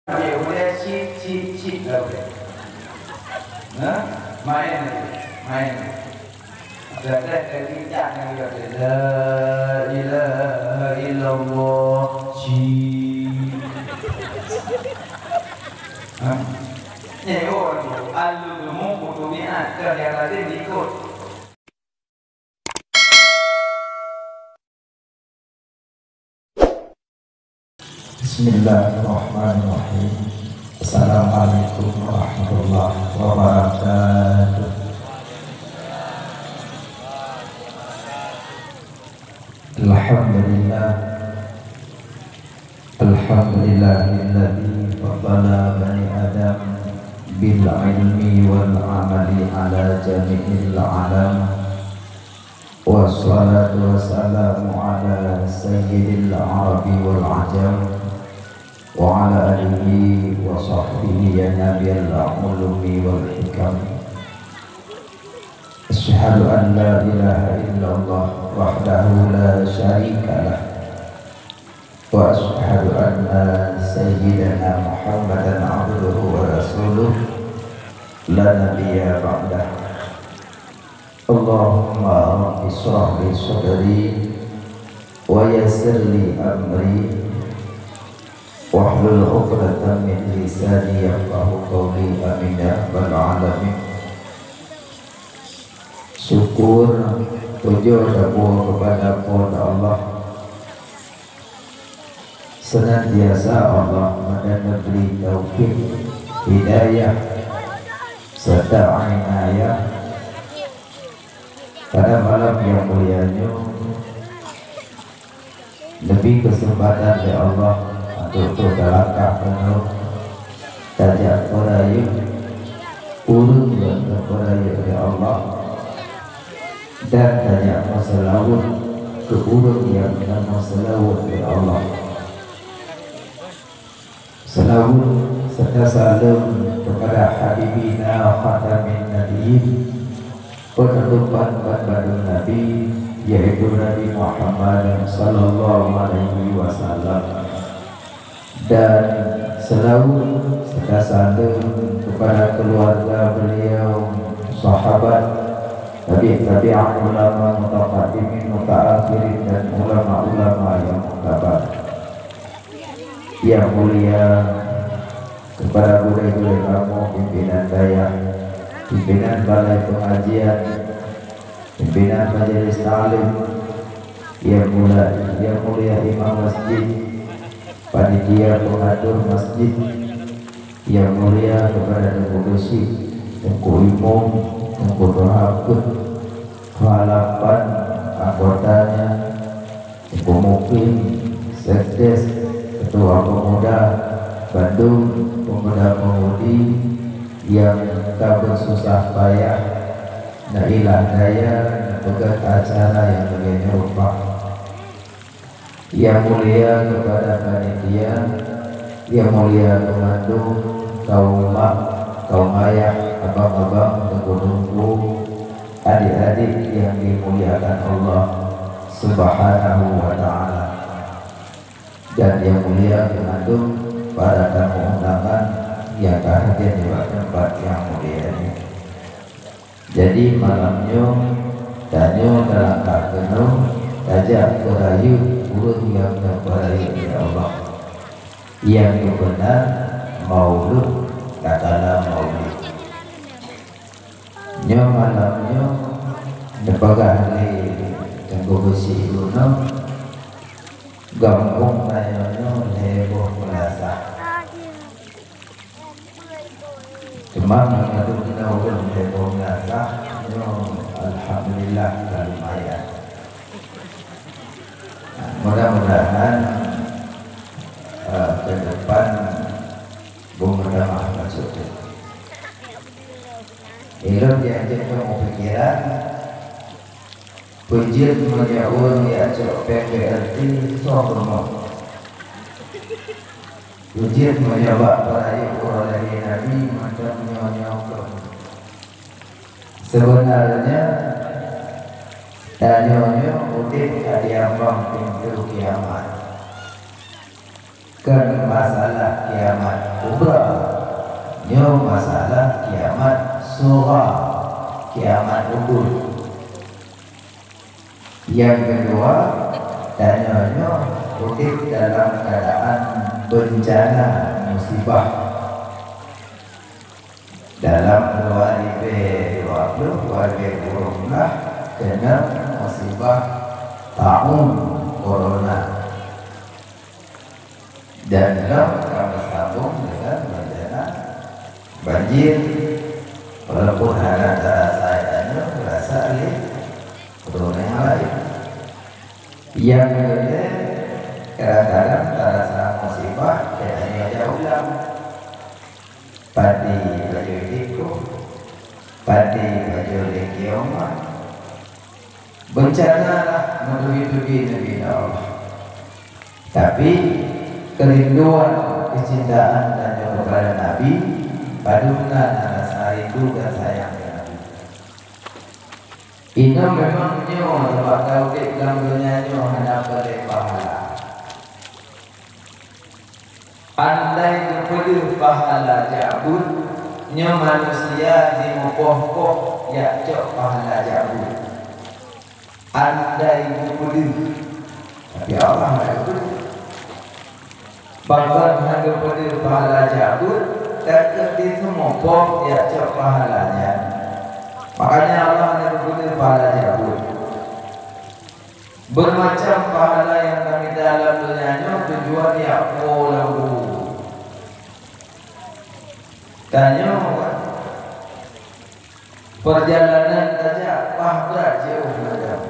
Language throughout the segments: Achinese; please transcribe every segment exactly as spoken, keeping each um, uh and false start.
Dia boleh cit, cit, cit lah boleh. Nah, main, main. Ada dari kita yang dia la ilaha illallah, cit. Ha? Nyoe, oh, alu dulu kudu niat, kan yang lain ikut. Bismillahirrahmanirrahim. Assalamualaikum warahmatullahi wabarakatuh. Alhamdulillah. Alhamdulillahilladzi faddala bani Adam bil ilmi wal amali ala jami'il alam. Wassalatu wassalamu ala sayyidil arabi wal ajam, wa ala alihi wa sahbihi ya nabiyal ulumi wal hikam. Asyhadu an la ilaha illallah wahdahu la syarika lah. Wa asyhadu anna sayyidana Muhammadan abduhu wa rasuluh, la nabiyya ba'dah. Allahumma rabbi shrah li sadri wa yassir li amri wahlul 'uqdatam min lisani yafqahu qawli. Amin ya rabbal alamin. Syukur, pujoe tapujoe keupada Po teu Allah. Seunantiasa Allah meuneubri taufik, hidayah, serta inayah pada malam nyang mulia nyoe. Neubri keuseumpatan lé Allah untuk trok talangkah keunoe, tajak peurayeuk ureuëng nyang geupeurayeuk lé Allah, dan tajak meuseulaweuet keu ureuëng nyang na meuseulaweuet lé Allah. Seulaweuet serta saleuem keupada Habibina Khatamin Nabiyyin, peunutupan ban bandum nabi, yaitu Nabi Muhammad sallallahu alaihi wasallam. Dan seulaweuet serta saleuem keupada keuluwarga beuliau, sahabat, tabi'-tabi'at, ulama, mutaqaddimin, mutaakhirin, dan ulama-ulama nyang muktabar. Nyang mulia keupada gurée-gurée kamoe, pimpinan dayah, pimpinan balai peungajian, pimpinan majelis taklim, nyang mulia, nyang mulia imam masjid, panitia pengatur masjid, nyang mulia keupada Teungku Geuchik, Teungku Imum, Teungku Tuha Peuet, Keuhalapan anggotanya, Teungku Mukim, Sekdes, Ketua Pemuda, bandum pemuda-pemudi nyang ka beususah payah, neuilah daya neupeugét acara nyang lagée nyoe rupa. Nyang mulia keupada panitia, nyang mulia keu mandum kaum mak, kaum ayah, abang-abang, teungku-teungku, adik-adik nyang dimuliakan Allah Subhanahu wa Ta'ala. Dan nyang mulia keu mandum para tamu undangan nyang ka hadir nibak teumpat nyang mulia nyoe. Jadi, malam nyoe, tanyoe talangkah keunoe, tajak peurayeuk ureuëng nyang neupeurayeuk lé Allah, nyang geupeugah Maulud, tatkala Maulid. Nyoe malam nyoe, neupeugah lé Teungku Geuchik bunoe, gampông tanyoe nyoe lhée boh meulasah. Teuma meunyoe na ureuëng lhée boh meulasah, nyoe alhamdulillah ka lumayan. Mudah-mudahan, eh, ke depan beumeutamah maksud jih. Ilôn dianjeuet keu meupikiran, Peue jeuet meunyoe ureuëng jak cok péng B L T soe rumoh? Peue jeuet meunyoe bak peurayeuk uroe lahé Nabi mantong nyoe-nyoe keuh? Seubeunarnya, tanyoe nyoe udeb ka diambang pintoe kiamat. Kon masalah kiamat Kubra. Nyoe masalah kiamat sughra, kiamat ubeut. Nyang keudua, tanyoe nyoe udeb dalam keuadaan beuncana musibah. Dalam dua ribèe dua ploh, dua ribèe dua ploh, keunong musibah taun corona. Dan lom ka meusambong deungon beuncana banjir, walaupun hana tarasa tanyoe, tarasa lé ureueng nyang laén. Nyang keulhèe, kadang-kadang tarasa musibah, tanyoe jak u lam. Padé bajoe idéh koh, padé bajoe lé kiong mah. Beuncana lah meuteubi-teubi Nabi Allah. Tapi, keurinduan, keucintaan tanyoe keupada Nabi, padum na rasa rindu dan sayang keu Nabi. Inong memang nyoe, sabab taudeb lam donya nyoe hana peureulee pahala. Andai geupeudeuh pahala jak beuet, nyoe manusia jimupoh-poh jak cok pahala jak beuet. Andai geupeudeuh, tapi Allah hana geupeudeuh. Pakon hana geupeudeuh pahala jak beuet, ka keuh jimupoh jak cok pahala nyan. Makanya Allah hana geupeudeuh pahala jak beuet. Beumacam pahala nyang tamita lam donya nyoe tujuan jak po lam kubu. Tanyoe, peurjalanan tajak paih brat jiôh mantong.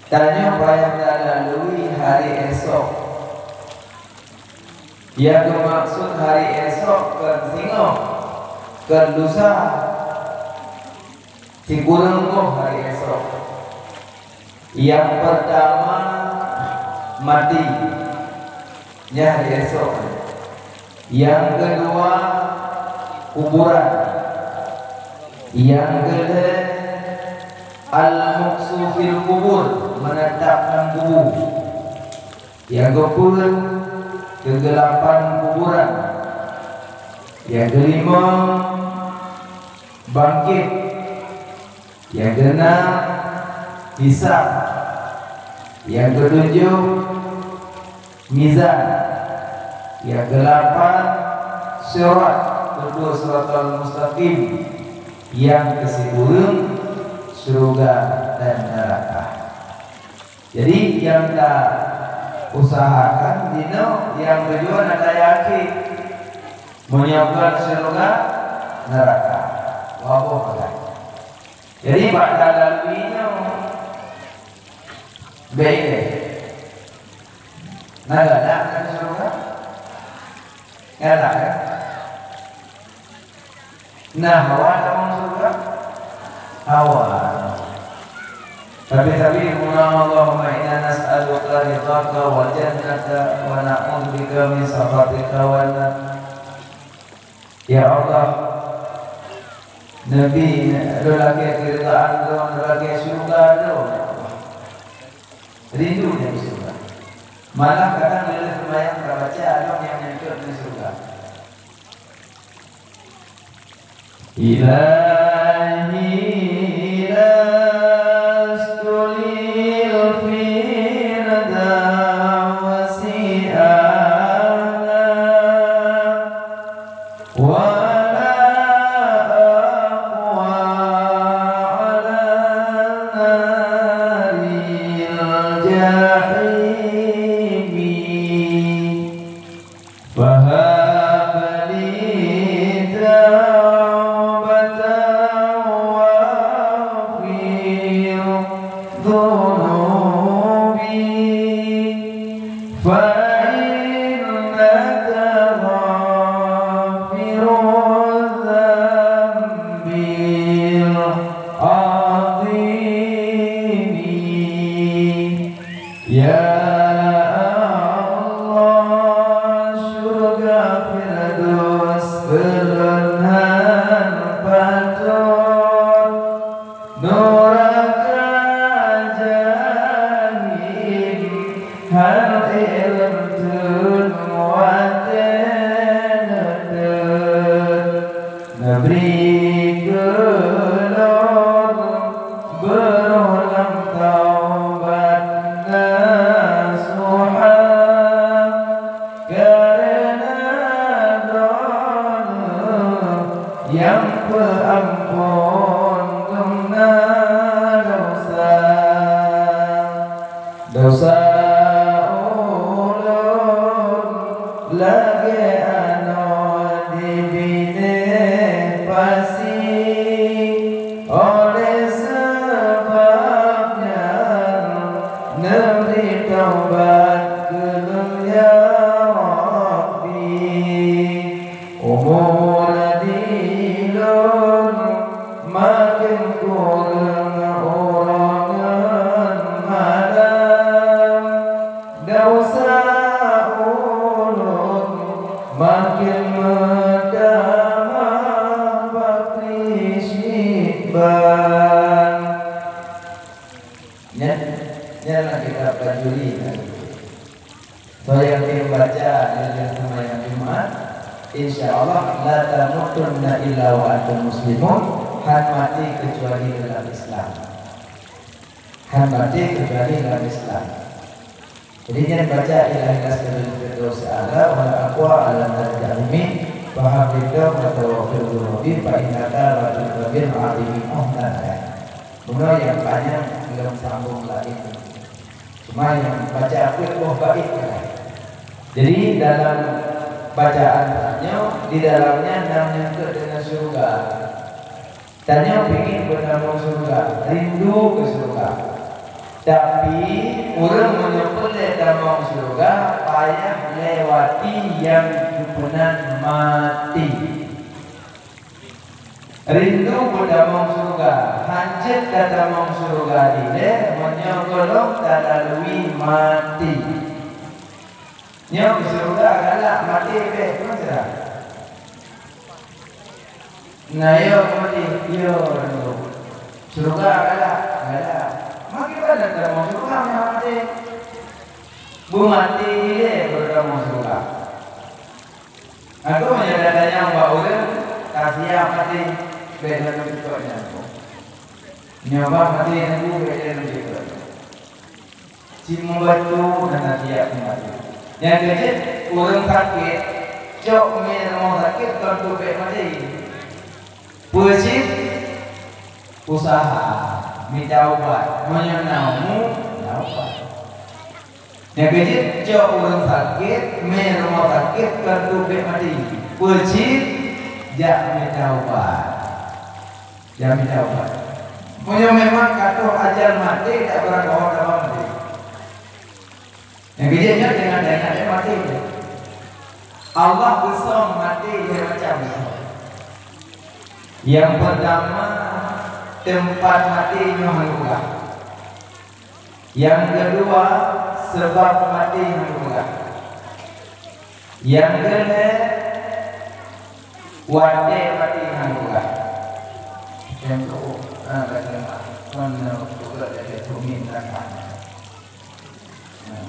Tanyoe payah talalui hari esok. Nyang geumaksud hari esok kon singoh, kon lusa, sikureueng boh hari esok. Nyang peurtama, maté, nyan hari esok. Nyang keudua, kuburan. Nyang keulhèe, al-muktsu fil kubur, meuneutab lam kubu. Nyang keupeuet, keugeulapan kuburan. Nyang keulimong, bangkét. Nyang keunam, hisab. Nyang keutujoh, mizan. Nyang keulapan, sirat, beutôi siratal mustaqim. Nyang keusikureueng, syeuruga dan neuraka. Jadi, nyang ta usahakan jinoe nyang tujuan ata yakin meunyoe kon syeuruga, neuraka. Waboh pagai. Jadi, bak talalui nyoe, bèk ilèe. Na galak keu syeuruga? Galak, kan? Na hawa tamong syeuruga? Hawa. Tapi, tapi, Allahumma inna nas'aluka ridhaka wal jannata wa na'udzubika min sakhatika wan nar. Ya Allah, neubi lôn lakèe keuridaan Droe, lôn lakèe syeuruga Droe, ya Allah. Rindu nyan syeuruga. Malah kadang lheueh seumayang tabaca doa nyang nyan cot ngon syeuruga. Ilahi lastu lil firdausi ahla, wa la aqwa ala naril jahimi. Fahab li taubatan Lagée anoe di binéh pasi, oleh sabab nyan neubri taubat keu lôn, ya Rabbi. Umur di lôn maken kureueng uroe ngon malam. Desya ulôn maken meutamah bak Syakban. Nyan, nyan lam kitab Bajuri. Soe nyang baca nyan seumayang Jumat, insya Allah, la tamutunna illa wa antum muslimun, han maté keucuali dalam Islam. Han maté keucuali dalam Islam. Jadi, nyan baca Ilahi nas'aluka firdaus a'la wa la aqwa ala nari jahimi, faham ridha wa tawaffir rabbi, fa innaka la tuqbil azimi muhdadah. Bunoe nyang panyang lom sambung laén. Cuma nyang baca peuet boh bait sagai. Jadi, dalam bacaan nyoe, di dalamnya nam nyangkut dengan syurga. Tanyoe pingin beutamong syurga, rindu keu syurga. Tapi, ureuëng meunyoe peureulée tamong syurga, payah lewati nyang geupeunan maté. Rindu beutamong syurga, hanjeuet tatamong syurga dilée meunyoe gohlom talalui maté. Nyoe keu syeuruga galak maté bék, peue sira? Na yo maté, yo, syeuruga galak, galak. Makai bala tamong syeuruga nyang maté. Beumaté ilée baru tamong syeuruga. Aku meunyoe tanyong bak ureuëng, ka siap maté, bék lôn jeuet nyan. Nyoe bah maté nyan, bék lôn jeuet. Cit meubacut dan nasihat meubacut. Nyang keujeuet, ureuëng sakét, cok mé rumoh sakét kon teuh bék maté. Peue cit? Usaha, mita ubat. Meunyoe na umu, na ubat. Nyang keujeuet, cok ureuëng sakét, mé rumoh sakét kon teuh bék maté. Peue cit? Jak mita ubat. Jamé jawaban. Meunyoe memang ka troh ajal maté, dak beurangkaho tabang maté. Nyang keujeuet nyan dengan-dengan maté. Allah geusöm maté lhée macam. Nyang peurtama, teumpat maté nyoe hana peugah. Nyang keudua, sabab maté hana peugah. Nyang keulhée, watée maté hana peugah. Nyang keupeuet, ah, kata mak, kon na peugah dari bumi neraka. Nah,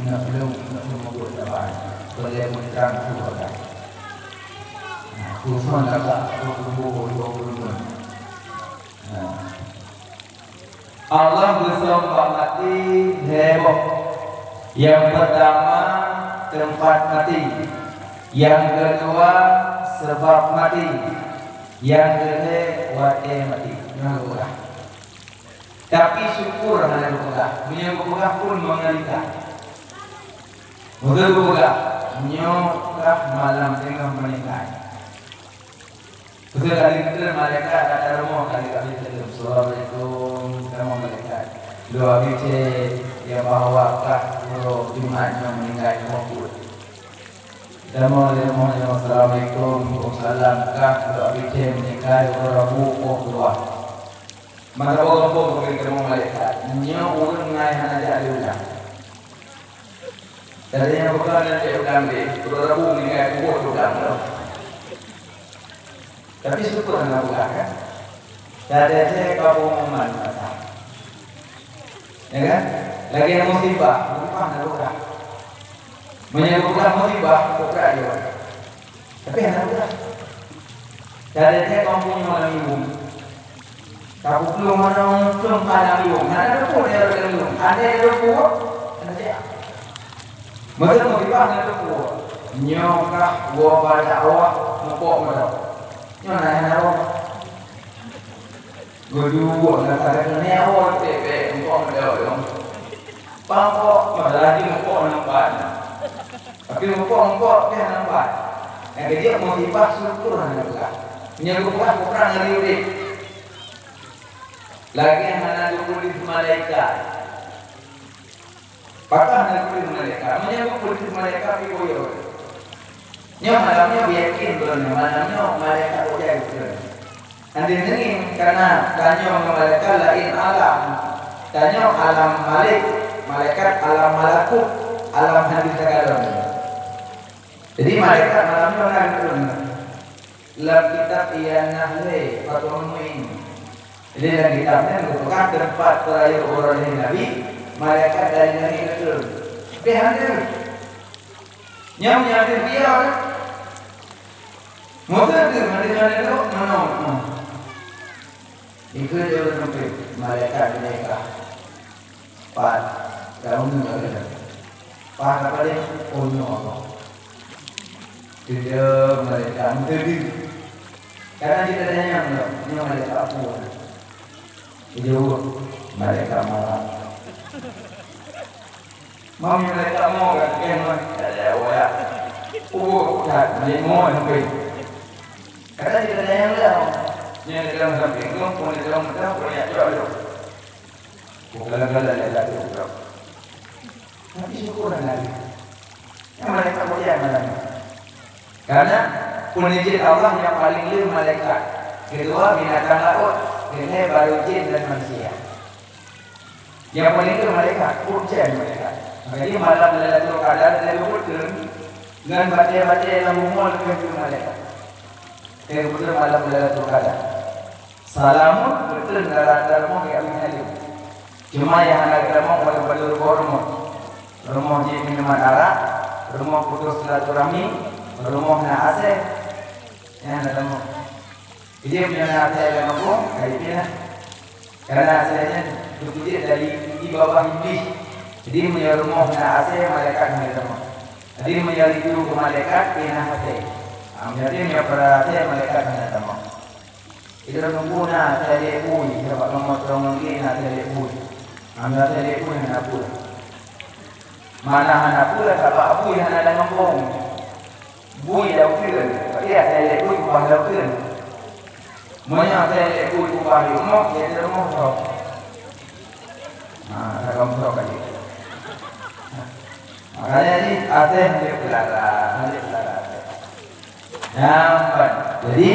na belum, na belum buat apa. Boleh menerang tu peugah. Nah, khusus agak dua puluh, dua puluh lima. Nah. Allah geusöm bak maté lhée boh. Nyang peurtama, teumpat maté. Nyang keudua, sabab maté. Nyang keulhée, watée maté. Nyoe geupeugah. Tapi syukur hana geupeugah. Meunyoe geupeugah pun mengerikan. Meunyoe geupeugah, nyoe kah malam teungoh meuninggai. Beutôi kali beutôi malaikat datang rumoh kali ka lheueh teuleum. Assalamualaikum, kamoe malaikat. Dua bicé ya bahwa kah uroe Jumat nyoe meuninggai rumoh buet. Kamoe di rumoh nyoe, assalamualaikum, waalaikumsalam, kah dua bicé meuninggai uroe Rabu poh dua. Mata boh gampông keu kamoe malaikat. Nyoe ureuëng ngai hana jak lé ulang. Tadi nyang bukan dan cek udang deh, udah rabu meninggai kubur udang tu. Tapi syukur anak bukan kan? Tadi saya kau pengumuman kata. Ya kan? Lagi yang musibah, musibah anak bukan. Menyebutkan musibah, bukan dia. Tapi hana udah. Dari dia kampung malam minggu. Kampung malam minggu, malam minggu. Mana ada pun dia malam minggu. Ada ada pun, ada dia. Masa musibah ada pun. Nyoka gua pada awak mupok mada. Nyoka na hana awak. Gua dua nak ada ni awak tebe mupok mada. Pangkok malah di mupok nampak. Tapi muphom-muphom pih hana mupat. Nyang keujeuet musibah syukur hana peugah. Meunyoe geupeugah, geupeugah ngon udeb. Lagèe hana geupeudeh malaikat. Pakon hana geupeudeh malaikat? Meunyoe geupeudeh malaikat, pih boyong. Nyoe malam nyoe yakin droeneuh, malam nyoe malaikat beujaga keu droeneuh. Hana deungoe, karena tanyoe ngon malaikat laén alam. Tanyoe alam malek, malaikat alam malakut, alam hana takalon. Jadi malaikat malam nyoe na keu droeneuh. Lam kitab Ianah lé, Fathul Muin. Jadi lam kitab nyan geupeugah teumpat peurayeuk uroe lahé Nabi, malaikat dari langét geutreun. Tapi hana. Nyan meunyoe habéh piôh, meuteudeuh hana, hana lôn meunoe. Ikheun jih lôn sampoe, malaikat meunyeukah. Pat, daun nyoe lagèe nyan. Pat apa dia? Oh, nyoe apa? Tidak, malaikat meuteudeuh. Karena kita tanya, nyoe malaikat apa? Jaweueb, malaikat mawöt. Mami malaikat mawöt ka teukén mah. Ada awak ya. Oh, that, malaikat mawöt sampai. Kadang kita tanya dia. Nyan dalam samping tu, pun dalam mata, pun yak jual tu. Bukan dalam dalam tu. Tapi syukur Nabi. Nyan malaikat mulia malam nyan. Karena peuneujeuet Allah nyang paleng le malaikat. Keudua binatang laôt, keulhèe baru jin dan manusia. Nyang paleng le malaikat, peucaya malaikat. Makajih malam Lailatul Qadar lheuh geupeuteun ngon batèe-batèe lam bumoe leubeh keu malaikat. Lheuh geupeuteun malam Lailatul Qadar. Salamun beutôi rata-rata rumoh geujak meuhadeup. Cuma nyang hana geutamong padub-padub rumoh. Rumoh jih minuman arak, rumoh putus silaturahmi, rumoh na asèe. Nyan hana tamong. Jadi meunyoe na asèe lam gampông, ka jipinah. Karena asèe nyan geupeujeuet dari di babah Iblih. Jadi meunyoe rumoh na asèe, malaikat hana tamong. Jadi meunyoe rindu keu malaikat, pinah asèe. Ah, meunyoe rindu keu asèe, malaikat hana tamong. Di dalam gampông na asèe lhèe bui, sabab lam motong ngon lé na asèe lhèe bui. Hana asèe lhèe bui hana peue. Mana hana peue, sabab bui hana lam gampông. Bui lam uteuen, tapi asèe lhèe bui kubah lam uteuen. Meunyoe asèe lhèe bui kubah di rumoh, jadi rumoh roh. Ha, ka rumoh roh tadi. Makanya ni asèe hana peulara, hana peulara. Nyan ban. Jadi,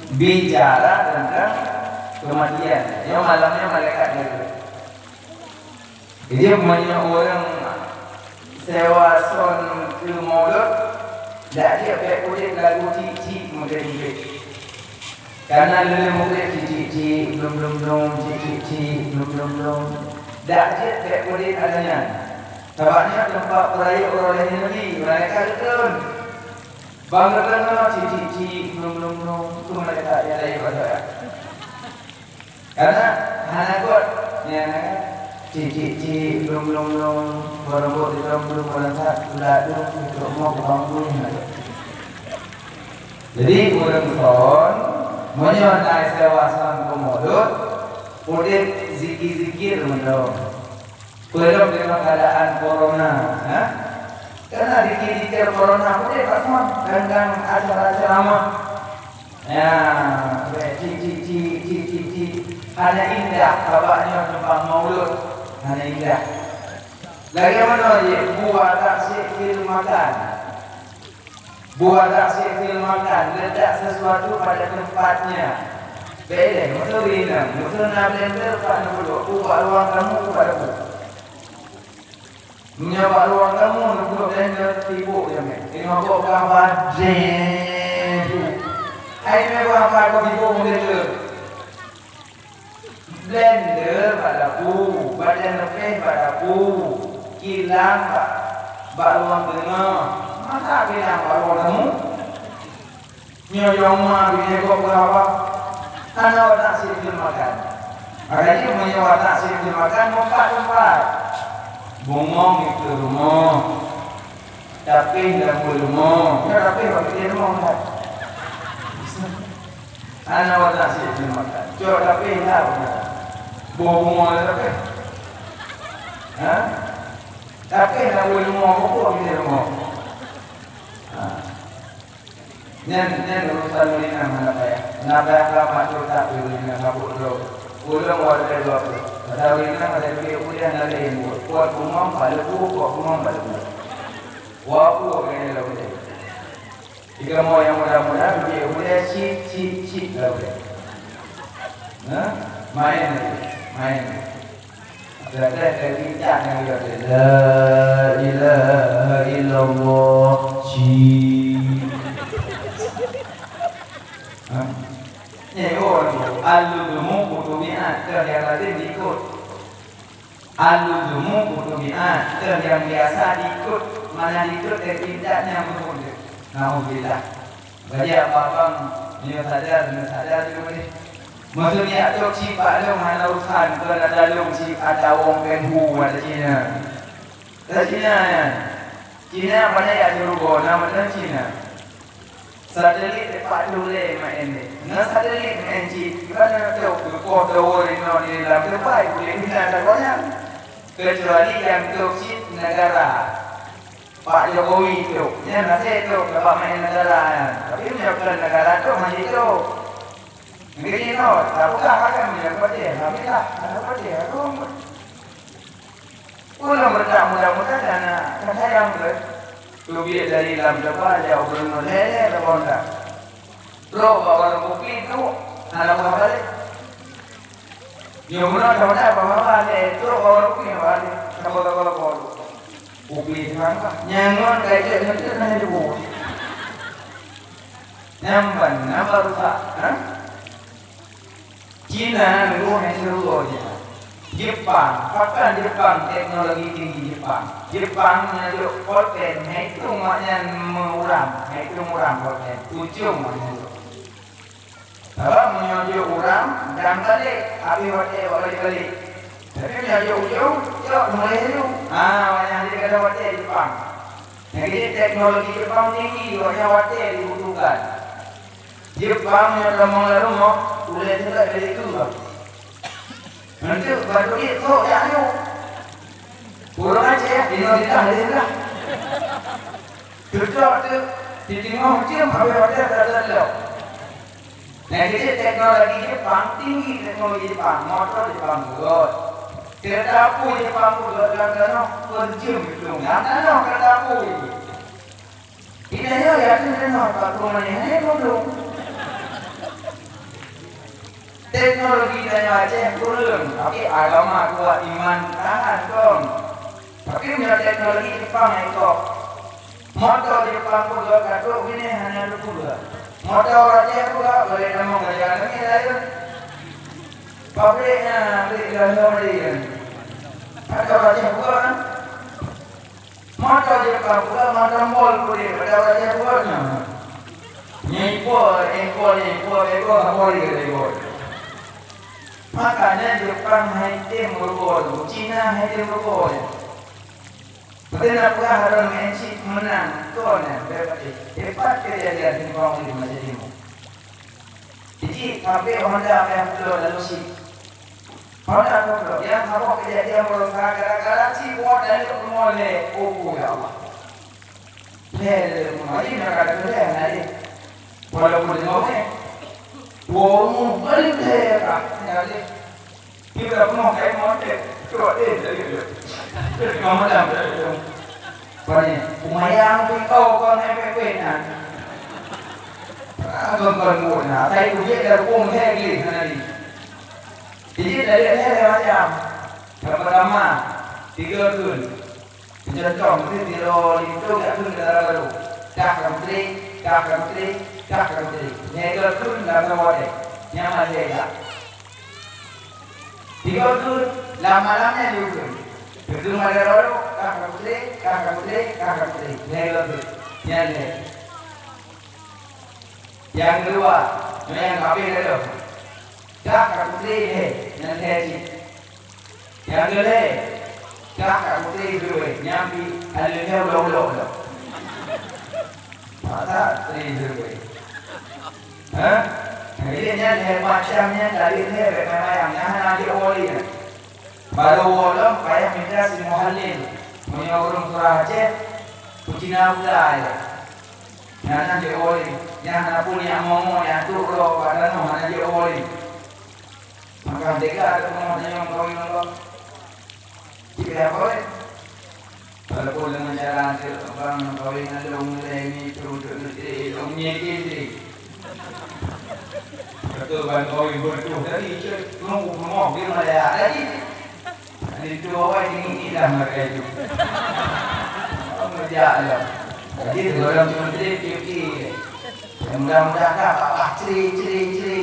bicara tentang kematian. Nyoe malam nyoe malaikat geutreun. Jadi, meunyoe ureueng sewa son keu mulod, dak jeuet bèk udép lagu cik-cik meugreb-greb. Karena lé-lé meugreb cik-cik-cik, blum-blum-blum, cik-cik-cik, blum-blum-blum. Dak jeuet bèk udép lagèe nyan. Sabab nyoe teumpat peurayeuk uroe lahé Nabi, malaikat geutreun. Ban geutreun ngon cik-cik-cik, nong-nong-nong, tu malaikat nyang laén bak doa. Karena hana göt, nyan kan? Cik-cik-cik, nong-nong-nong, barô bôk di dalam bulu barang that, ulat tu, untuk mau ke bangku ni, hana göt. Jadi, ureueng son, meunyoe na sewa son keu mulod, udép zikir-zikir mantong. Peulom deungon keuadaan corona, ha? Karena dikir-dikir corona pun dia tak semua, kadang-kadang acara ceramah. Ya, cik, cik, cik, cik, cik, cik. Hana indah, sabab nyoe teumpang maulud. Hana indah. Lagèe manoe jih, buah tak sik fil makan. Buah tak sik fil makan, letak sesuatu pada tempatnya. Bèk lé, meuteuri nang, meuteuri na blender, pat neupeuduek, ubak ruang tamu, ubak dapur. Meunyoe bak ruang tamu, neupeuduek blender, sibuk jamèe. Teungoh bôh ka badé. Hai meuwah, pat sibuk blender. Blender bak dapu, badan leupeh bak dapu, kilang bak, bak ruang teungoh. Masa kilang bak ruang tamu? Nyoe nyang ma bini gob beurapa? Hana watak sibuk makan. Makajih meunyoe watak sibuk makan, meupat teumpat. Bungong itu rumoh. Tapi lam rumoh. Nyoe tapi bak rumoh kan. Hana watak sibuk makan. Cok tapi lah. Boh bunga tapi. Ha? Tapi hana wei rumoh, buku di rumoh. Nyan, nyan urusan ureueng inong hana payah. Hana payah ka mak cok tak ureueng inong mabök droe. Ulôn watèe dua ploh. Padahai ureueng inong ada duit kuliah hana lé buet. Kuat bungong, bala buet, kuat bungong, bala buet. Wah, aku kena lawan dia. Jika mau yang muda-muda, duit kuliah cit, cit, cit lawan dia. Nah, main lagi, main lagi. Ada, ada, ada, ada, ada, la ilaha illallah, ci. Ha? Nyoe, oh, al-luzmu kutubi'at, keu nyang lazim diikot. Al-luzmu kutubi'at, keu nyang biasa diikot, mana diikot dari pindak nyang beutôi. Naudzubillah. Bajak babang, nyoe sadar, nyoe sadar, nyoe boleh. Maksudnya, tok cit bak lôn hana urusan, keu na dalong cit atawong penghu ada Cina. Ada Cina nyan. Cina mana ya syurga, nama dan Cina. Satelit tepat dulé main ni. Na satelit main cit, gimana tok, geukoh tower inoe di dalam tempat, boleh bina tak goyang. Kecuali yang tok cit negara. Pak Jokowi tu, nyan hase tu, ka bak main negara nyan. Tapi meunyoe kon negara tu, hana tu. Nanggroe nyoe, tapeugah akan meunyoe kuatir, alhamdulillah, hana kuatir, aku. Ulôn meutak mudah-mudahan hana, hana sayang tu. Teubiet dari lam teuma, ya, ulôn lé-lé lé bonda. Trok bak warong kopi tu, hana peugah balek. Nyoe meunan dah, dah, bah, bah, bah, lé, trok bak warong kopi, bah, lé. Sabar, sabar, sabar. Kopi sekarang, bah. Nyan ngon kai cek nyan tu, nah, ibu. Nyan ban, nyan baru, bah, ha? Cina nanggroe hai syeuruga Cina. Jepang, pakon Jepang teknologi tinggi Jepang. Jepang nyoe jok polpen, hai tu mak nyan meu-uram, hai tu meu-uram polpen. Ujong mak nyan jok. Sabab meunyoe jok uram, dang balek, habéh watèe bak balek-balek. Tapi meunyoe jok ujong, jok mulai laju. Ha, mak nyan jadi kada watèe Jepang. Nyang jadi teknologi Jepang tinggi, mak nyan watèe dibutuhkan. Jepang nyoe tamong lam rumoh, ulèe teuka dari tu bah. Nanti batu itu jak ayu. Ureueng Aceh, inoe di tah, di tah. Tutok tu, di tengah macam, habis-habis tak ada lok. Nah, jadi teknologi Jepang, tinggi teknologi Jepang. Motor Jepang buat. Kereta api Jepang buat, dalam tanah, per jam itu. Dalam tanah kereta api. Kita nyoe yakin beuna bak perumahan nyoe goblok. Teknologi tanyoe Aceh kureueng, tapi agama kuat, iman tahan kon. Tapi meunyoe teknologi Jepang ikot, moto Jepang peugah ka trok binéh hana teupeugah. Moto Aceh peugah boleh tamong raja nanggroe laén. Pabrik nyan, pabrik gandom laén. Moto Aceh peugah, mata jeuet ka peugah mata mol peudeh pada raja buatnya. Nyan ipo, ipo, nyan ipo, ipo, ipo, ipo. Makanya Jepang hai tem meureugoe, Cina hai tem meureugoe. Beutôi na peugah hareuem M C meunang, kon nyan, bèk patéh. Tepat keujadian di Bangladesh macam ni. Jadi, sampai Honda payah peuduek lalu si Honda peuduek, nyang saboh kejadian meureuka gara-gara si buat dari peumoh lé, oh, ya Allah. Lé, lé, lé, peumoh, ini nak kata lé, nah, lé. Walaupun lima menit. Dua umur, balik lé, ah, tinggal lé. Kita peumoh kain motor, cuba, eh, lé, lé, lé. Terus lima malam, lé, lé. Pane, kumayang tu kau, kau naik pek-pek, nah. Ah, kau, kau, kau, nah. Saya ujian dah hukum saya gini, nah, ni. Jadi, dari saya macam. Pertama, tiga kheun. Contoh, mesti tiga itu, ya, kheun kendaraan baru. Dah ka putri, dah ka putri, dah ka putri. Tiga kheun dalam satu hari. Nyaman dia, ya. Tiga tu, lama-lamanya juga. Betul ada lalu, kah ka putri, kah ka putri, kah ka putri. Nyan lagi. Nyan lagi. Yang kedua, yang habis lalu. Kah ka putri, eh, nyan lagi. Yang kedua, kah ka putri kedua, nyampi, ada dia ulo-ulo. Masa putri kedua. Ha? Jadi nyan lhèe macam nyan, tadi lhèe bèk mayang-mayang, nyan hana jeuet woe lé nyan. Barô woe lom payah mita si muhallil. Meunyoe ureueng surah Aceh, peucina bula ya. Nyang hana jiôh lé, nyang hana peureulèe nyang mo-mo nyang trôk droe bak tanoh hana jiôh lé. Maka teuga teuma nyang kawin Allah. Cit kawin. Walaupun dengan cara tu, bang kawin ada orang lain ni tu untuk isteri, orang ni isteri. Betul bang kawin betul tadi, cek tunggu rumah dia malah lagi. Itu awak tinggi dah mereka itu. Mejak lah. Jadi dalam menteri Q Q. Mudah-mudahan tak apa-apa. Ceri, ceri, ceri.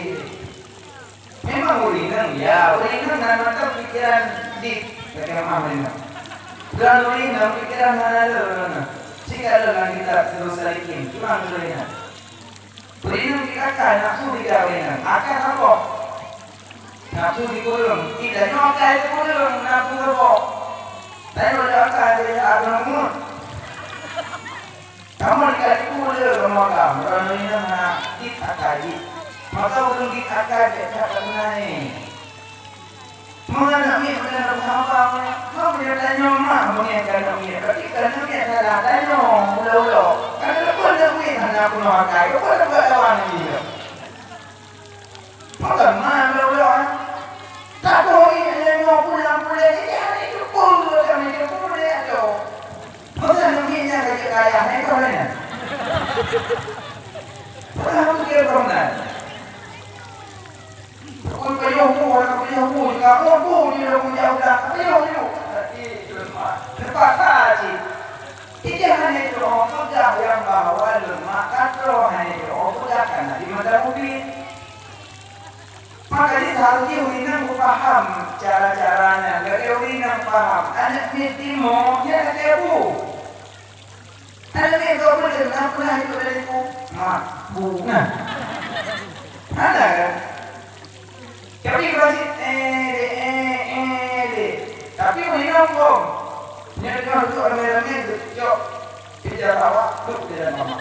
Memang ureueng inong, ya, ureueng inong na mantong pikiran di kata mah ureueng inong. Dan ureueng inong pikiran hana le ureueng inong. Cik ada dalam kitab Sirus Salikin, cuma ureueng inong. Ureueng inong di akal, nafsu tidak ureueng inong. Akal apa? Nafsu dikurung. Tidak nyoe akal dikurung, nafsu apa? Tapi ada akal dia agama. Kamoe di kali pula kamoe agam, ureueng inong hana dit akai jih. Maka ureueng dit akai bèk that tagunai. Meungan aneuk miet meunan sampang, meunyoe tanyoe mak meungieng keu aneuk miet, berarti keu aneuk miet salah tanyoe ulo-ulo. Kan leupah aneuk miet hana peunoh akai, leupah leubeh lawan jih. Maka ma lôn-lôn, ka boh ié lé nyoe pulang-pulang, jadi hana jipeu, hana jipeu lé atô. Masa nyoe nyan ka jeuet kaya, hana jipeu lé nyan. Pulang tu dia pernah. Pun payah bu, orang payah bu, juga bu, bu, dia dah punya udah, payah bu. Tapi, lepas, lepas tak, cik. Ija hana jiôh peugah nyang bahwa lôn mak ka troh hana jiôh peugah kana di mata ubit. Maka di saat ureueng inong paham cara-cara nyan, lagèe ureueng inong paham, aneuk miet timoh nyan lagèe bu. Aneuk miet gob beudeueng na peugah itu dari bu, mak, bu, nah. Hana kan? Tapi masih, eh, deh, eh, eh, deh. Tapi meuinong kong. Nyan nyoe duek ramé-ramé, duek cok. Ija sawah, duek di dalam kamar.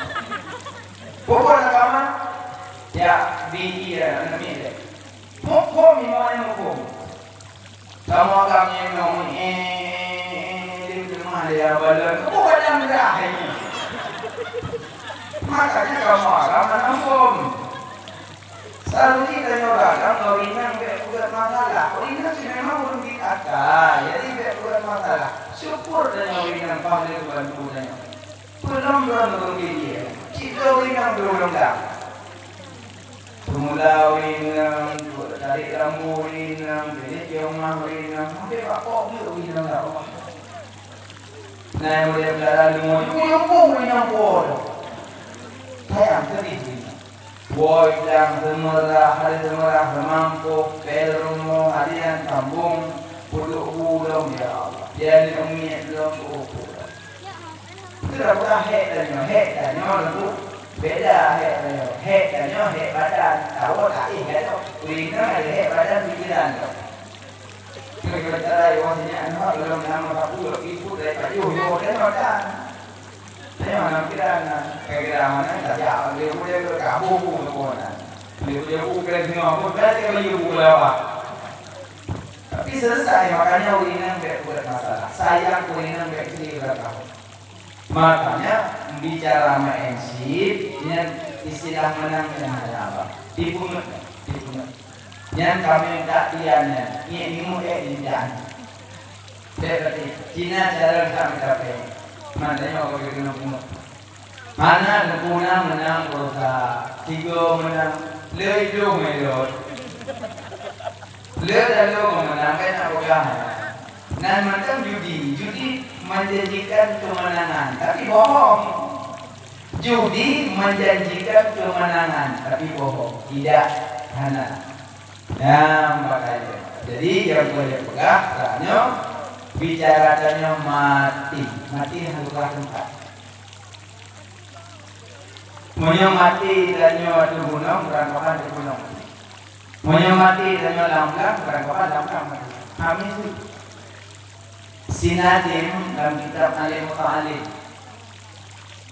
Pokok dalam kamar, ya, bini ya, aneuk miet dia. Muphom, imoe nyan muphom. Kamoe agam nyan nyoe, eh, eh, eh, di teumah dia balon. Keupeue padang dah ini? Makanya kamoe agam hana muphom. Selalu kita nyoe dagang, ngon inong bèk peubuet masalah. Inong cit memang ureueng bit akai, jadi bèk peubuet masalah. Syukur tanyoe inong pahala bantu tanyoe. Peulom droe ureueng bit ie, cit droe inong droe ureueng blang. Peumula ureueng inong, tarék rambu ureueng inong, piléh jeumaah ureueng inong, sampai bak pok geuh ureueng inong dak. Nah, nyang boleh pelara leumo, yumpu-yumpu ureueng inong pun. Sayang, sedih ureueng inong. Woe, idang seumeurah, hana seumeurah, seumampôh, pél rumoh, hadian sambong, peuduek bu lom, ya Allah. Dia ni umiet lom, oh, oh. Itu dah bukan hek tanyoe, hek tanyoe lom tu. Beda hek tanyoe, hek tanyoe, hek badan. Tahu tak, eh, gadoh. Kuliner ada hek badan, pikiran tu. Kira-kira cara yang wasinya anak, belum nama sapu, lagi pun dari kayu, yo, dan badan. Saya mana kira na, kira mana, tapi apa dia boleh ke kabu pun ke pun na. Dia boleh bukan semua pun, berarti kalau dia bukan apa. Tapi selesai, makanya ureueng inong bèk buat masalah. Sayang ureueng inong bèk kiri belakang. Makanya bicara mindset, nyan istilah menang yang ada apa? Dipungut, dipungut. Nyan kami minta dia nyan, ngieng ilmu eh intan. Saya kata, Cina cara tak mencapai. Maknanya orang kena pungut. Hana geupeuna meunang pulsa, tiga meunang, le idong meulot. Le lalu meunang, kan nak peugah. Nan mantong judi, judi menjanjikan kemenangan, tapi bohong. Judi menjanjikan kemenangan, tapi bohong. Tidak, hana. Nyang bakaya. Jadi, nyang boleh peugah, tanyoe bicara tanyoe mati. Mati hana peugah teumpat. Meunyoe mati tanyoe ateueh gunong, barangkapan ateueh gunong. Meunyoe mati tanyoe lam blang, barangkapan lam blang mati. Amin. Si Nadim lam kitab Alim Muta'alim.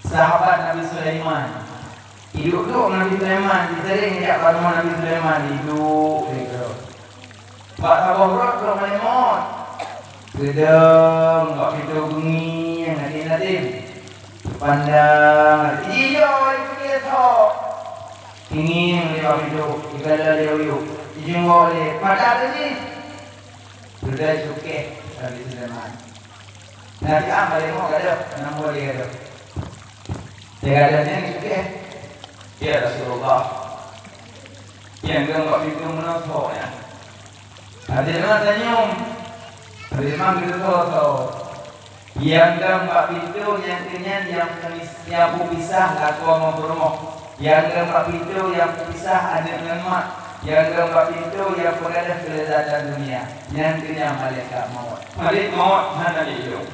Sahabat Nabi Sulaiman. Iduek-duek Nabi Sulaiman, disering jak bak rumoh Nabi Sulaiman, iduek, iduek. Bak saboh rot trok malemot. Keudong bak pintoe beungi nyang Nadim-Nadim. Pandang, iya, Ngieng lé Wak Bidoe, igalak lé Uyuek, ijungok lé mata teuh jih. Sudah cukéh Nabi Sulaiman. Nabi Adam lé mo gadoh, nam boleh gadoh. Teugadang nyan cukéh. Ya Rasulullah, nyang dong bak pintoe meunoe soe nyan? Nabi Sulaiman tanyong. Nabi Sulaiman geuteupeue soe? Nyang dong bak pintoe nyan keuh nyan nyang peumis-, nyang peupisah lakoe ngon peurumoh. Nyang dong bak pintoe nyang peupisah aneuk ngon mak. Nyang dong bak pintoe nyang peugadôh keuleuzatan dunia. Nyan keuh nyan malaikat mawöt. Malaikat mawöt hana lé ilong.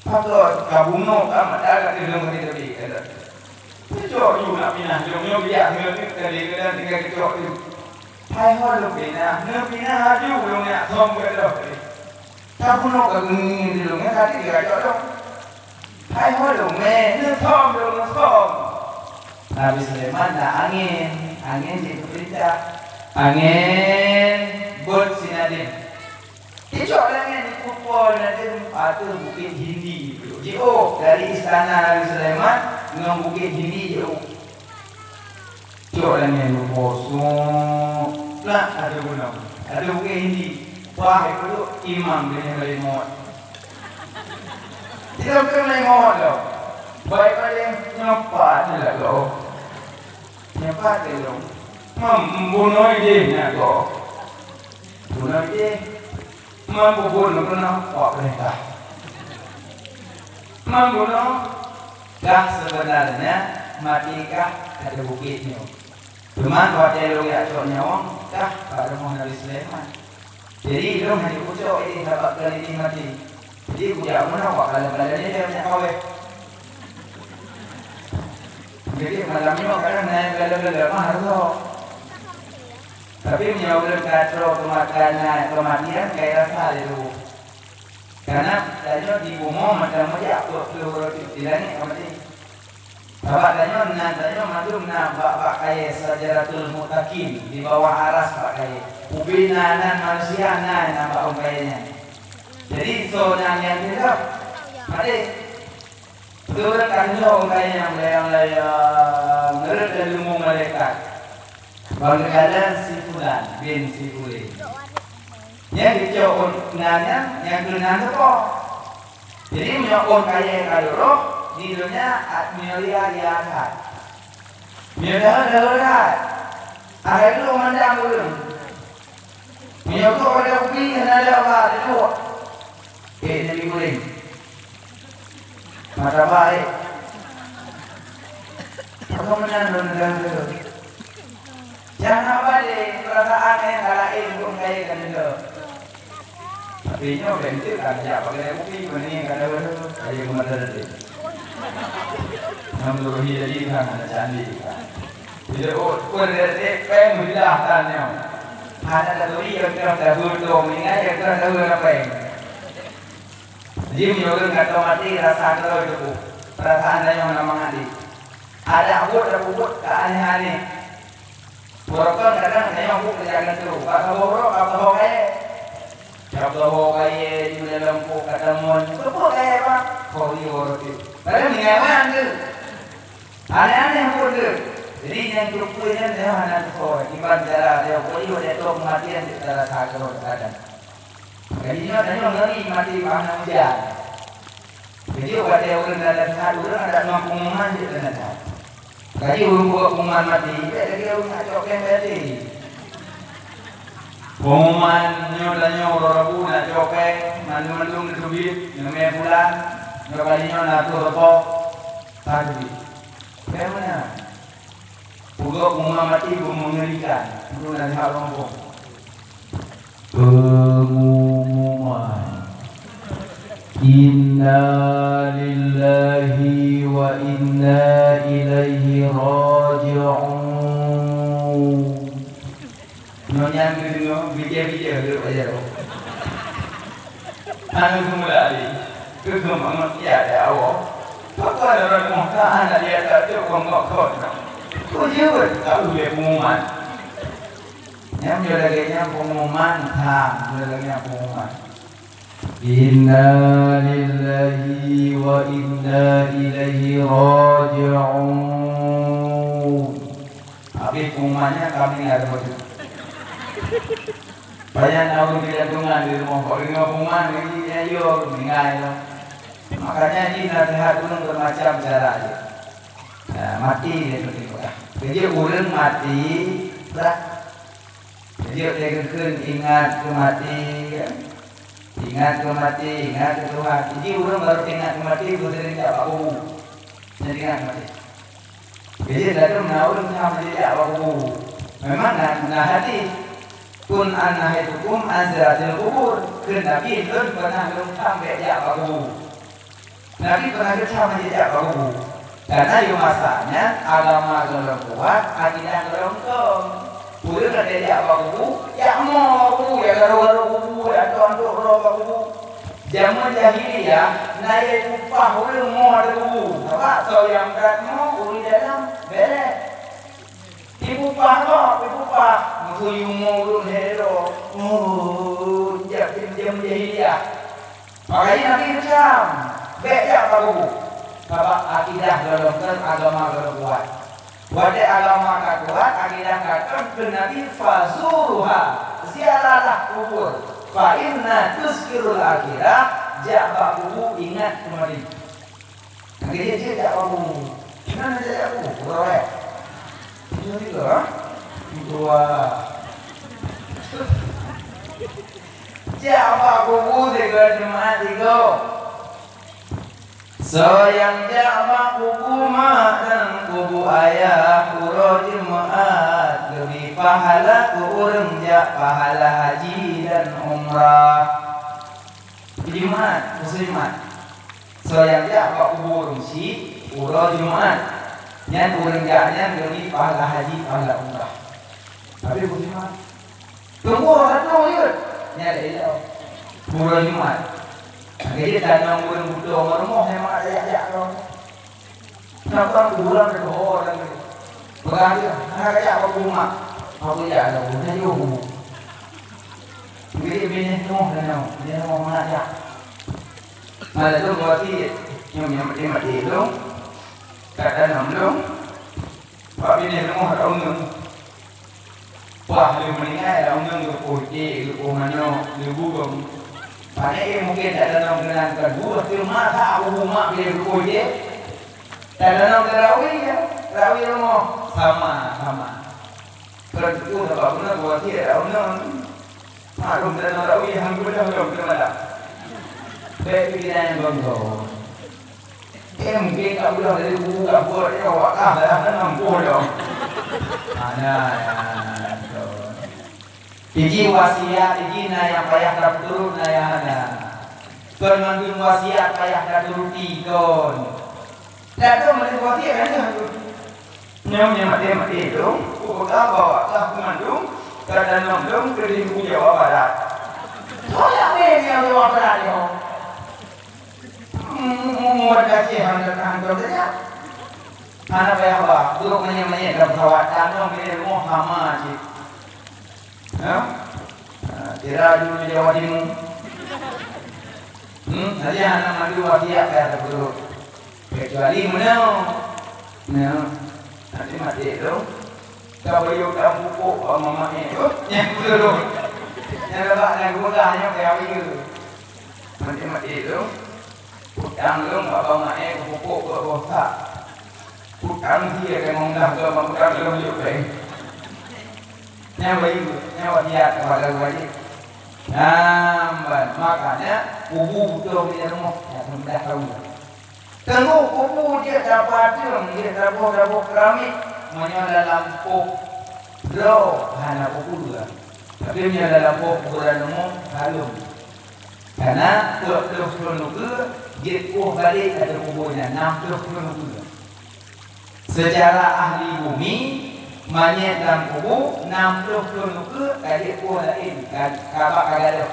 Pakon ka bunoe ka meudarat ilong di tepi, kata. Teucok yue nak pinah, ilong nyoe biak nyoe teuh tadi keunan tinggai teucok yue. Hai ho lôn pinah, lôn pinah laju lôn nak thom keudroe. Ka bunoe ka geungieng di lôn nyan, tadi geurajok lôn. Hai ho lôn mè, neuthom lôn neuthom. Nabi Sulaiman na angén, angén jipeupeurintah. Angén, beuet sinadeng. Jicok langét jipeupo ladôm ateueh Bukét Hindi. Jiôh dari istana Nabi Sulaiman ngon Bukét Hindi jiôh. Cok langét meupo, suk, plak, ateueh gunong, ateueh Bukét Hindi. Bah, ikut imam geunyan lé mawöt. Tidak betul lé mawöt lom. Baik paléng nyoe pat lagèe. Nyoe pat lom. Mam bunoe idéh nyan kok. Bunoe idéh. Mam bubuet neupeuna wak peurintah. Mam bunoe, kah sebenarnya maté kah ateueh bukét nyoe. Teuma watèe lôn jak cok nyawöng, kah bak rumoh Nabi Sulaiman. Jadi, lôn hana kucok idéh sabab keu idéh maté. Jadi, kujak meunoe wak kalon-kalon idéh nyak kaweh. Jadi, malam nyoe kadang na nyang galak-galak mah hareuta. Tapi meunyoe ureueng ka troh keu mata na keumatian, ka rasa lé tuboh. Karena tanyoe di bumoe mantong meujak peuet ploh uroe teuk, di langét ka maté. Sabab tanyoe na, tanyoe mandum na bak, bak kayèe Sajaratul Muttaqin, di bawah aras bak kayèe. Ubé na, na manusia na, na bak ôn kayèe nyan. Jadi, soe na nyang teuhah? Maté. Ureueng ka lheueh ôn kayèe nyang layang-layang, rhot lam leumo malaikat. Bang geukalon si fulan bin si fulan. Nyan geucok ôn nan nyan, nyang keunan teupo. Jadi, meunyoe ôn kayèe ka lurôh, di donya, at-, meunyoe ria, ria that. Meunyoe deuh, deuh that. Akhé lôn mandang ureueng. Meunyoe geuh pada kupi hana ada ba teudok. Eh, Nabi Ibrahim. Mata baik. Apa meunan lôn dengar tu? Jangan apa deh, perasaan eh, kalau eh, bukan kaya kan tu. Tapi nyoe bentuk kan, jak pakai kupi, mending kan tu, kaya kemana tadi. Nam luruhi jadi kan, ada candi kan. Bila, oh, pun ada peng, bila tanya. Hana taturi, ya, kena tahu tu, mendingan, ya, kena tahu apa yang. Jadi, meunyoe ureueng ka maté, rasa keudroe teupeue. Perasaan tanyoe na mangat lé. Adak buet, adak peubuet, ka aneh-aneh. Barokon kadang tanyoe buet keujagan tu. Ka saboh uroe, ka saboh kayèe. Ka saboh kayèe, di dalam pok ka tamon. Teupeue kayèe, Pak? Kok di uroe tu. Padahai meunyoe nyan tu. Aneh-aneh pun tu. Jadi, nyang keupeue nyan, nyoe hana teupeue. Iban cara dia, pokoknya, dia tu kematian, dia rasa keudroe kadang. Jadi, nyoe, nyoe ngeri maté bak hana ujan. Jadi, watèe ureueng na that, ureueng adak ngon pengumuman jeuet na that. Jadi, ureueng buka pengumuman maté, bèk lagèe ureueng nak cok péng maté. Pengumuman nyoe dan nyoe uroe Rabu nak cok péng, mandum-mandum neuteubiet, neumè bulan, nyoe kali nyoe na tuh reupok, ka teubiet. Bagaimana? Peugot pengumuman maté beumengerikan. Untuk nasihat rombong. Pengumuman. Inna lillahi wa inna ilaihi raji'un. Nyoe nyan geudeungoe, bijéh-bijéh lé bajèe roh. Hana geumeulah lé. Keu geumangat ya, ya Allah. Pakon ureueng moh ka hana lihat tak cok bongkok kon. Kujeuet ka ulèe pengumuman. Nyan meunyoe lagèe nyan pengumuman, ha, meunyoe lagèe nyan pengumuman. Inna lillahi wa inna ilaihi raji'un. Pengumumannya kami nggak ada baju. Banyak tahu di jantungan di rumah, kalau dengar pengumuman, ini ya yo, meninggal lah. Makanya ini nasihat ulun bermacam cara aja. Nah, mati dia seperti itu. Jadi ulun mati, berat. Jadi, lé geukheun ingat keu maté, ya. Ingat keu maté, ingat keu Tuhan. Jadi, ureueng barô ingat keu maté, beuseuring jak bak kubu. Nyan ingat keu maté. Jadi, ladôm na ureueng nyang jak bak kubu. Memang na, na hadis, "Kun an nahaitu kum an ziyaratil kubur." Kheun Nabi, "Lôn peunah lôn tham bék jak bak kubu." Nabi peunah geucam jijak bak kubu. Karena di masa nyan agama gohlom kuat, akidah gohlom kong. Ureueng ka jijak bak kubu, jak mo bak kubu, jak garo-garo kubu, jak antok-antok droe bak kubu. Jameun jahiliyah, na nyang ipupah ureueng mo ateueh kubu. Sabab soe nyang brat mo, ureueng dalam beret. Ipupah mo, ipupah. Meusuyueng mo ureueng lhèe droe. Oh, jak jameun jahiliyah. Makajih Nabi geucam, "Bèk jak bak kubu, sabab akidah gohlom kheun, agama gohlom kuat." Watèe agama ka kuat, akidah ka kheun, kheun Nabi, "Fazuruha, ziarahlah kubur, fa inna tuzkirul akhirah, jak bak kubu ingat keu maté." Lagèe jih jak bak kubu. Kiban jak bak kubu? Kubu rawèt. Itu juga, ha? Dua. Jak bak kubu sigoe jeumaat sigoe. Soe nyang jak bak kubu mak dan kubu ayah uroe jeumaat, leubeh pahala keu ureueng jak pahala haji dan umrah. Jeumaat, muslimat. Soe nyang jak bak kubu ureueng syik uroe Jumat, nyan ureueng jak nyan geubri pahala haji, pahala umrah. Tapi ureueng Jumat. Teungku, ka troh jeuet. Nyan lé ilôn. Uroe Jumat. Lagèe jih tanyoe ureueng butông rumoh nyang mangat jak-jak droe. Kenapa kuburan ada dua orang ni? Pegang dia, hana kajak bak kubu mak. Aku jak ada kubu, saya juga kubu. Jadi bini semua kena, bini semua mengajak. Malah tu buat sikit, nyum nyum mati mati tu, kat dalam tu, bak bini semua ada undang. Wah, lheueh meuninggai, lam ngon geupoh cék, geupoh manok, geuburông. Pané mungken dak dalam keunan ka dua teuma that kubu mak bilé geupoh cék. Dak dalam keu rawi, ya, rawi rumoh. Sama, sama. Keu teungku sabab beuna geuwasiet dak uneun. Maklum dak dalam rawi han geubeudôh lom keu malam. Bèk pikiran nyang gon-gon. Eh, mungkin ka udah dari kubu ka buat, ya, awak kah dah kan nampuh dia. Ada, ya, betul. Jadi wasiat, jadi na nyang payah tapeuturot, na nyang hana. Kon mandum wasiat payah taturuti, kon. Dak tu mandum wasiat kan tu. Nyang, nyang maté-maté tu, kupeugah bahwa kah mandum ka tanom lom keu di Jawa Barat. Soe nyang nyang Jawa Barat nyoe? Muat Aceh hana tahan saja. Hana payah ba, duek manyét-manyét lam pesawat, tanong di rumoh sama cit. Ha? Ha, kira dulu Jawa Timur. Hmm, saja hana madu wasiat payah tapeurot. Kecuali meunoe. Nah, nanti mati tu. Ka bayeue ka pupuk bak mamak nyoe. Nyan beutôi. Nyan leubak nyan geupeugah nyoe keu awak nyoe. Maté-maté lôn, utang lôn bak mamak nyoe pupuk bak boh sak. Utang dia keu meudah keu mamak lôn yue bèe. Nyan bayeue, nyan wasiat kepada wajib. Nyan ban, makanya kubu beutôi di rumoh, ya, mudah tahu. Teungoh kubu jeuet tapateueng, jeuet taboh-taboh keramik, meunyoe lam lampôh droe hana kubu dua. Tapi meunyoe lam lampôh kuburan umum, halom. Kana peuet ploh thon ukeue jeuet poh balek ateueh kubu nyan, nam ploh thon ukeue. Seucara ahli bumi, manyét lam kubu, nam ploh thon ukeue ka jeuet poh laén, ka, ka bak ka gadôh.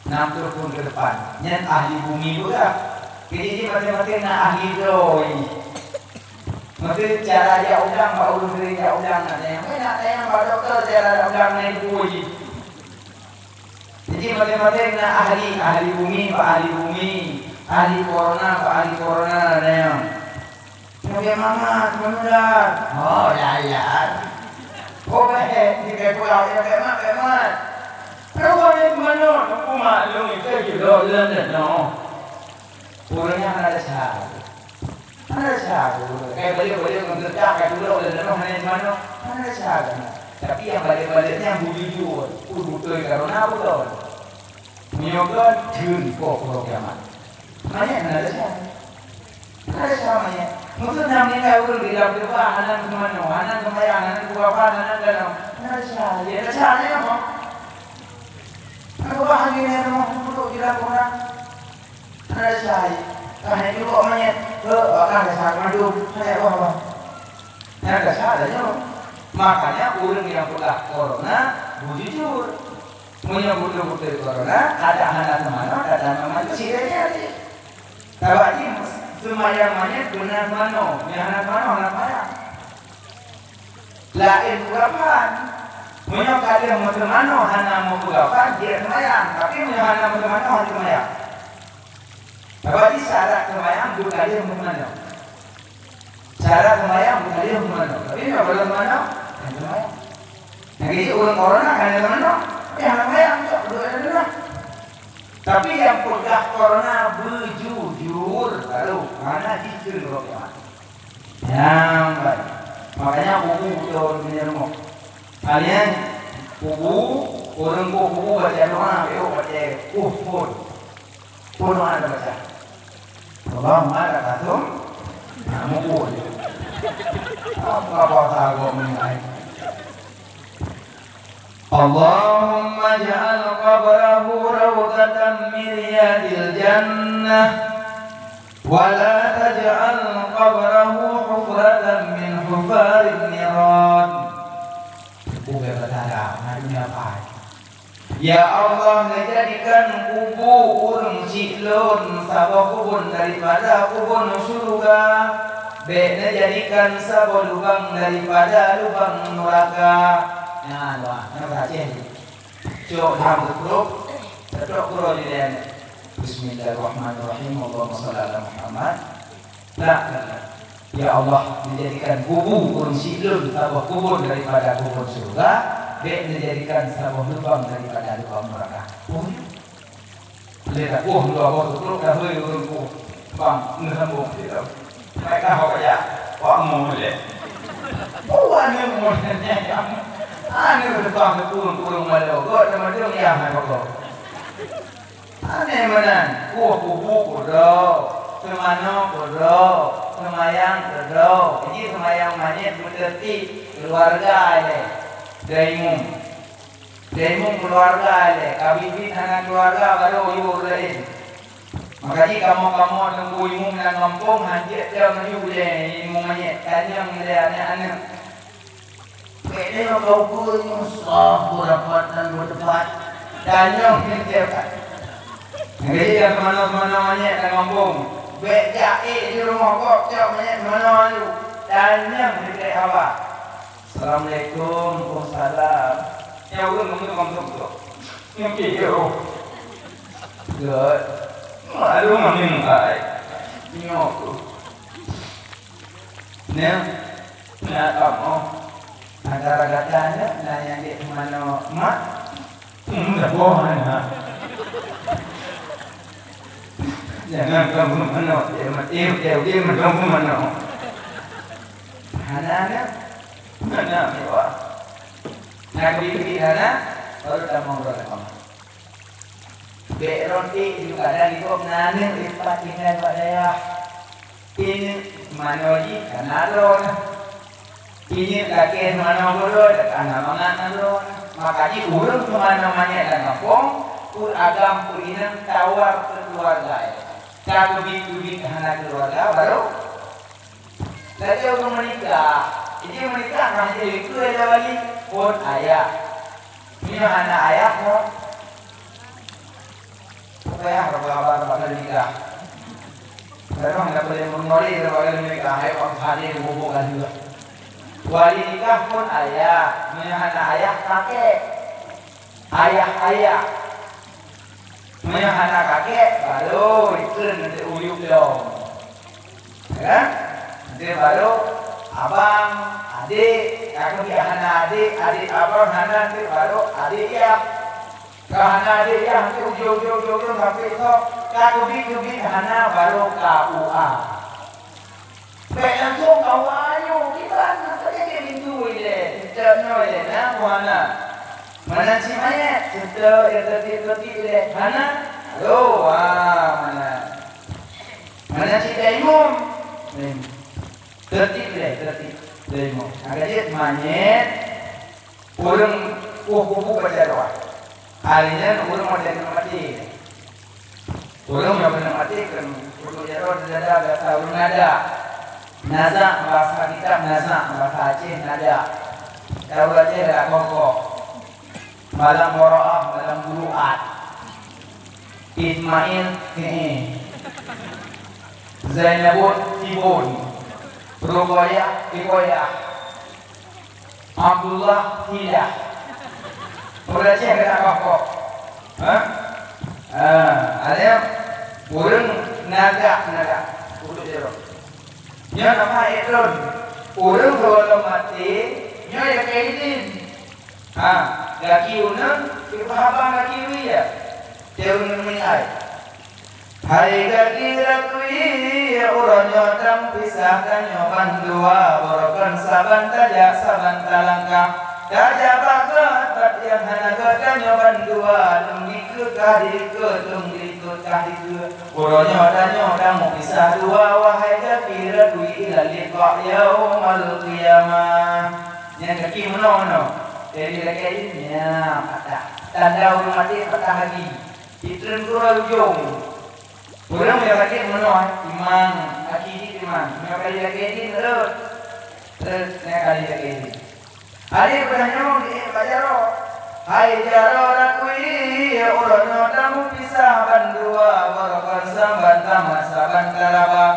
Nam ploh thon keu depan. Nyan ahli bumi peugah. Jadi, maséng-maséng na ahli droe. Maksud cara jak udang, bak ureueng seuring jak udang nak tanyong. Meunan tanyong bak dokto cara jak udang nyan pui. Jadi, maséng-maséng na ahli, ahli bumi bak ahli bumi, ahli corona bak ahli corona tanyong. Sabe mangat menular. Oh, layan. Oh, bèk, di bèk pulang, ya, bèk mat, bèk mat. Rupanya keumanö, teuma lôn itu judok lôn nyoe. Ureueng nyan hana desya. Hana desya, kayak balik-balik ngon teutak, kayak dulu, dan hana di mana, hana desya kan. Tapi nyang balik-balik nyan bujur-jujur, beutôi karena beutôi. Meunyoe kon, jeuet kok uroe kiamat. Manyét hana desya. Hana desya manyét. Maksud nyan meuninggai ureueng di dalam keubah, hana keumanö, hana keumayang, hana keubaban, hana keunoe. Hana desya, ya desya nyan apa? Hana keubahan nyan, hana keuduek di dalam keubah. Hana desya. Ka hai jukok manyét, "Hek, wak ka desya mandum, hana wah-wah." Hana desya nyoe. Makanya ureueng nyang peugah corona bujur. Meunyoe beutôi-beutôi corona, adak hana seumanö, adak hana seumanö, sirek jari. Sabab jih seumayang manyét beuna seumanö, nyang hana seumanö, hana seumayang. Laén peugafan. Meunyoe ka lheueh meuseumanö hana meupeugafan, jeuet seumayang. Tapi meunyoe hana meuseumanö, hana seumayang. Sabab jih syarat seumayang buet ka lheueh meuseumanö. Syarat seumayang buet ka lheueh meuseumanö. Tapi meunyoe ka lheueh meuseumanö, hana seumayang. Nyang keuji ureueng corona ka lheueh meuseumanö, tapi hana seumayang, cok, duduk di rumah. Tapi nyang peugah corona beujujur, lalu mana jih keu droe meunan. Nyang baik. Makanya kubu beutôi meunyoe rumoh. Kalian kubu, ureueng kubu baca doa, beu baca kuh pun. Pun doa baca. Allahumma lakasum. Nah, mukul. Apa bahasa agama ni? Allahumma ja'al qabrahu rawdatan min riyadil jannah, wa la taj'al qabrahu hufratan min hufarin niran. Bukan perkara, madunya apa? Ya Allah, neujadikan kubu ureueng syiek lôn saboh kubun daripada kubun syeuruga, bèk neujadikan saboh lubang daripada lubang nuraka. Nyan doa, nyan bahasa Aceh. Cok dalam geutrok, seutôt keudroe di dalam. Bismillahirrahmanirrahim. Allahumma shalli ala Muhammad. Nah, ya Allah, neujadikan kubu ureueng syiek lôn saboh kubun daripada kubun syeuruga, bèk neujadikan saboh lubang daripada lubang nuraka. Lé takoh dua boh tuklok dah hôi ureueng ku. Bang, neu sambong dia. Mereka hok ya. Wak mu lé. Wak ni mu lé. Anu depan ureueng-ureueng malu. Gok sama dia ya hai pokok. Aneh meunan. Kuh kubu kudo. Seumano kudo. Seumayang kudo. Jadi seumayang manyét beuteuti keuluarga lé. Daimum. Teurimong keuluwarga ilèe, ka biet-biet hana keuluwarga barô yue ureueng laén. Maka jih kamoe-kamoe teungku imeum lam gampông hanjeuet lom laju ulèe imeum manyét, tanyong ilèe aneuk-aneuk. Bèk lé nyoe ka ukeue nyoe, soh beurapat dan beuteupat. Tanyong ilèe pat. Maka jih nyang teumanoe-teumanoe manyét lam gampông, bèk jak ék di rumoh gob, cok manyét teumanoe laju. Tanyong ilèe haba. Assalamualaikum, waalaikumsalam. Ya Allah, mungkin kamu tu. Mungkin ya Allah. Gèt. Malu mungkin ai. Nyoe tu. Nah, nah kamu. Antara gata nyoe, nah nyang dek manoe mak. Hmm, dah boh na. Jangan kamu manoe, dia mati, dia, dia manoe, manoe. Hana na. Hana meuwah. Na keubiet-biet hana, baru tamong droe tamong. Bèk rot ék ju kadang ikôt na aneuk lipat tinggai bak dayah. Ineuk manoe jih ka na droe na. Ineuk lakèe manoe keudroe ka na mangat na droe na. Maka jih ureueng keumanoe manyét lam gampông, peue agam peue inong tawar keu keuluwarga. Ka keubiet-keubiet hana keuluwarga, baru Lagèe ureueng meunikah, jadi meunikah hana jeuet keu lé wali, phôn ayah. Meunyoe hana ayah, phôn payah raba-raba bak lôn nikah. Kadang hana boleh meungolé bak lôn nikah, hai wak hadé bubuk laju. Wali nikah phôn ayah, meunyoe hana ayah, kakek. Ayah-ayah. Meunyoe hana kakek, baru ikheun nanti uyuek lom. Ya kan? Nanti baru Abang, adék, ka keubiet hana adék, adék abang hana, enteuk barô adék yah. Ka hana adék yah, enteuk ujong-ujong, ujong-ujong sampoe soe, ka keubiet-keubiet hana, barô K U A. Bèk langsông K U A nyoe, kiban, maka jeuet pintoe ilèe, cok nyoe ilèe, na ku hana. Meunan cit manyét, seutôt, ya, teubiet-teubiet ilèe, hana. Aduh, ah, meunan. Meunan cit tayamum. Teubiet lé, teubiet lé mo. Nyang ka jeuet manyét, ureueng poh kubu baca doa. Hari nyan ureueng watèe keuneuk maté. Ureueng nyang keuneuk maté keuneuk peuduek jaroe di dada, gata ureueng nada. Nazak, bahasa kitab nazak, bahasa Aceh nada. Cara Aceh adalah kongkong. Malam Waroah, malam Buruat. Ismail, heeh. Zainabun, Tibun. Ruqayyah, Iqayyah. Abdullah, Hilah. Ureueng Aceh keuneuk kongkong. Ha? Ha, ada ureueng nada, nada. Peuduek jaroe. Nyoe nama ikron. Ureueng gohlom maté, nyoe lakèe idin. Ha, gaki uneun, sigoe haba gaki wie, ya. Teurimong meunyai. Hai gaki gaki wie, uroe nyoe tameupisah tanyoe bandua, barokon saban tajak, saban talangkah. Tajak bak geutanyoe hana geutanyoe bandua, lôn dikeue ka dikeue, lôn dikeue ka dikeue. Uroe nyoe tanyoe tameupisah dua, wahai gaki gaki wie, ila liqa yaumal qiyamah. Nyang gaki meunoe-meunoe, dari lakèe idin nyan patah. Tanda ureueng maté patah gaki. Itreun keudroe ujong. Ureueng nyang sakét meunoe, imang, gaki jih imang. Nyang dari lakèe idin rhot. Rhot, nyang dari lakèe idin. Adék peudah nyoe di bak jaroe. Hai jaroe gaki wie, uroe nyoe tameupisah bandua, barokon saban tamat, saban taraba.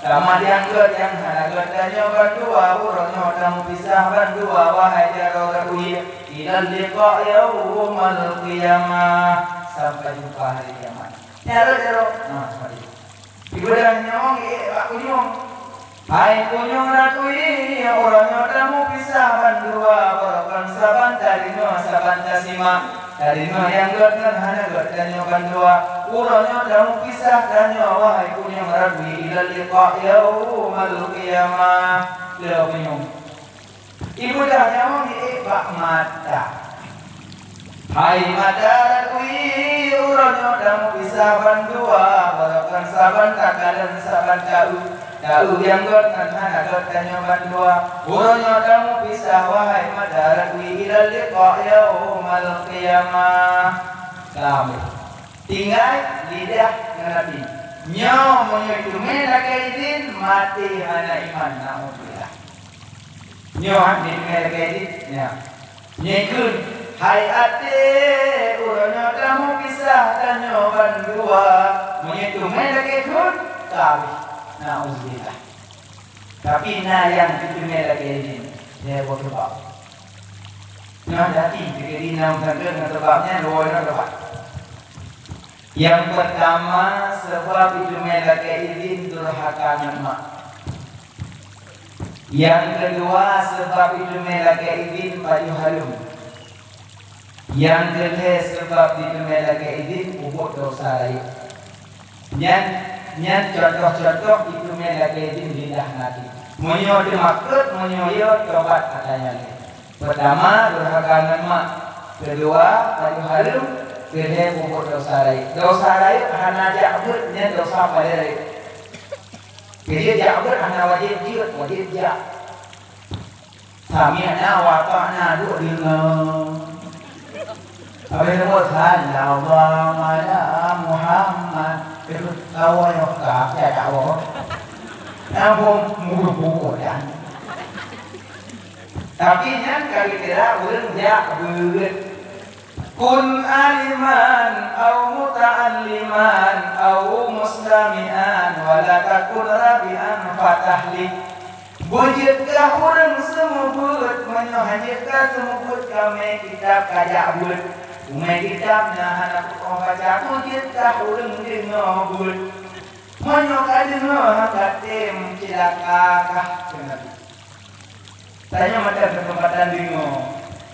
Sama nyang gèt nyang hana gèt tanyoe bandua, uroe nyoe tameupisah bandua, wahai jaroe gaki wie, ilal liqa yaumal qiyamah, sampai jumpa hari kiamat. Jaroe, jaroe. Nah, mari. Ibadah nyoe ngiek bak kunyueng. Hai kunyueng gaki wie, uroe nyoe tameupisah bandua, barokon saban tadeungoe, saban tasimak. Tadeungoe nyang gèt ngon hana gèt tanyoe bandua. Uroe nyoe tameupisah tanyoe, wahai kunyueng gaki wie, ilal liqa yaumal qiyamah. Lheueh kunyueng. Ibadah nyoe ngiek bak mata. Hai mata gaki wie, uroe nyoe tameupisah bandua, barokon saban takalon, saban taeu. Taeu nyang gèt ngon hana gèt tanyoe bandua. Uroe nyoe tameupisah, wahai mata gaki wie, ilal liqa yaumal qiyamah. Ka habéh. Tinggai lidah ngon até. Nyoe meunyoe teumé lakèe idin, maté hana iman, naudzubillah. Nyoe han jeuet mé lagèe jih, nyoe. Nyoe kheun, hai até, uroe nyoe tameupisah tanyoe bandua. Meunyoe teumé lagèe kheun, ka habéh. Naudzubillah. Tapi na nyang teumé lagèe jih, lhèe boh sabab. Nyoe hati-hati, jadi nyang sangkot ngon sabab nyan, dua nyoe sabab. Nyang peurtama, sabab jiteumé lakèe idin durhaka ngon mak. Nyang keudua, sabab jiteumé lakèe idin pajoh hareuem. Nyang keulhèe, sabab jiteumé lakèe idin peubuet desya rayeuk. Nyan, nyan contoh-contoh jiteumé lakèe idin lidah ngon até. Meunyoe teumakot, meunyoe yo, tobat ata nyan lé. Peurtama, durhaka ngon mak. Keudua, pajoh hareuem. Keulhèe, peubuet desya rayeuk. Desya rayeuk hana jak beuet, nyan desya paléng rayeuk. Keujeuet jak beuet hana wajéb jeuet, wajéb jak. Sami'na wa ata'na, duek deungö. Habéh lom, sallallahu ala Muhammad. Kawoe nyoe ka, jak dakwoe. Nyang phon mureuh buet nyan. Tapi nyan ka geukira ureueng jak beuet. Kun aliman au muta'alliman au mustami'an, wa la takun rabi'an fatahlik. Beujeuet kah ureueng seumeubeuet, meunyoe hana jeuet kah seumeubeuet, ka mé kitab, ka jak beuet. Umé kitab na hana peukoh baca, beujeuet kah ureueng deungoe beuet. Meunyoe ka deungoe hana tem, ceulaka kah, kheun Nabi. Tanyoe mantong keuseumpatan deungoe.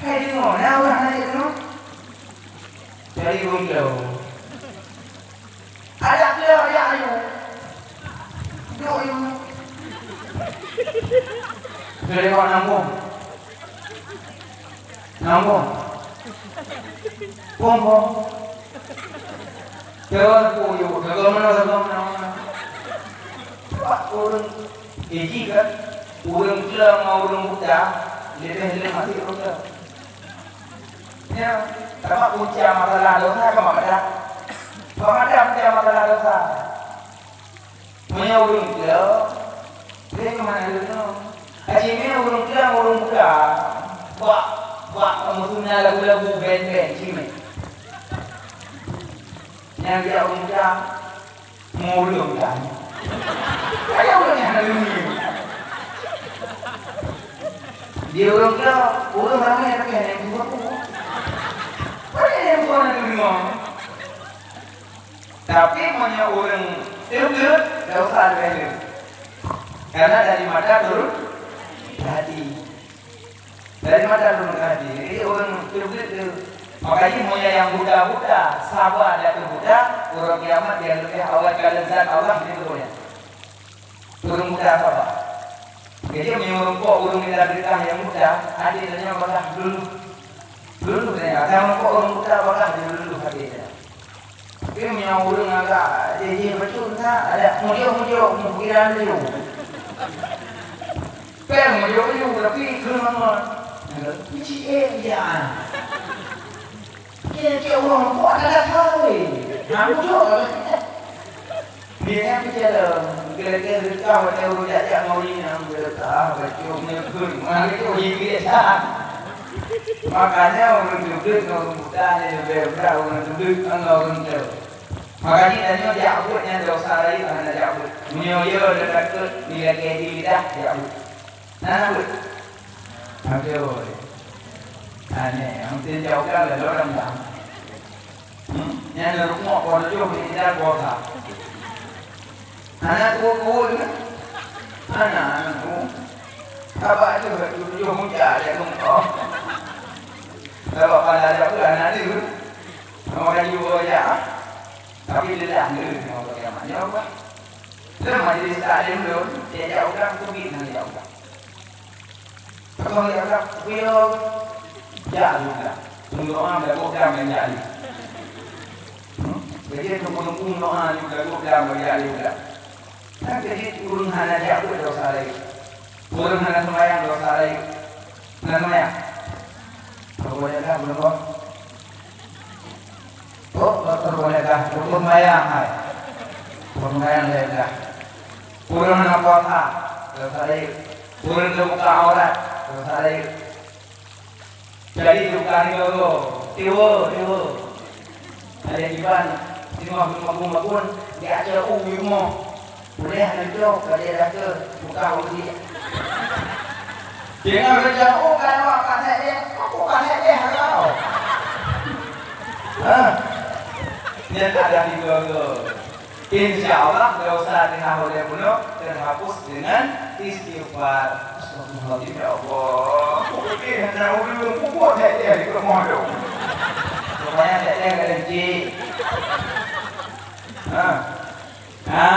Hai deungoe, na ureueng hana jeuet deungoe? Cari ureueng klo. Ada klo, ada ayu. Duek ayu. Klo lewat nambong. Nambong. Pong, pong. Dewan puyuh, dewan mana, dewan mana. Pak ureueng, eh, ji kan? Ureueng klo ngon ureueng buta, leubeh lé mati ureueng klo. Ya, sabab punca masalah dosa kan bak mata. Bak mata punca masalah dosa. Meunyoe ureueng klo, lé keumanö leunoe? Aci mé ureueng klo, ureueng buta. Bak, bak meukeuna lagu-lagu band-band cimé. Nyang jak ureueng buta, mureueng kan. Kaya ureueng nyang hana leunyueng. Di ureueng klo, ureueng ramé tapi hana nyang tuha-tuha. Hana nyang tuha na deungoe. Tapi meunyoe ureueng teubleuet, dosa leubeh le. Karena dari mata turun ke hati. Dari mata turun ke hati. Jadi ureueng teubleuet tu. Makanya meunyoe nyang buta-buta, saba di ateueh buta, uroe kiamat nyang leubeh awai ka leuzat Allah di tuboh nyan. Ureueng buta saba. Jadi meunyoe ureueng po ureueng mita beureukat nyang buta, até tanyoe bagah luluh. Luluh tanyoe, asai ureueng po ureueng buta bagah luluh até tanyoe. Tapi meunyoe ureueng agak jih-jih bacut na, ada mujok-mujok, meupikiran laju. Pèng mujok-mujok, tapi keuneuk ngon. Meuci ék jak. Kira-kira ureueng po ada dasar weh. Nah, mujok lah. Dia nyan peucaya lom. Kira-kira deukah watèe ureueng jak-jak ngon ureueng nyan, deukah, bacut, meukheun. Mari tu, hibi dah. Makanya ureueng teubleuet ngon ureueng buta nyan leubeh brat ureueng teubleuet ngon ureueng teuh. Makajih tanyoe jak buet nyang desya rayeuk hana jak buet. Meunyoe yo lôn takot dilakèe di lidah jak buet. Hana buet. Aduh. Aneh, mungkin jauh kan lalu orang bilang. Hmm? Nyang na rumoh poh tujoh di lidah kuasa. Hana tuwo-tuwo tu. Hana, hana tuwo. Abah tu tujoh muda dia tu. Kalau pada ada pun anak dia. Orang kayu ya. Tapi lelah ni, orang kiamat. Ya Allah. Dalam majlis taklim tu, tiap-tiap orang tu bit nang tiap orang. Kalau tiap orang, beliau jak juga. Untuk orang dah bukan menjadi. Hmm? Jadi, untuk menunggu doa juga bukan menjadi juga. Kan jadi, ureueng hana jak pun dosa lain. Ureueng hana sembahyang dosa lain. Hana sembahyang. Pokoknya kan, belum. Oh, betul boleh dah. Rukun mayang, hai. Rukun mayang lain dah. Ureueng hana puasa, dosa lain. Ureueng teubuka aurat, dosa lain. Jadi tukang nyoe, tiwa, tiwa. Ada iban, singoh lima puluh bakun, di atas u lima. Boleh aneuëk jok, ka dia rasa buka uji. Dengan rejang, oh, kan awak pakai dia, aku pakai dia, kalau. Ha. Dia tak ada tiga-tiga. Insya Allah, dosa tengah boleh bunuh terhapus dengan istighfar. Astagfirullahaladzim, ya Allah. Aku fikir, nak urus, aku buat saya dia di rumah tu. Rupanya saya dia kena cik. Ha. Ha,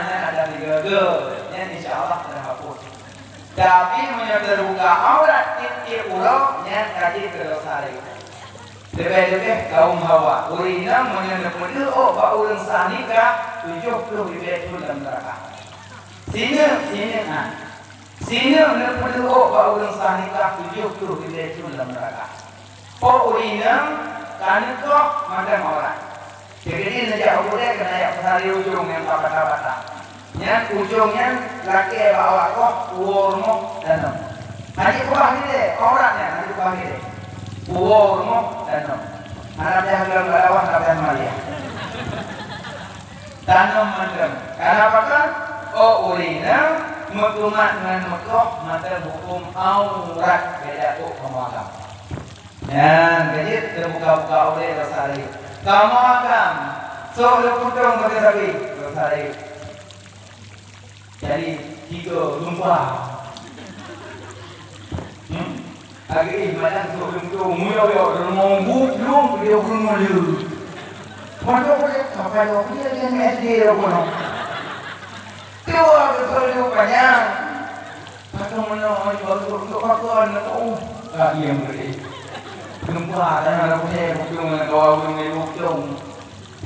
nyan ada tiga tu. Nyan insya Allah terhapus. Tapi meunyoe teubuka aurat tieb-tieb uroe, nyan ka jeuet keu dosa lé. Leubeh-leubeh kaum hawa. Ureueng inong meunyoe neupeudeuh ôk bak ureueng sah nikah, tujoh ploh ribèe thon lam neuraka. Sineuk, sineuk, ha. Sineuk neupeudeuh ôk bak ureueng sah nikah, tujoh ploh ribèe thon lam neuraka. Po ureueng inong ka neukoh mantong aurat. Jadi neujak u keudè keuneuk jak peusari ujong nyang ka patah-patah. Nyan ujong nyan lakèe bak awak koh, puwoe rumoh, tanom. Hana keubah keudè, aurat nyan hana keubah keudè. Puwoe rumoh, tanom. Hana payah lom bak lawah, hana payah maliah. Tanom mantong. Kenapa kan? Oh, ureueng inong meutumat ngon meukoh mantong huköm aurat, beda ôk kamoe agam. Nyan, ka jeuet teubuka-buka ulèe dosa rayeuk. Kamoe agam, sok lôn putong bak sabe, dosa rayeuk. Jadi, tiga lumba. Lagèe malam tu leuem tu, meuyok-yok, rumoh buet lom, dia bunoe lé. Pondok boleh, apa dia, dia, dia, S D dia bunoe. Tua betul dia panjang. Patong meunoe, baru untuk pakon, oh, tak diam boleh. Gempa, tanah dah boleh, bukan nak kawan, bukan nak bukan.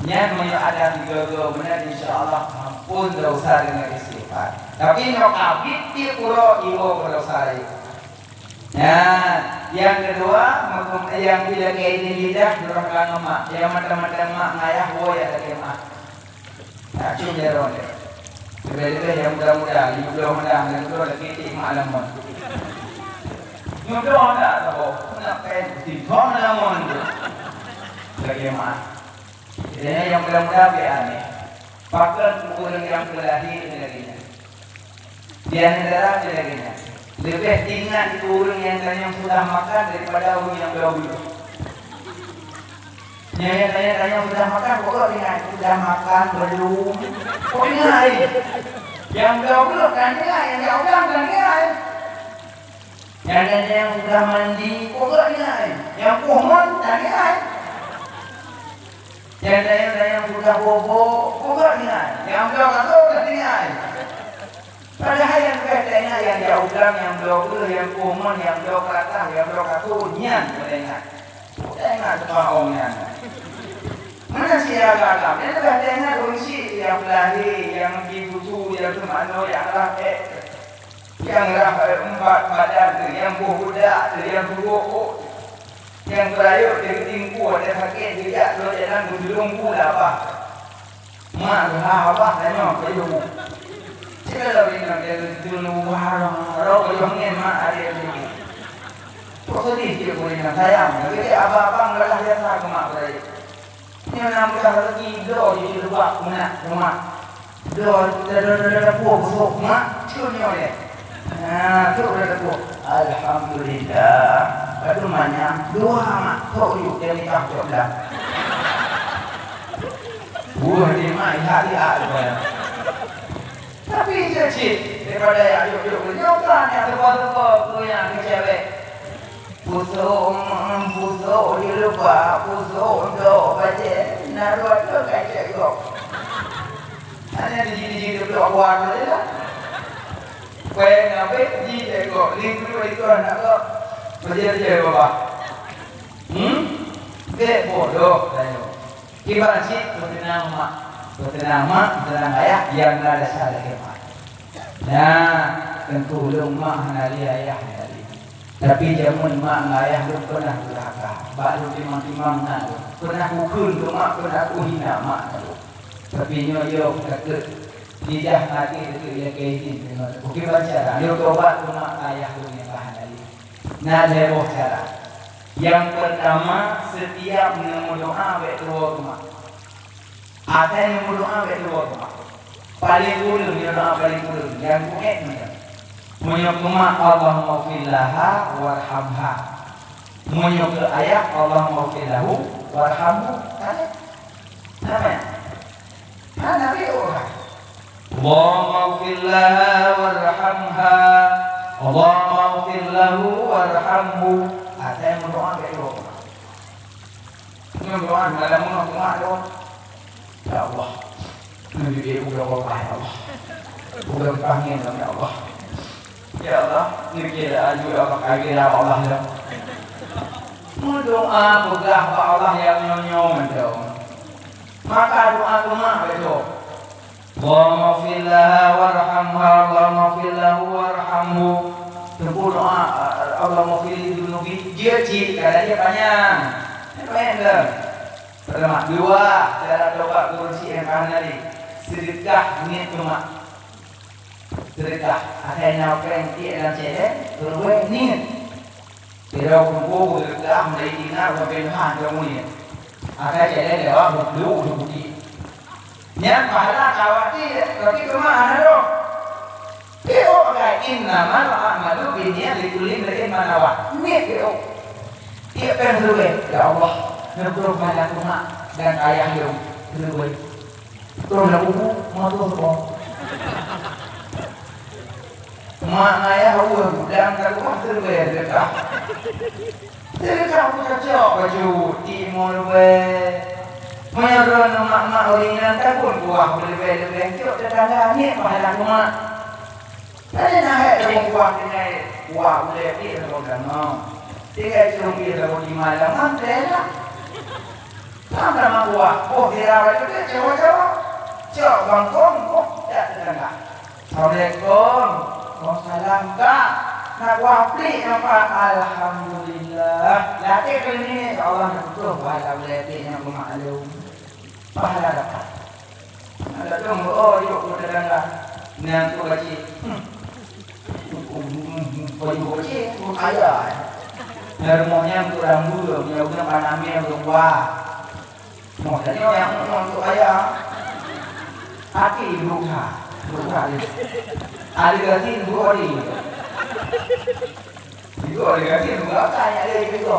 Nyan meunyoe ada tiga-tiga beuna, insya Allah ampôn dosa deungon istighfar. Tapi nyoe kabit pih uroe iwoe keu dosa rayeuk. Nah, nyang keudua, meukeum-, nyang pih lagèe idin lidah, durhaka ngon mak. Nyang mantong-mantong mak ngon ayah, woe jak lagèe mak. Tak cium jaroe lé. Leubeh-leubeh nyang muda-muda, nyang muda-muda, nyang muda lagèe tik mak lamon. Nyang muda-muda, saboh, nak pen, tik mak lamon tu. Lagèe mak. Jadi, nyang muda-muda pih aneh. Pakon keu ureueng nyang peulahé lagèe nyan. Di antara lagèe nyan. Leubeh ingat keu ureueng nyang tanyong sudah makan daripada ureueng nyang bloe beuh. Nyang tanyong-tanyong sudah makan, pokok ingat, sudah makan belum? Pokok ingat ai. Nyang bloe beuh kan ingat, nyang jak udang kan ingat ai. Nyang, nyang, nyang udah mandi, pokok ingat ai. Nyang poh mon, tak ingat ai. Nyang, nyang, nyang udah bobo, pokok ingat ai. Nyang bloe kasô, tak ingat ai. Padahai nyang ka teuingat, nyang jak udang, nyang bloe beuh, nyang poh mon, nyang bloe keuratah, nyang bloe kasô, nyan teuingat. Teuingat teuma ôn nyan. Mana si agam-agam? Nyang ka teuingat ureueng syiek, nyang peulahé, nyang jibusu, nyang teumanoe, nyang rhah ék. Nyang rhah, eh, empat badan teuh, nyang boh budak teuh, nyang tuwoe ôk teuh, nyang beurayeuk teuh, geutingkue, nyang sakét, geujak lom jalan, geutulông bu lé abah. Mak geuhah abah tanyoe keu yue. Cit lom inong, dia geutulông bu, roh keu yue ngen mak, adik keu yue. Kok sedih cit keu inong, sayang. Tapi abah-abah geulah jasa keu mak beurayeuk. Nyoe na mudah rezeki, bloe jih luwah meunak rumoh. Bloe, da, da, da, da, dapur, busôk mak, cun nyoe lé. Nah, tu da dapur. Alhamdulillah. Ka teuma nyan, dua mak, tok yuk, dia nikah cok dah. Buah di mak, lihat, lihat, lihat. Tapi jeuet cit, daripada jak yuk-yuk, nyoe kan nyang teuka-teuka keu nyang keu cewek. Pusok, pusok julupa, pusok dok bajèe, na dua-dua kacek gok. Hana diji-diji teublok kuah tu je lah. Pèng abéh ji cek gok, lheuh keudua ikôt aneuk gok. Bajèe-bajèe babah. Hmm? Bèk bodoh tanyoe. Kiban cit peuteunang mak, peuteunang mak, peuteunang ayah, nyang na dasar lagèe mak. Nah, teungku ulôn mak hana lé ayah hana lé. Tapi jameun mak ngon ayah lôn peunah durhaka. Bak lôn timang-timang na lôn. Peunah kukheun keu mak, peunah kuhina mak na lôn. Tapi nyoe yoh takheun lidah maté takheun lagèe nyan. Kiban cara, lôn tobat keu mak ayah lôn nyang ka hana lé. Na lhèe boh cara. Nyang peurtama, setiap neumeudoa bèk tuwoe keu mak. Asai neumeudoa bèk tuwoe keu mak. Paleng kureueng, nyoe doa paleng kureueng, nyang kuék mantong. Meunyoe keu mak, Allahummaghfir laha warhamha. Meunyoe keu ayah, Allahummaghfir lahu warhamhu. Ka lheueh. Sama. Hana lé orang. Allahummaghfir laha warhamha. Allahummaghfir lahu warhamhu. Asai meudoa bèk tuwoe keu mak. Nyoe doa malam nyoe keu mak doa. Ya Allah, neujudi uroe Allah, ya Allah. Uroe panggil, ya Allah. Ya Allah, neujudi aju, ya Allah, kagila Allah, ya. Meudoa peugah bak Allah nyang nyoe-nyoe mantong. Maka doa keu mak beutôi. Allahummaghfir laha warhamha, Allahummaghfir lahu warhamhu. Teungku doa, Allahummaghfir li dzunubi, jeuet cit, kadang jeuet panyang. Panyang dah. Pertama, dua, cara tobat gurunsi nyang ka hana lé. Seudeukah niet keu mak. Seudeukah. Asai na péng tiek lam céléng, keureuweh niet. Sidroe kumpul beureukat meunari dinar sampoe lheueh dua mulie. Akai céléng lewat beudôk di bukét. Nyan pahala ka awak tiek, tapi keu mak hana rhoh. Tiek akai, "Innamal a'malu binniyat, likulli imri'in ma nawa." Niet tiek. Tiek péng reuweh, "Ya Allah, neubri pahala keu mak dan ayah lôn reuweh." Troh lam buku, moto teuka. Mak ngon ayah hue gudang ka keumah, Leubeh teuka. Teuka peucocok baju timun leubeh. Meunyoe droeneuh mak-mak ureueng inong takun kuah leubeh-leubeh cok teutangga, nyoe pahala kumat. Tadi na hek tabong kuah tinggai kuah ulèe pih tabong danau. Tinggai curông pih tabong di malam, mantè lah. Sama-sama kuah, boh sira bak teuteuek cawa-cawa. Cok bangkong, boh jak teutangga. Assalamualaikum. Waalaikumsalam. Kak, na kuah plik nyoe, Pak? Alhamdulillah. Latèe keuneuk, insya Allah, na putôh pahala ulèe plik nyang beumaklum. Pahala dapat. Ada dong, oh, yuk, keu teutangga. Nyan tu gaji. Hmm. Baju gaji, tu kaya. Nyan rumoh nyan tu rambut, nyan udah panamé udah kuah. Mau tanya yang mau tu kaya. Hati berusaha, berusaha dia. Ada gaji dua hari. Itu ada gaji dua hari ada itu.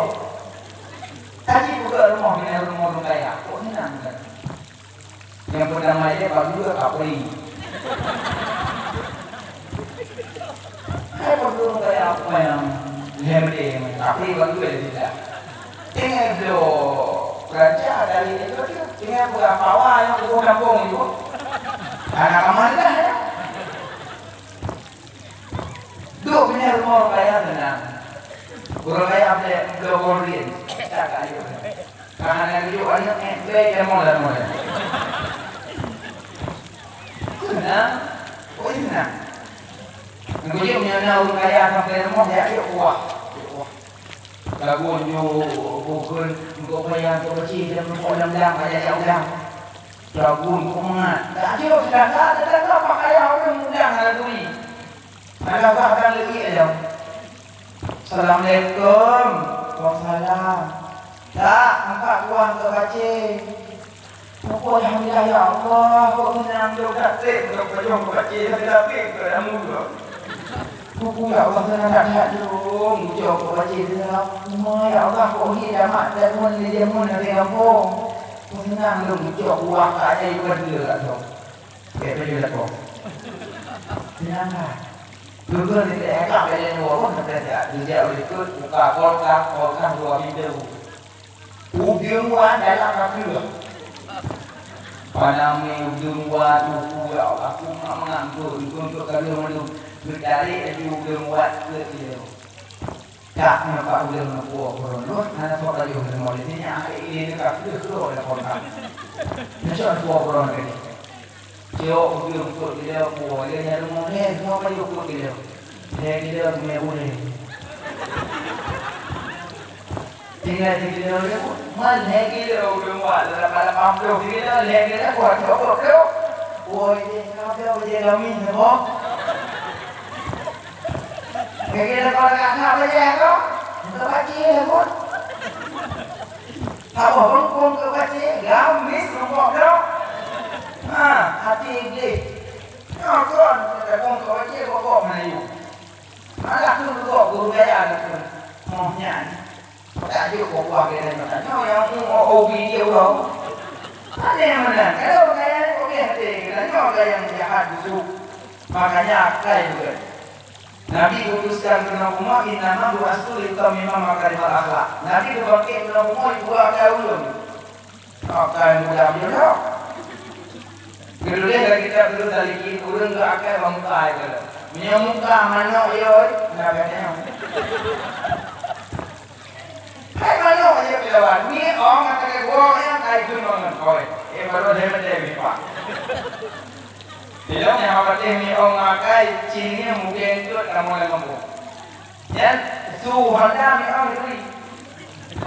Tadi buka rumah dengan rumah orang kaya. Kok senang kan? Nyang peutama ilèe bak geuh kapri. Hai bak geuh kaya apa nyang lhèe meudeh, kapri bak geuh lé tidak. Tinggai bloe raja dari itu tu, tinggai buka pawa nyang kubu kampung itu. Anak aman dah ya. Duek binéh rumoh kaya teunang. Ureueng kaya ablèe bloe goldin. Tak kaya. Ka hana geujok aneuk, eh, lé jamong lam mulai. Seunang, oh, seunang. Geujok meunyoe na ureueng kaya sampai rumoh, jak jok kuah. Jok kuah. Lagu nyoe, bukon, engkau payah, engkau kecil, dan engkau lam-lam, payah jak ulang. Lagu engkau mangat. Tak jok, sudah, tak, tak, tak, tak, pakaian ureueng udang hana turi. Hana bah dan leuiek lom. Assalamualaikum. Waalaikumsalam. Tak, angkat kuah keu pacé. Syukur alhamdulillah ya Allah, kok seunang lôn that trép lôn pajôh keu pacé, tapi tapi keu ramu lôn. Syukur ya Allah, seunang that that lôn pajôh keu pacé, seunang. Uma ya Allah, kok hi damat dan mun lé jamun dari gampông. Kok seunang lôn pajôh kuah ka jadi benda kat tu. Kayak baju lakoe. Seunang that. Dulu ni saya agak bela dua pun sampai dia. Dia oleh ikut buka kulkas, kulkas dua pintu. Ujung wan dalam kafir. Panami ujung wan, uku ya Allah, aku mak mengantuk, ikut untuk kami menung. Mencari laju ujung wan ke dia. Tak nampak ulèe meupuwoe bunoe, hana soe tayue deungoe lé nyan, ilèe ka kheueh-kheueh lé kontak. Nyoe soe meupuwoe bunoe tadi. Cok udeueng peuet kilo puwoe, lé nyan rumoh lé, soe tayue peuet kilo. Lhèe kilo mè ulèe. Tinggai sikilo lé, man lhèe kilo udeueng wak, lapan, lapan ploh sikilo, lhèe kilo kuat dua ploh. Woe, lhèe kilo bajèe gamis nyoe. Kira-kira kalau kat anak belajar tu, untuk baca pun. Apa pun, pun ke baca, gamis nombor tu. Ha, hati iblis. Nyoe kon, kita pun ke baca, pokok Melayu. Malah tu duduk guru gaya tu. Moh nyan. Tak jeuet keu kuah gaya nyoe. Nyoe nyang mu, oh, oh, biji uroe. Ada yang mana? Kalau gaya ni, boleh hati. Kita nyoe gaya yang jahat, busuk. Makanya akai juga. Nabi utuskan keunoe bumoe, "Innama bu'itstu liutammima makarimal akhlak." Nabi geubangkét keunoe bumoe, dua kali ulôn. Akai muda meunyoe. Geutuléh lam kitab Sirus Salikin, ureueng geuakai bak muka ai keunoe. Meunyoe muka manok yo, na gata nyoe. Hai manok aja peujabat, mi ong akai gua yang kai pun mangan koi. Eh, baru dia mati mi pak. Ilong nyang haba teuh mi ong makai, cing nyan mungken eungkôt kamoe lam gampông. Nyan su Honda mi ong turi.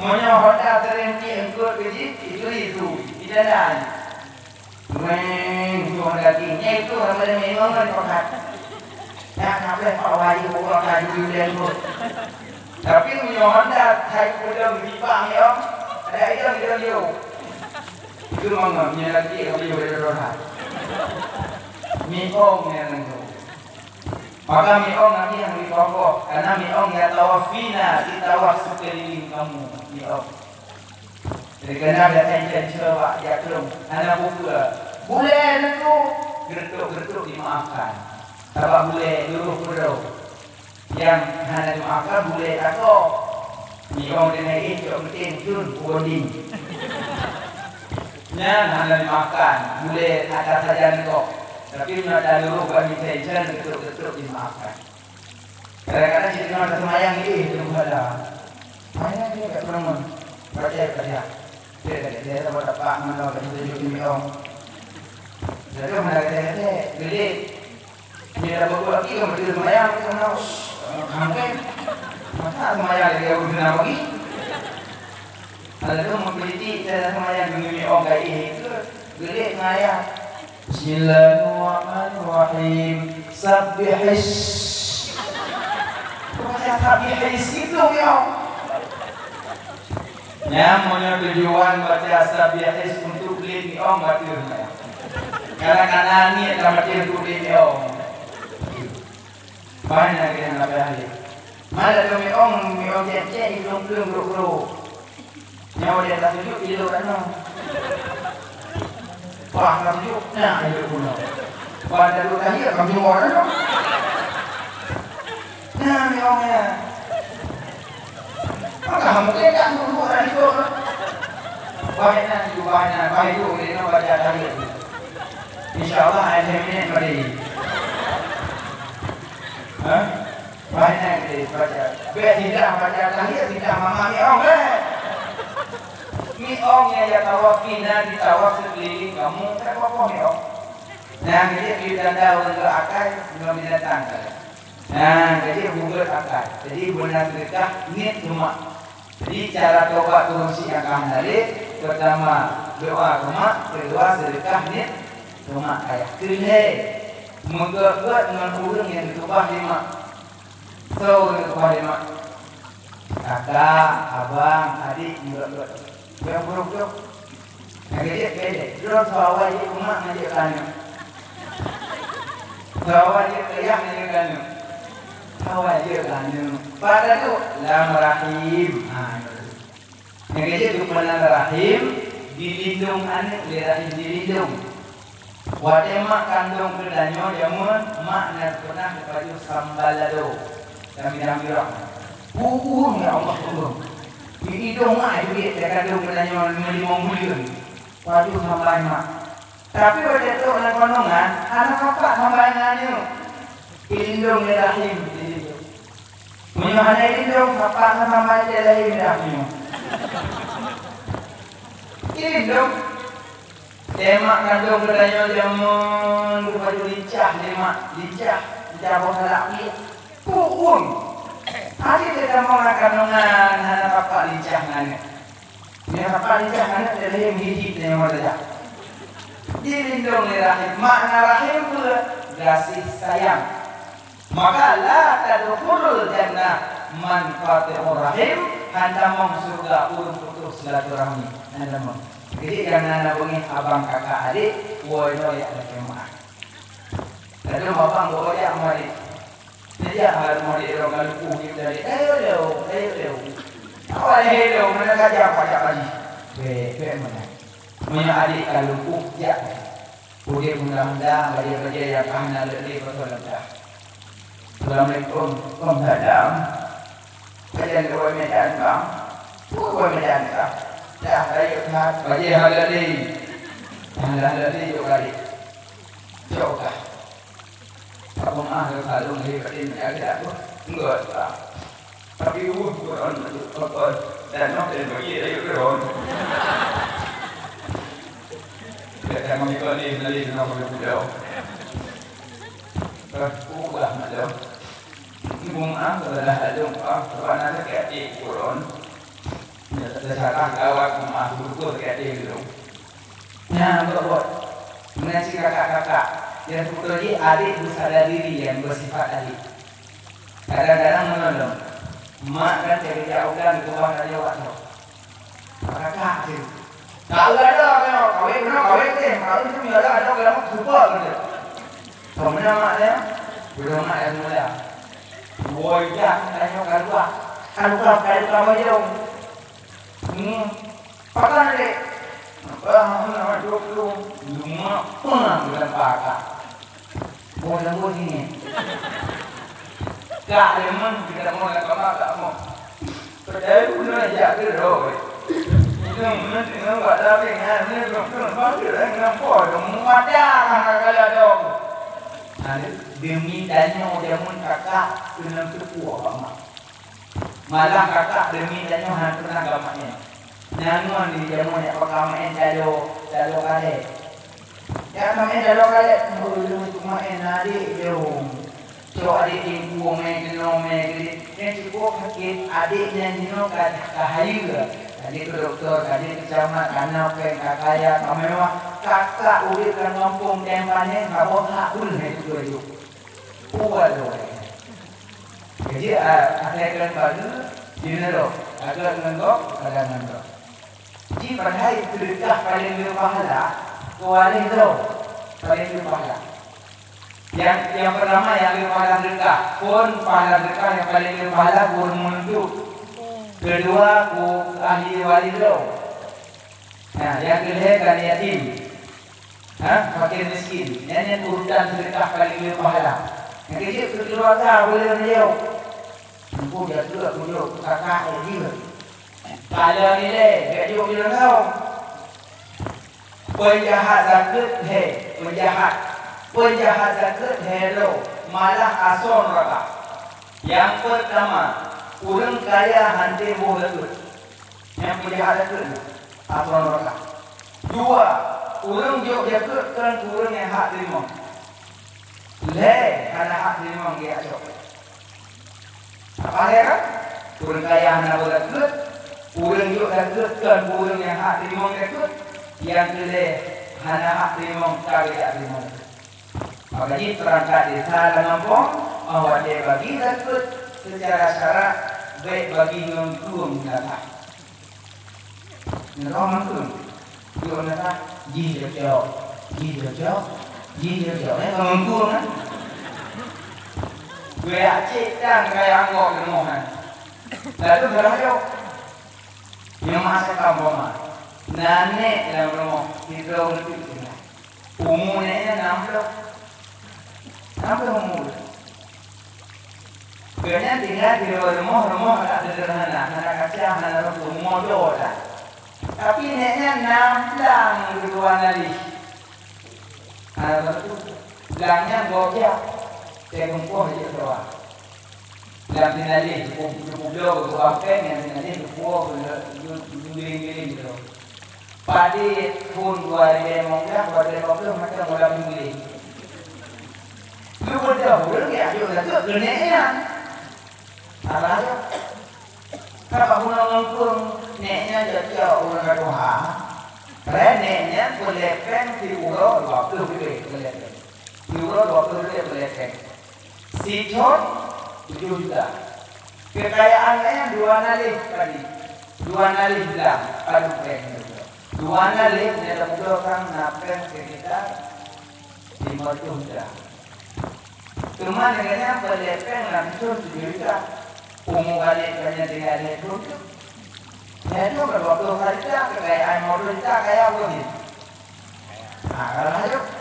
Meunyoe Honda sering cit eungkôt keu jih, ituri su, idadan. Weng, su Honda cing. Nyan itu ramai-ramai ong ngon pakat. Nyan sampai Pak Wali buka kayu di bulan tu. Tapi meunyoe Honda hai peudong di bang mi ong, ada idong-idong liu. Itu mangat, meunyoe lagèe ka beuyoh lé roh that. Mi ong nyang nanggroe. Maka mi ong Nabi nyang lebih kokoh, karena mi ong ya tawaf fina, di tawaf sekeliling kamu, mi ong. Jadi, karena biasa ican cewa, ya kelong, hana buka. Bulan tu, geretuk-geretuk dimaafkan. Sabab bulan, luruh peureulèe. Nyang hana jimaafkan bulèe takok. Nyoe deungon éh cok meuténg thon u bonding. Nyan hana jimaafkan, bulèe ata sajan kok. Tapi meunyoe taluruh bak meucai-cai, geutrok-geutrok jimaafkan. Kadang-kadang cit nyoe taseumayang éh teuh bala. Mana dia kat penemuan? Baca, baca. Dia kata dia dapat dapat mana kat situ juga ni, oh. Jadi mana kata-kata, gede. Dia dah berbuat lagi kan, betul semayang, dia kena, "Ush, kamu kan, masa semayang lagi, aku kena lagi?" Lalu mengkritik cara semayang dunia orang kaya itu, gelek ngayah. Bismillahirrahmanirrahim. Sabbihis. Baca sabbihis itu, ya. Nyan meunyoe tujuan baca sabbihis untuk lé miong bateue. Kadang-kadang niat lam baca untuk lé miong. Banyak yang nak berakhir. Malah tu miong, miong cek-cek, miong-miong, bro-bro. Nyawa dia tak tunjuk, dia duduk kat sana. Wah, tak tunjuk, nah, dia duduk pula. Wah, tak duduk lagi, tak tunjuk orang sana. Nah, miong ya. Maka mungkin tak tunjuk orang itu. Baik nah, itu baik nah, baik itu, dia nak baca tahiyat. Insya Allah, ayat minit mari. Hah? Banyak deh baca. Bèk tidak baca tahiyat, tidak mama miong, eh. Miong yang ya tawaf, kina di tawaf sekeliling kamu, tak apa-apa miong. Nah, jadi piyu tanda orang berakai, dengan binatang tadi. Nah, jadi bubuet akai. Jadi beuna sedekah, niet cuma. Jadi, cara tobat ureueng syiek nyang ka hana lé, peurtama, doa keu mak, keudua, seudeukah niet keu mak ayah. Keu lhèe, meugèt-gèt ngon ureueng nyang geukeubah lé mak. Soe ureueng geukeubah lé mak? Kakak, abang, adék, meugèt-gèt. Nyang brôk-brôk. Nyang keu jeuet, keu jeuet. Droe sawa jeuet keu mak ngon jeuet keu aneuk. Sawa jeuet keu yah ngon jeuet keu aneuk. Sawa jeuet keu aneuk. Pat taduek? Lam rahim. Ha, nyoe. Nyang keu jeuet, dukeunan rahim, dilindong aneuk lé rahim dilindong. Watèe mak kandong geutanyoe jameun, mak na pernah geupajoh sambal lado. Kami dalam jurang. Hukum, ya Allah, hukum. Di idong mak, duit, dia kandong geutanyoe lima buleuen. Pajoh sambal mak. Tapi watèe trok lam kandongan, hana sapat sambal ngon aneuk. Ilindong lé rahim, ilindong. Meunyoe hana ilindong, sapat ngon sambal lé rahim dah meunyoe. Ilindong. Teuh mak kandong geutanyoe jameun geupajoh lincah lé mak, lincah, lincah boh salak piet. Pu'un. Akhé teutamong lam kandongan hana sapat lincah ngon aneuk. Nyang sapat lincah aneuk dari meuhijik nyang meureujak. Dilindong lé rahim. Makna rahim peue? Gaséh sayang. Maka, "La tadkhulul jannah man qati'ur rahim," hana tamong syeuruga ureueng putus silaturahmi. Hana tamong. Jadi, nyang na beungéh abang, kakak, adék, woe nyoe jak lakèe meu'ah. Ladôm abang woe jak meu'ah adék. Neujak hareuem adék droe ka lumpuh, jeuet adék, "Ayo lé, ayo lé." Awai lé lé, meunan ka jak, jak lagi. Bèk, bèk meunan. Meunyoe adék ka lumpuh, jak. Udép mudah-mudahan bajèe-bajèe nyang ka hana lé, lé, beutôi leumpah. Assalamualaikum. Waalaikumsalam. Bajèe lé, woe Medan, Bang. Woe, woe Medan, Bang. Dah, rayeuk that, bajèe hana lé. Hana lé, jok kali. Jok kah. Apa maaf, kalau salong lahé batin, ya, tidak, Bu. Enggak, Pak. Tapi, uh, Quran, Quran, dan noh, dan bagi, ayo, Quran. Tidak, jangan ikut ni, nanti, kenapa dia tidak? Eh, uh, lah, macam. Ibu maaf, adalah ada, ah, Quran ada kayak di Quran. Ya, sejarah gawat, maaf, betul kayak di Quran. Nyan, buet-buet. Meunan cit kakak-kakak, nyang teupeutôi jih adék beusadar diri nyang beusifat adék. Kadang-kadang meunan lom. Mak kan cari jak ulang di bawah raja wak tu. Kakak tu. Tahu ada kan, kawin pernah kawin deh, kawin tu ada, ada orang super gitu. Kau mana mak dia? Belum mak yang muda. Woi, dah, tanya kaluar. Kaluar, kaluar, kaluar, kaluar. Ni, Pakai dek. Apa nama dua puluh? Lima pernah bulan pakai. Boh lembut ini. Kak Lemon kita mau nak kamar tak mau. Percaya guna jak ke doi. Ini mesti nampak tapi ngan ni belum belum bangkit ngan po dong muada anak kaya dong. Nah, demi tanyoe jameun kakak kena teupeue bak mak. Malah kakak demi tanyoe hana pernah gamak nyan. Nyan ngon di jameun jak pakai main calo, calo karet. Jak main calo karet, ulôn cuma main adik jong. Cok adik tingku main keunoe main keudeh. Nyan cukup sakét, adik nyan jinoe ka, ka hayeue. Ka jeuet keu dokto, ka jeuet keu camat, ka na péng, ka kaya, ka mewah. Kakak udép lam gampông, tempat nyan ka boh hak beuh hai tutoe jok. Puwa lôn. Jadi, ah, asai kalian bagi, jinoe lom. Agak ngon gob, agak ngon gob. Ji padahai seudeukah paleng le pahala, keu waréh droe paleng le pahala. Nyang, nyang peurtama nyang le pahala seudeukah, phon pahala seudeukah nyang paleng le pahala keu ureueng meuneuntut. Keudua, keu ahli waréh droe. Nah, nyang keulhèe kan yatim. Ha? Fakir miskin. Nyan, nyan urutan seudeukah paleng le pahala. Nyang keujeuet keu keuluwarga boleh neujaweueb. Teungku jateuk kujok kakak lé jeuet. Pahala nilai, gak jok bilang kau. Peunjahat zakeuet he, peunjahat. Peunjahat zakeuet he lo, malah asoe neuraka. Nyang peurtama, ureueng kaya han tém boh zakeuet. Nyang peunjahat zakeuet nyan, asoe neuraka. Dua, ureueng jok zakeuet kon keu ureueng nyang hak teurimong. Lhèe, hana hak teurimong geujak cok. Apa lhèe kan? Ureueng kaya hana boh zakeuet, ureueng jok zakeuet kon keu ureueng nyang hak teurimong zakeuet, nyang keulhèe hana hak teurimong ka geujak teurimong. Maka jih peurangkat desa lam gampông, watèe bagi zakeuet seucara syarak bèk bagi ngon krueng binatang. Nyoe mantong. Yôh na, jih cocok, jih cocok, jih cocok. Eh, mantong kan? Geujak cit dan kaya anggok di rumoh kan. Lalu geurayok. Nyoe masa kamoe ma. Na nèk lam rumoh, sidroe geutik tinggai. Umu nèk nyan nam ploh. Nam ploh umu. Gobnyan tinggai di rumoh, rumoh agak sederhana, hana kaca, hana rumpun, modo that. Tapi nèk nyan nam blang keudua nalih. Hana rumpun. Blang nyan gobnyan, teuh geumpôh jeuet keudua. Lam sinalih, geupu-, geupubloe, geupeugah péng, lam sinalih geupuwoe, geu-, geu-, geugiling-giling keudroe. Padé thôn dua ribèe limong blah, dua ribèe limong blah macam ulam meuguléng. Geubeudôh ureueng jak jok lakoe keuneuk nyan. Salah nyoe. Ka bak bunoe ngon krueng, nèk nyan jak jok ureueng ka tuha. Padahai nèk nyan peureulèe péng siuroe dua ploh ribèe peureulèe péng. Siuroe dua ploh ribèe peureulèe péng. Sithon tujoh juta. Keukayaan nyan dua nalih tadi. Dua nalih blang padub péng. Dua nalih nyan lam uroe kang na péng sekitar lima ratus gram. Teuma dengan nyan peureulèe péng langsung tujoh juta. Umu galeh péng nyan tinggai lhèe ploh. Lhèe ploh ka dua ploh juta, keukayaan lima ploh juta kaya ulôn nyoe. Ha, ka lheueh nyoe.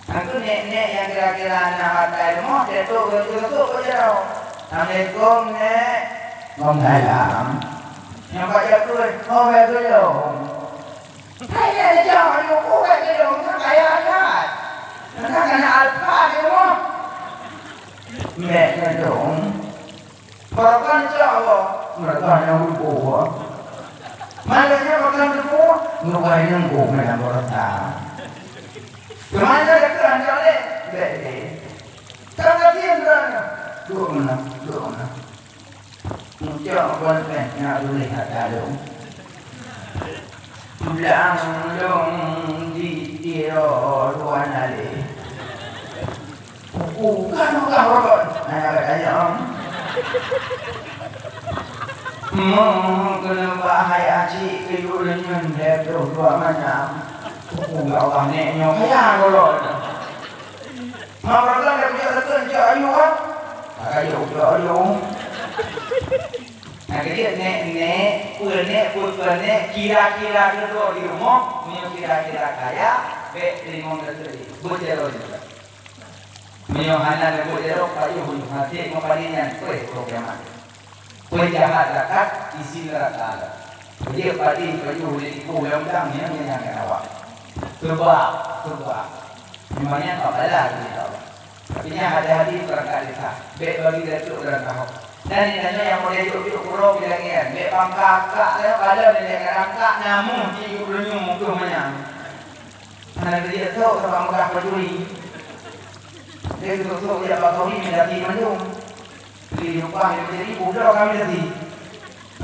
Aku nèk-nèk nyang kira-kira na hana rumoh, teutuk lôn jeuet keu jaroe. "Assalamualaikum, Nèk." "Waalaikumsalam." Nyang bak jaroe, "Oh, bèk geulong." Hai, nèk, jak, aneuk ku bèk geulong, nyan kaya that. Nyan keuneuk alpa di rumoh. Bèk geulong. Barokah, insya Allah. Barokah nyang ruku. Malam nyan barokah ruku. Nyoe barokah nyang ruku, malam barokah. Keumanö dah keu aneuk lé? Bèk lé. Ka lagèe nyan. Duek meunan, duek meunan. Mucok kon pèh na tuléh ata lôn. Blang lôn di Tiro dua nalé. Bukan, bukan, bukan. Hana ka tanyong. Meukeunong bahai aci keu ureueng nyan lhèe ploh dua malam. Bukan, ya Allah, nèk nyoe kaya gohlom. Mawar kan dah pijak teukon cok ayue, ah. Maka jok cok ayue. Nah, jadi nèk-nèk, peue nèk, peue, peue nèk, kira-kira keudroe di rumoh, meunyoe kira-kira kaya, bèk teurimong teukon. Beutôi lôn. Meunyoe hana neubuet jaroe, pajoh ujoe maté meupadé nyan, peue huköm kiamat. Peue jahat zakat, isi neuraka lom. Peue jeuet padé pajoh lé tipu lam udang, nyan nyang awak. Seubab, seubab. Memang nyan ka bala lé Allah. Tapi nyan hati-hati peurangkat desa. Bèk bagi datuk ureueng kahok. Dan di tanyoe nyang model juk-juk uroe bilangèe, bèk bangka kak lé pada nenek rangkak namuh di ureueng nyoe mukoh manyang. Hana geujeuet sok sabab meugah pencuri. Dia sok-sok jak bak kami mendaki mandum. Beli jubah yang menjadi budak kami tadi.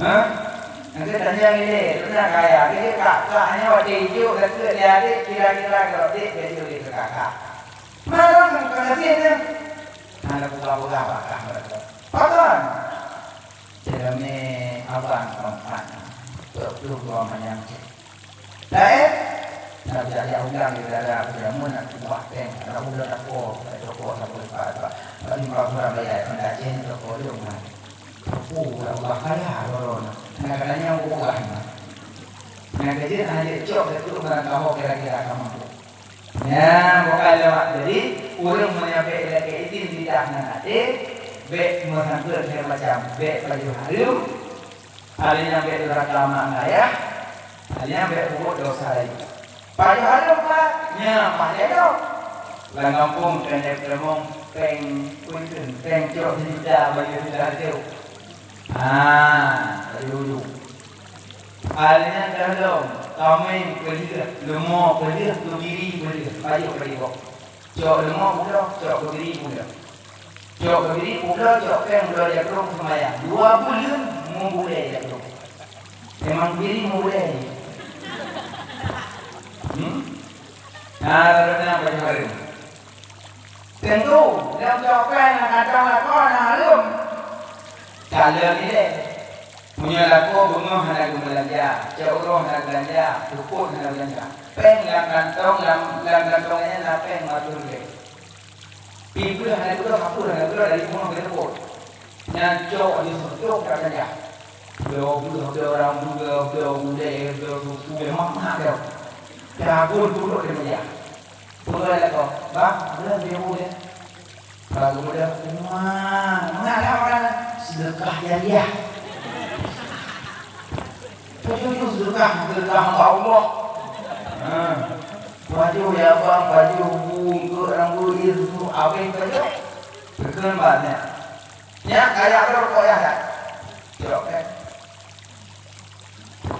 Ha? Nanti tanya ni deh, pernah kaya. Jadi kak-kak hanya waktu hijau, kata dia adik, kira-kira kalau adik, dia jauh dia ke kakak. Mana kan kena dia? Hana buka-buka bakah mereka. Pakon? Ceramah abang keempat. Tok tu gua manyang cek. Laén, nak jak-jak ulang di dara jameun nak kuah teng, nak ulang aku, nak cokok sapu lipat, Pak. Pak Imam Surabaya, nak cen cokok dia, Mak. Cokok, ya Allah, kaya lorong. Nak katanya aku kuah, Mak. Nak kerja, nak ajak cok, betul, barang kaho kira-kira akan mampu. Nyan, bukan lewat. Jadi, ureueng meunyo bèk ilakèe idin lidah ngon até, bèk meusangkot segala macam, bèk pajoh hareuem, Hal nyang bèk durhaka mak ngon ayah, hal nyang bèk peubuet desya laén. Pajoh hareuem, Pak, nyan paih lé droe. Lam gampông, péng lé peuleumong, péng punteun, péng cok sijuta, bajèe sijuta reutôh. Ha, bajèe ujong. Hal nyang ka lom, kaméng peulheueh, leumo peulheueh, keubiri peulheueh, pajoh bak iboh. Cok leumo pulo, cok keubiri pulo. Cok keubiri pulo, cok péng pulo jakrong seumayang. Dua buleuen meubulèe jakrong. Memang keubiri meubulèe. Hmm? Nah, lalu na baju hareuem. Tentu, lam cok péng na kantong lakoe na hareuem. Ka lheueh ilèe. Meunyoe lakoe beungoh hana geumeulanja, cot uroe hana geumeulanja, seupôt hana geumeulanja. Péng lam kantong, lam, lam kantong nyan na péng lima reutôh ribèe. Pih breueh hana geudoh, hapeuh hana geudoh dari beungoh geuseupôt. Nyan cok di seupôt ka beulanja. Bloe breueh, bloe rambutan, bloe gulèe, bloe susu, mak-mak bloe. Dagon peuduek di meja. Peugah lé lakoe, "Bang, peue lôn piôh bu nyan?" Bang geupeugah, "Wah, mangat that makanan? Seudeukah jariah." Tujoh-tujoh seudeukah, seudeukah bak Allah. Ha. Pajoh ya bang, pajoh bu, eungkôt rambut, ie susu, abéh pajoh. Geukheun bak nyan. Nyan kaya rukuk yah that. Cok, eh.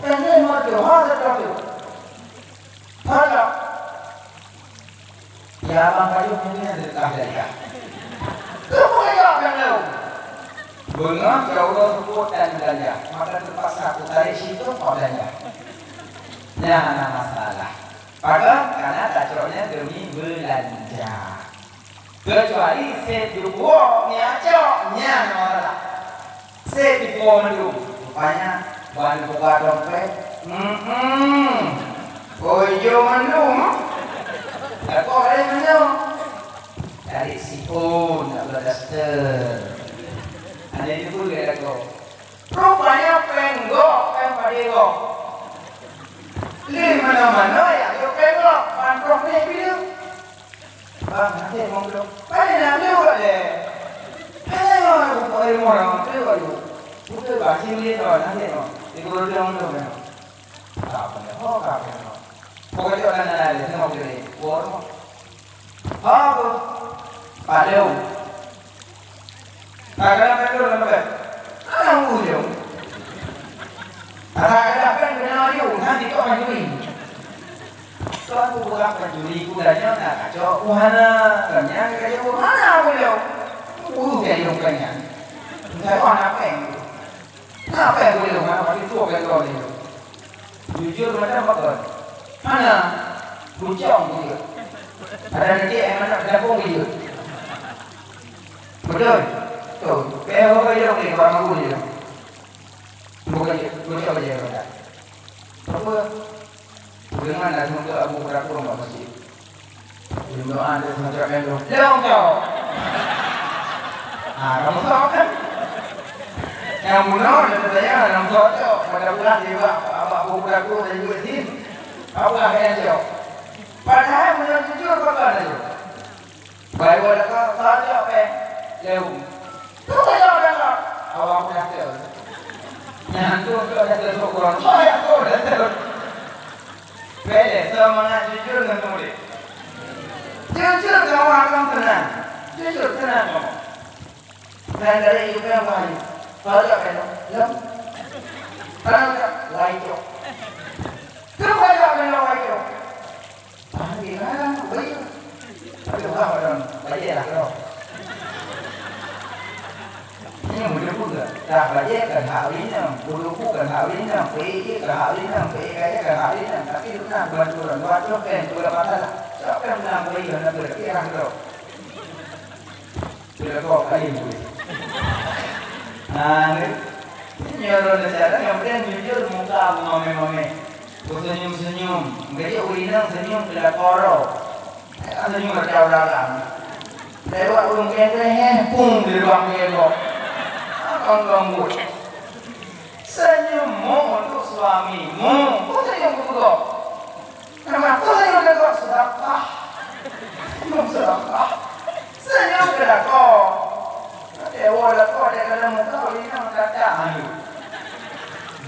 Ini mertua, ha, satu tu. Pada. Ya, abang kayu punya sedekah jariah. Semua ya, yang lalu. Beungoh, ya Allah, sebut dan belanja. Maka terpaksa aku tarik situ, kau belanja. Nah, nah, masalah. Pada, karena tacoknya demi belanja. Keucuali sép dipuwoe nyan cok, nyan orang. Sép dipuwoe mandum. Rupanya, ban buka dompet. Hmm. Ujong mandum. Lakoe laén mandum. Dari sipon, nak bela daster. Ada itu pun gaya lakoe. Rupanya péng gob, péng padé gob. Lé mana-mana ya, yo péng gob, ban troh ni bila. Bang, nanti mau belum. Pada nak belum ada. Hanya orang buka ilmu orang tu ayu. Bukan basi beli tu, nanti mau. Di guru dia untuk ya. Tak apa ya, oh tak apa ya. Pokoknya orang nak ada, semua boleh. Buat apa? Padahal. Kadang-kadang lam bèk. Kadang ujong. Kadang-kadang kan kena aju, nanti kau majuin. Kau aku buka pencuri, ku tanya nak kacau, ku hana. Tanya kacau, ku hana, ku jauh. Ku jauh kanya. Saya kau nak apa yang Kenapa yang boleh mana pasti tu orang kau ni? Jujur macam apa? Mana? Kucing dia. Ada nanti yang mana bergabung dia. Betul? Tu. Kayak orang yang ni, orang aku dia. Bukan dia. Kucing dia. Apa? Dengan nak semoga Abu Bakar pun masih. Belum doa dia semoga yang belum. Belum kau. Ah, kamu tahu kan? Yang bunuh dan saya dalam suatu pada bulan dia buat apa Abu Bakar pun dan juga sih. Apa yang jawab? Padahal menurut jujur apa ada tu? Baru lakoe, "Kojok, Bang." Lé hu. "Tu kojok, Bang, kok." Awak udah teu. Nyan tu, tu dah teu, tu kurang. Oh, ya, tu dah teu. Bèk lé, seumangat jujur ngon murit. Jujur kawan, kawan tenang. Jujur, tenang kawan. Dan dari ibu yang bahayu. Kojok, Bang, kok. Lom. Kalau tak, wajok. Tu kojok, Bang, kok, wajok. Ah, di mana, baik. Tapi orang, orang, baik lah, kalau. Ini mudah pun ke? Dah belajar kan hak inong, guru pun kan hak inong, P J kan hak inong, P K kan hak inong. Tapi nak bantu orang, buat tu kan, tu dah masalah. Siapa yang menang, boleh, nak berkira, kalau. Sudah kau kali ni. Ah, ni. Ini orang cara yang penting jujur muka mamé-mamé. Senyum-senyum. Jadi, ureueng inong senyum keu lakoe. Senyum macam orang Arab. Lewat ureueng kengkeng, eh, pung di ruang kengkong. Kong-kong buet. Senyummu untuk suamimu. Kok senyum keu kong? Kenapa senyum keu kong? Sedekah. Senyum sedekah. Senyum keu lakoe. Dewa lakoe dia kena muka, inong datang ayu.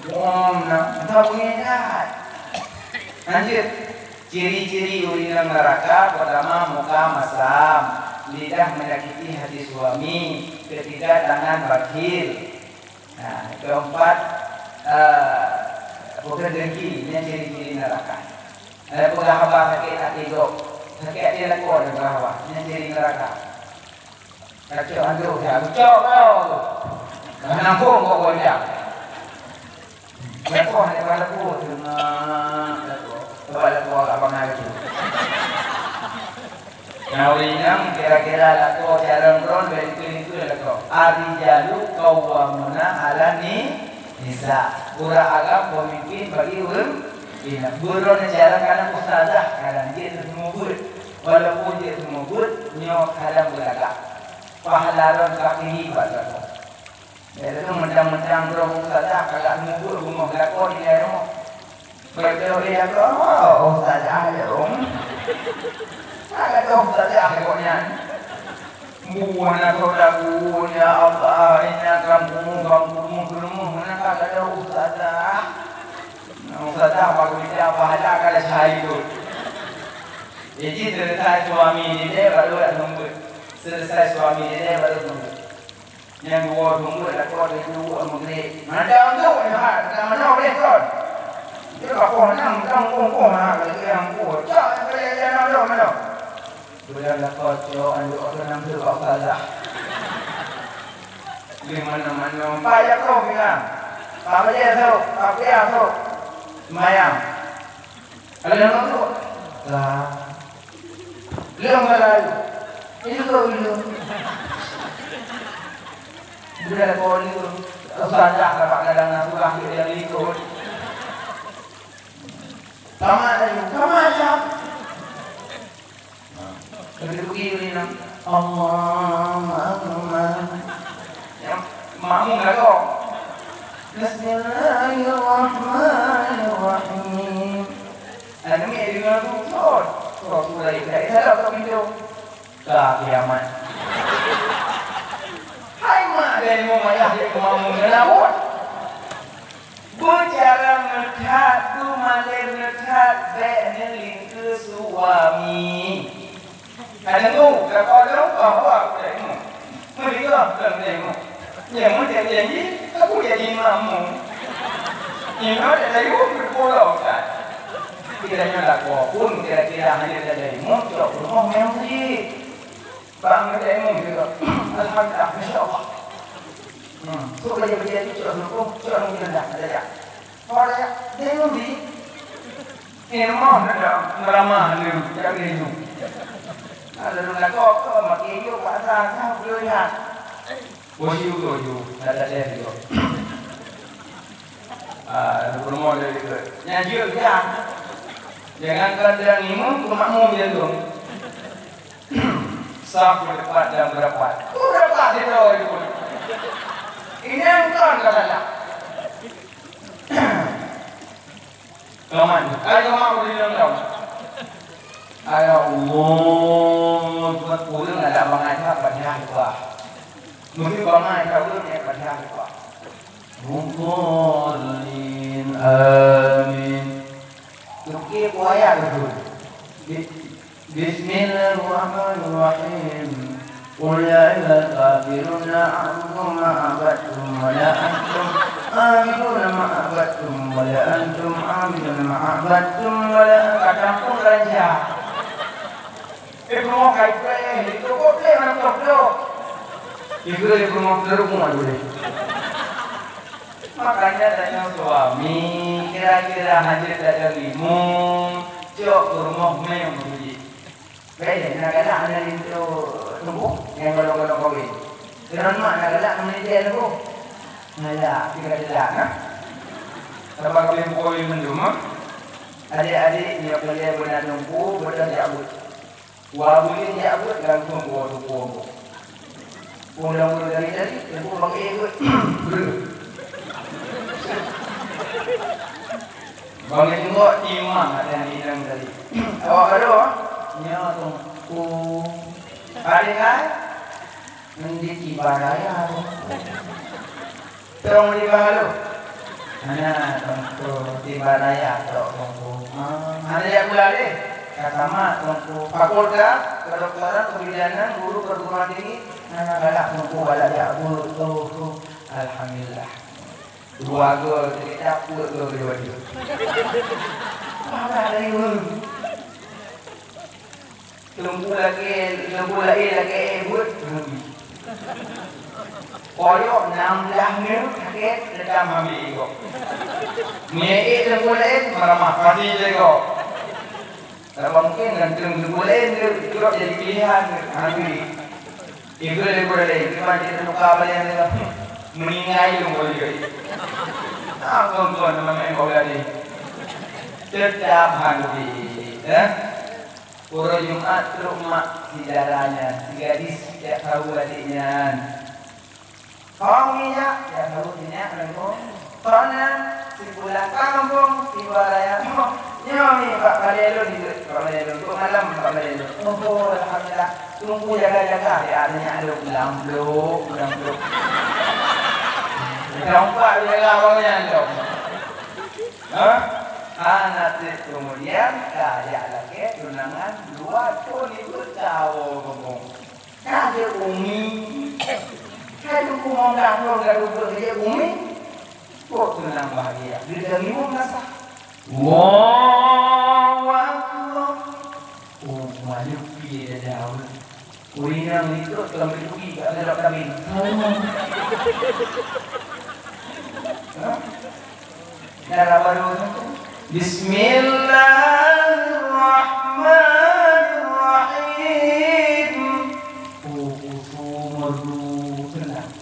Bom, nah, entah bunyi jahat. Lanjut. Ciri-ciri ureueng inong neuraka, pertama, muka masam, lidah menyakiti hati suami, ketiga, tangan bakhil. Nah, keempat, eh, bukan dengki, ini ciri-ciri neuraka. Ada peugah haba sakit hati gob, sakit hati lakoe ada peugah haba, ini ciri neuraka. Kacok adoh, ya, ucok kau. Nampung kau goyang. Lepoh, lepoh, lepoh, tengah, lepoh. Coba lepoh, abang hari tu. Nah, ureueng inong kira-kira lakoe carông droen, bèk likôt-likôt lakoe. Ar-rijalu qawwamuna 'alan ni-, nisa. Ureueng agam pemimpin bagi ureueng inong. Buroe neucarông kana ustazah, kadang jeuet teumeubuet. Walaupun jeuet teumeubuet, nyoe kadang beulagak. Pahala droen ka tinggi bak lakoe. Lagèe mentang-mentang droe ustazah, ka lheuh mubuet rumoh lakoe tinggai rumoh. Beutôi lakoe, oh, ustazah lôn. Ka lheuh ustazah lakoe nyan. Buet na soe lagu, "Ya Allah, inna kampumu, kampumu, keulumoh." Meunan ka lheuh ustazah. Ustazah baru ija pahala ka lheuh syahidot. Jadi, selesai suami dilèe, baru nak seumeubeuet. Selesai suami dilèe, baru seumeubeuet. Nyang dua seumeubeuet lakoe teuh duek meugreb. Mantong tu, nyoe ha, teuka manoe lé kon. Dia lakoe nang, nang kongkong ha, lagèe nyang buet. Cok, nyang keulian-lian nang lom, nang lom. Bulan lakoe cok, anduek tu nang tu bak salah. Di mana-mana. Pak Yakub bilang, "Pak Bajie esok, Pak Pia esok, seumayang." Ada nama tu? Lah. Leueng balai. Ini kau leueng. Budak kau leueng. Ustazah dapat kadang nak surah dia yang ikut. Tamat lagi. Tamat dah. Tapi tu pergi ni nak. Allahu Akbar. Ya, makmum lah kau. Bismillahirrahmanirrahim. Aneuk miet deungoe tu, "Cot, Rasulullah, ikat salah kat pintoe." Ka kiamat. Hai mak, dia ilmu mayah, dia ilmu makmum, dia lawan. Beucara meuthat, beumalém meuthat, bèk neulingkeue suami. Ka deungoe, ka padang, bahwa aku tak ilmu. Meuninggai aku tak ilmu. Nyang meujanji, aku jadi makmum. Inoe tak ilmu, berpulau kan. Kita nyoe lakoe pun kira-kira hana tak ilmu, cok rumoh meunan cit. Bang tak ilmu juga. Alhamdulillah, masya Allah. Hmm. So, kerja-kerja tu, cok rumoh, cok rumoh rendah, ada ya. Orang yang dia ilmu di Ilmu dah meurama lé, jak lé nyoe. Lalu lakoe ke makai yue paksa ka beulian. Bosi utoe ju, ada deh juga. Ah, peurumoh dari itu. Nyan jeuet ya. Jangankan dia ilmu, ke makmum dia tu. Saf berdebat dan berdebat. Berdebat dia tahu itu. Ini bukan kata. Kawan, ayo mau di dalam. Ayo, Allah, buat kurang Amin. Teukieb ayat beutôi. Bi-, Bismillahirrahmanirrahim. Qul ya ayyuhal kafirun la a'budu ma a'badtum wa la antum abiduna ma a'badtum wa la antum abiduna ma a'badtum wa la, kadang pun raja. Eh, peurumoh kai preh, itu kok boleh mana peurumoh tu? Itu dari peurumoh teruk mana boleh. Makanya tanya suami, kira-kira hajat datang limong, cok peurumoh meh meuji. Baik, nak galak mana linto tubuh yang golong-golong kawin. Kira mak nak galak mana dia tubuh. Ngalah, kira-kira nah. Sabab kawin pukul lima jumah. Adik-adik, nyoe kalian beuna teungku, beuna jak buet. Wa buet jak buet, langsung buat hukum. Pulang dari tadi, teungku pakai buet. Bangai tengok timang ada yang hilang tadi. Awak baru, ah? Nyoe teungku. Ada kan? Ndeuk ibarat ya. Tong di balu. Hana teungku, di baraya tok teungku. Ah, hana jak gula deh. Ka tamat teungku. Fakultas Kedokteran Kebidanan, guru perguruan tinggi. Hana galak teungku, galak jak guru teungku. Alhamdulillah. Dua gol, kita pun gol dua-dua. Mana ada yang Teungku lagèe, teungku laén lagèe buet, rugi. Koyok nam blah nyoe sakét, teutap ambil igoe. Meunyo ék teungku laén, meuramah pasti lé igoe. Tapi mungkin ngon teungku laén, jurok jadi pilihan, ambil. Igoe lé igoe laén, cuma jadi teuka balian lé. Meuninggai lôn boleh. Ah, kon-kon nama main bola ni. Teutap ambil, eh. Uroe Jumat trok mak si dara nyan, si gadis jak saweue adék nyan. Hong minyak, jak saweue minyak lagoe. Hona, si pulang kampung, si baraya. Nyoe mi bak balè lôn, bak balè lôn. Kok malam bak balè lôn. Oh, alhamdulillah. Teungku jaga-jaga, ya, minyak lôn. Lam blok, lam blok. Dompak jaga abang nyan tu. Hah? Hana teuk keumudian, ka jak lakèe tunangan dua thon ibu tawoe gampông. Ka jeuet umi. Hai teungku monggang lôn ka duek jeuet umi. Kok tunang bahagia. Geutanyoe masa. Allahu Akbar. Oh, malu piye dada awak. Ureueng inong likot lam peuturi bak gadôh kabén. Hah? Dara barô tu. Bismillahirrahmanirrahim. Oh, kusumur du. Tenang.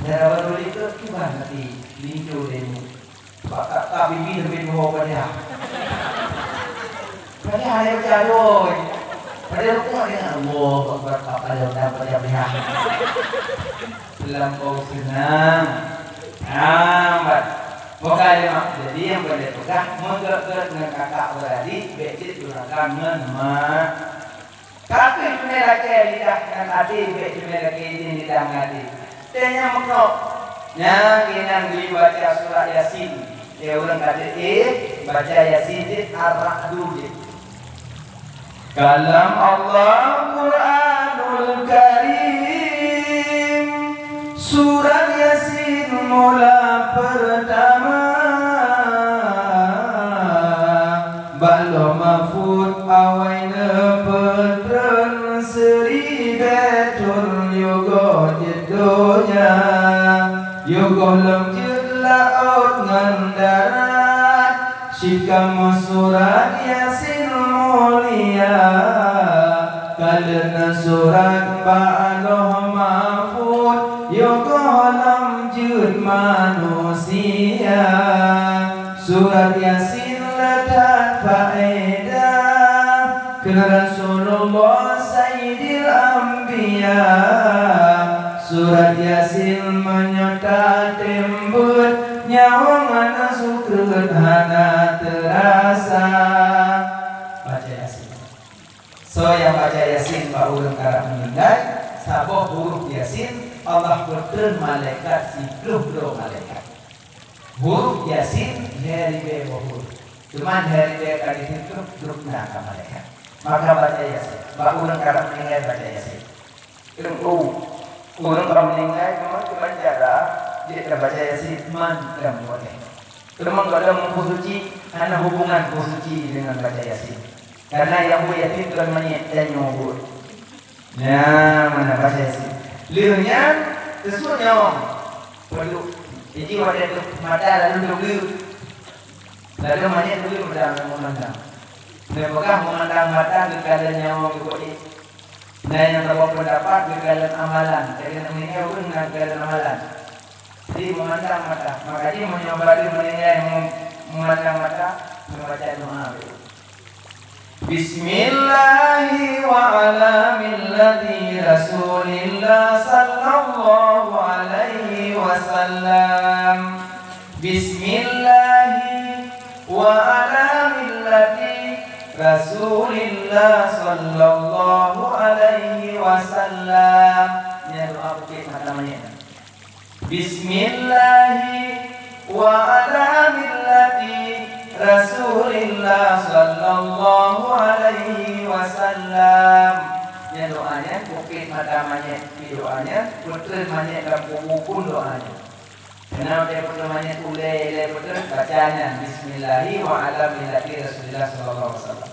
Dara barô likot kiban hati. Linto deh. Bak ka-, ka bibi sampai tuho padahai. Padahai hana baca doa. Padahai rukuk dia, Allahu Akbar, ka padahai dah baca padahai. Lampau seunang. Lambat. Bukan lima. Jadi nyang boleh peugah, meugerak-gerak ngon kakak beradik, bèk cit durhaka ngon mak. Tapi teumé lakèe lidah ngon até, bèk teumé lakèe idhin lidah ngon até. Teuh nyang meunok, nyang inong geubaca surat Yasin. Lé ureueng ka teuh, eh, baca Yasin jeuet, Ar-Ra'du jeuet. Kalam Allah, Quranul Karim. Surat Yasin mula peurtama, bak Lauh Mahfuz awai neupeutreun, siribèe thon yôh goh jeuet donya, yôh goh lom jeuet laôt ngon darat. Cit kamoe surat Yasin mulia, ka lheueh neusurat bak Lauh Mahfuz, yôh goh lom jeuet manusia. Surat Yasin le that faedah, keu Rasulullah Sayyidil Anbiya. Surat Yasin meunyoe tatem beuet, nyawöng hana sukreut hana teurasa. Baca Yasin. Soe nyang baca Yasin bak ureueng karab meuninggai, saboh huruf Yasin, Allah peutreun malaikat siplôh droe malaikat. Huruf Yasin lhèe ribèe boh huruf. Cuman lhèe ribèe ka jiteuntèe grup na ka malaikat. Maka baca Yasin. Bak ureueng karap meuninggai baca Yasin. Teungku, ureueng ka meuninggai memang keuban cara jeuet tabaca Yasin mantong boleh. Teuma gohlom meupeusuci hana hubungan peusuci deungon baca Yasin. Karena nyang buet Yasin kon manyét, tanyoe buet. Nyan meunan baca Yasin. Lheueh nyan, teusuet nyawöng. Peuduek. Jadi, watèe teuh mata lalu teuh bleue. Lalu manyét teuh bleue mata meumandang. Neupeugah meumandang mata geukalon nyawöng geuh. Na nyang saboh peundapat geukalon amalan. Jadi, meuninggai ureueng na geukalon amalan. Jadi, meumandang mata. Maka jih meunyoe baru meuninggai mem-, meumandang mata, neubaca doa. Bismillahi wa ala millati Rasulillah sallallahu alaihi wasallam. Bismillahi wa ala millati Rasulillah sallallahu alaihi wasallam. Nyan doa bukét mata manyét. Bismillahi wa ala millati Rasulillah sallallahu alaihi wasallam. Nyan doa nyan, bukét mata manyét di doa nyan, peutrön manyét lam kubu pun doa nyan. Keunan watèe peutrön manyét ulèe ilèe peutrön, baca nyan, Bismillahi wa ala millati Rasulillah sallallahu alaihi wasallam.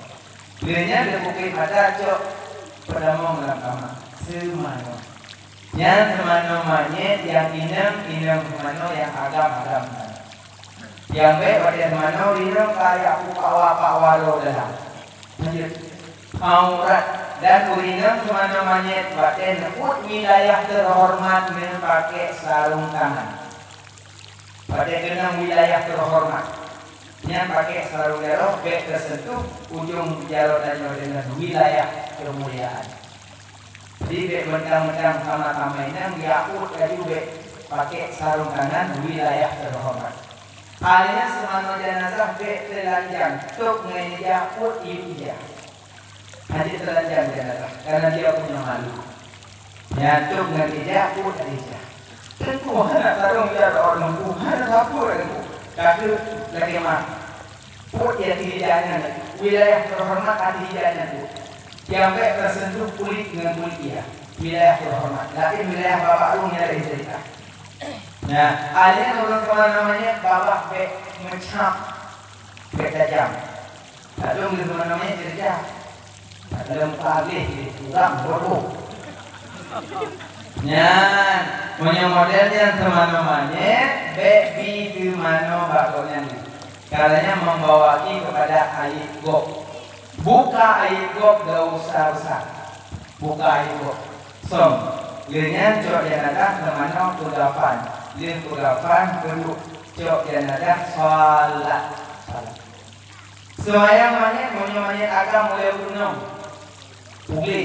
Lheueh nyan leubeh bukét mata cok peutamong lam kama. Seumanoe. Nyan seumanoe manyét nyang inong, inong seumanoe nyang agam, agam seumanoe. Nyang bèk watèe seumanoe inong ka jak peupawa-pawa lom dalam. Lanjut. Aurat dan ureueng inong seumanoe manyét watèe neuôt wilayah teuhoreumat nyan pakèk sarông tangan. Watèe keunong wilayah teuhoreumat, nyan pakèk sarông jaroe bèk teuseuntuh ujong jaroe tanyoe deungon wilayah keumuliaan. Jadi, bèk mantang-mantang sama-sama inong, jak ôt laju bèk pakèk sarông tangan wilayah teuhoreumat. Hai nyan seumanoe jeunazah bèk teulanjang, tôb ngon ijah ôt iyue ijah. Hana teulanjang jeunazah, karena dia punya malu. Nyan tôb ngon ijah, ôt ijah. Teungku hana tarông ijah lom, teungku hana sapeue, teungku. Ka keuh lagèe mah. Ôt ijah nyan, wilayah teuhoreumat ijah nyan, ôt. Nyang bèk teuseuntuh kulét ngon kulét ijah. Wilayah teuhoreumat. Tapi wilayah babah ruh nyan laén cerita. Nah, akhirnya ureueng seumanoe manyét babah bèk meucab, bèk tajam. Lalu ureueng seumanoe manyét cerita. Lalu muka abéh, urang bodoh. Nyan, meunyoe model nyan seumanoe manyét, bèk bi seumanoe bak gobnyan. Karena membawa kepada aib gob. Buka aib gob dosa besar. Buka aib gob. Som. Lheueh nyan cok jeunazah seumanoe peugafan. Lheueh peugafan peuduek cok jeunazah salat. Salat. Seumayang manyét, meunyoe manyét agam ulèe u keunong. Puglé.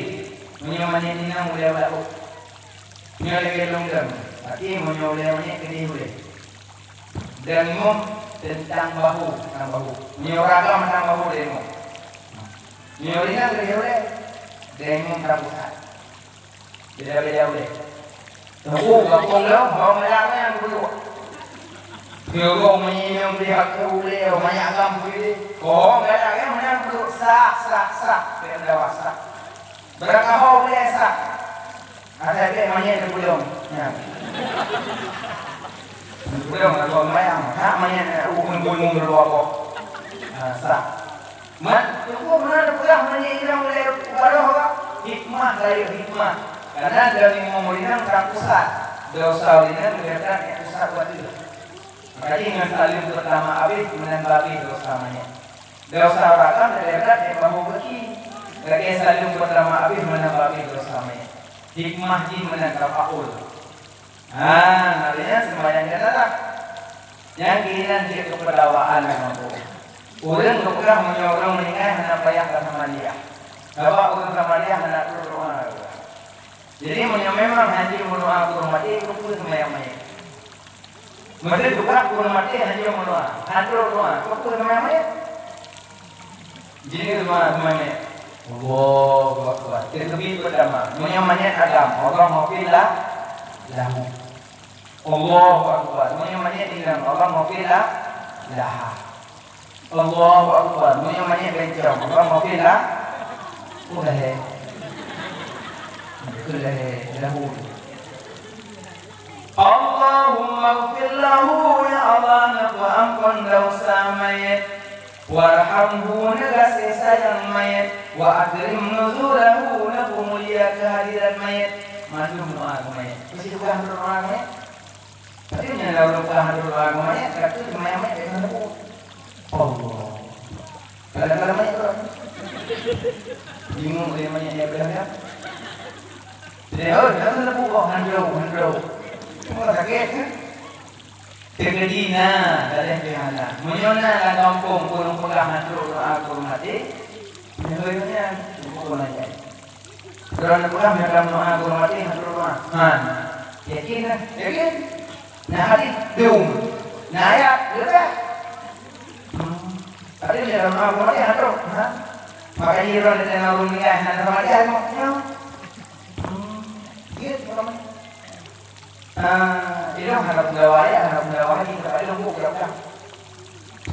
Meunyoe manyét inong ulèe u laôt. Nyoe lagèe lôn dong. Tapi meunyoe ulèe manyét keudéh ulèe. Dan imum teuntang bahu, teuntang bahu. Meunyoe ureueng agam teuntang bahu dan imum. Meunyoe inong keudéh ulèe, dan imum teuntang pusat. Beda-beda ulèe. Teungku, gampông lom, ho galak nyan peuduek. Teungku, meunyoe inong keudéh ulèe, ho manyét agam keudéh. Ho galak nyan meunan peuduek, sah, sah, sah. Bèk meudawa, sah. Beurangkaho ulèe sah. Asai bèk manyét teupeulong. Nyan. Teupeulong lagoe manyét, hak manyét, uh, ngon gunong meudua boh. Ha, sah. Man, teungku meunan teupeugah manyét inong lé u baroh ka? Hikmah rayeuk hikmah. Karena dari umur inong ka pusat. Dosa inong leubeh brat ngon pusat watèe. Maka jih ngon saleuem peurtama abéh meunan babéh dosa manyét. Dosa ureueng agam leubeh brat ngon bahu beuki. Lagèe saleuem peurtama abéh meunan babéh dosa manyét. Hikmah jih meunan tafaul. Ha, artinya seumayang jeunazah. Nyang keunan jeuet keu peudawaan lam gampông. Ureueng geupeugah meunyoe ureueng meuninggai hana payah tasamadiah. Sabab ureueng samadiah hana troh doa. Jadi meunyoe memang hanjeuet meudoa keu ureueng maté, keupeue seumayang manyét? Meunyoe geupeugah keu ureueng maté hanjeuet meudoa, hana troh doa, keupeue seumayang manyét? Jadi doa seumayang manyét. Allahu Akbar. Teukeubit peurtama, meunyoe manyét agam, Allahummaghfir la-, lahu. Allahu Akbar. Meunyoe manyét inong, Allahummaghfir la-, laha. Allahu Akbar. Meunyoe manyét bencong, Allahummaghfir la-, ulahé. Ulahé, lahu. Allahummaghfir lahu, ya Allah, neupeuamphon desya manyét. Warhamhu, neugaséh sayang manyét. Wa akrim nuzulahu, neupeumulia keuhadiran manyét. Mandum doa keu manyét. Meusti tugaih doa keu manyét. Tapi nyan lalu ka hana doa keu manyét, kata manyét-manyét dah neupeubuet. Allah. Kadang-kadang manyét tu. Bingung dia manyét dia bilang dia. Dia, oh, dah neupeubuet, oh, handro, handro. Cuma sakit kan? Keudina, tak ada yang hana. Meunyoe na lam gampông, ureueng peugah handro doa keu ureueng maté, nyan, nyan, bukan ajaib. Droeneuh peugah, "Meunyoe kamoe doa keu ureueng maté, hana doa." Han. Yakin lah? Yakin? Na hadis, dum. Na ayat, leubeh. Hmm. Tapi meunyoe kamoe doa keu ureueng maté, hana doa. Ha? Makanya droeneuh teuka ureueng meuninggai, hana sama dia, nyoe. Hmm. Gitu, sama. Ah, ilong hana peugawai, hana peugawai, tapi ilong buet budak-budak.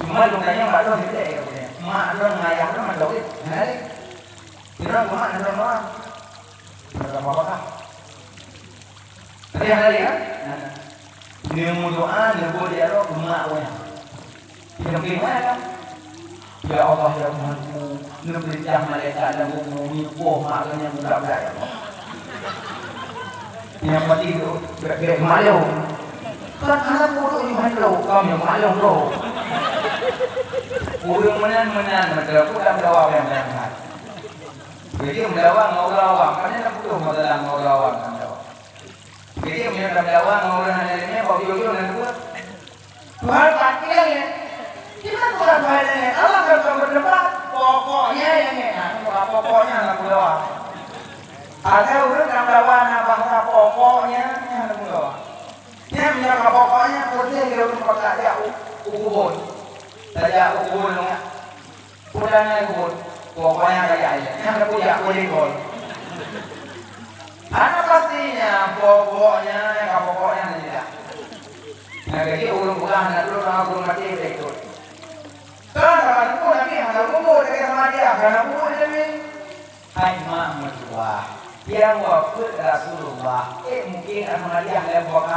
Cuma lôn tanyong mak lôn, dia kata, "Mak lôn ngon ayah lôn mantong ureueng." Hana lé. Ilong cuma hana lôn doa. Hana lôn apa-apa. Tapi hana lé, kan? Hana. Dia meudoa, dia buet dialog, mak lôn. Di sampéng nyan, "Ya Allah, ya Tuhanku, neupeurintah malaikat lam bumoe neupoh mak lôn nyang budak-budak, ya Allah." Nyang pati tu, bèk, bèk maklum. Kan hana pun tu Tuhan tu, kami yang maklum tu. Ureueng meunan-meunan, meunan, aku tak melawa yang berangkat. Jadi, melawa ngon ureueng awam, kan hana putôh masalah ngon ureueng awam, kan melawa. Jadi, meunyoe tameudawa ngon ureueng hana ileumèe, bak ujoe-ujoe na geupeue? Tuhan pat ilèe. Di mana Tuhan pat ilèe? Allah kan bukan berdebat. Pokoknya ilèe. Nah, bukan pokoknya na geupeue. Asai ureueng tameudawa na bahasa pokoknya, nyan na geupeue. Nyan meunyoe ka pokoknya, putih lé ureueng pat tajak u, u kubur. Tajak u kubur nyan. Pokoknya tajak, tajak, tajak, boleh gol. Hana pastinya, pokoknya, ka pokoknya tidak. Nah, jadi ureueng peugah hana troh, ureueng maté bèk ikot. Kan, hana pun Nabi, hana pun, hana pun, hana pun Nabi. Hai mak meutuwah, nyang wafeuet Rasulullah, eh, mungken Ahmadiyah lé bukon?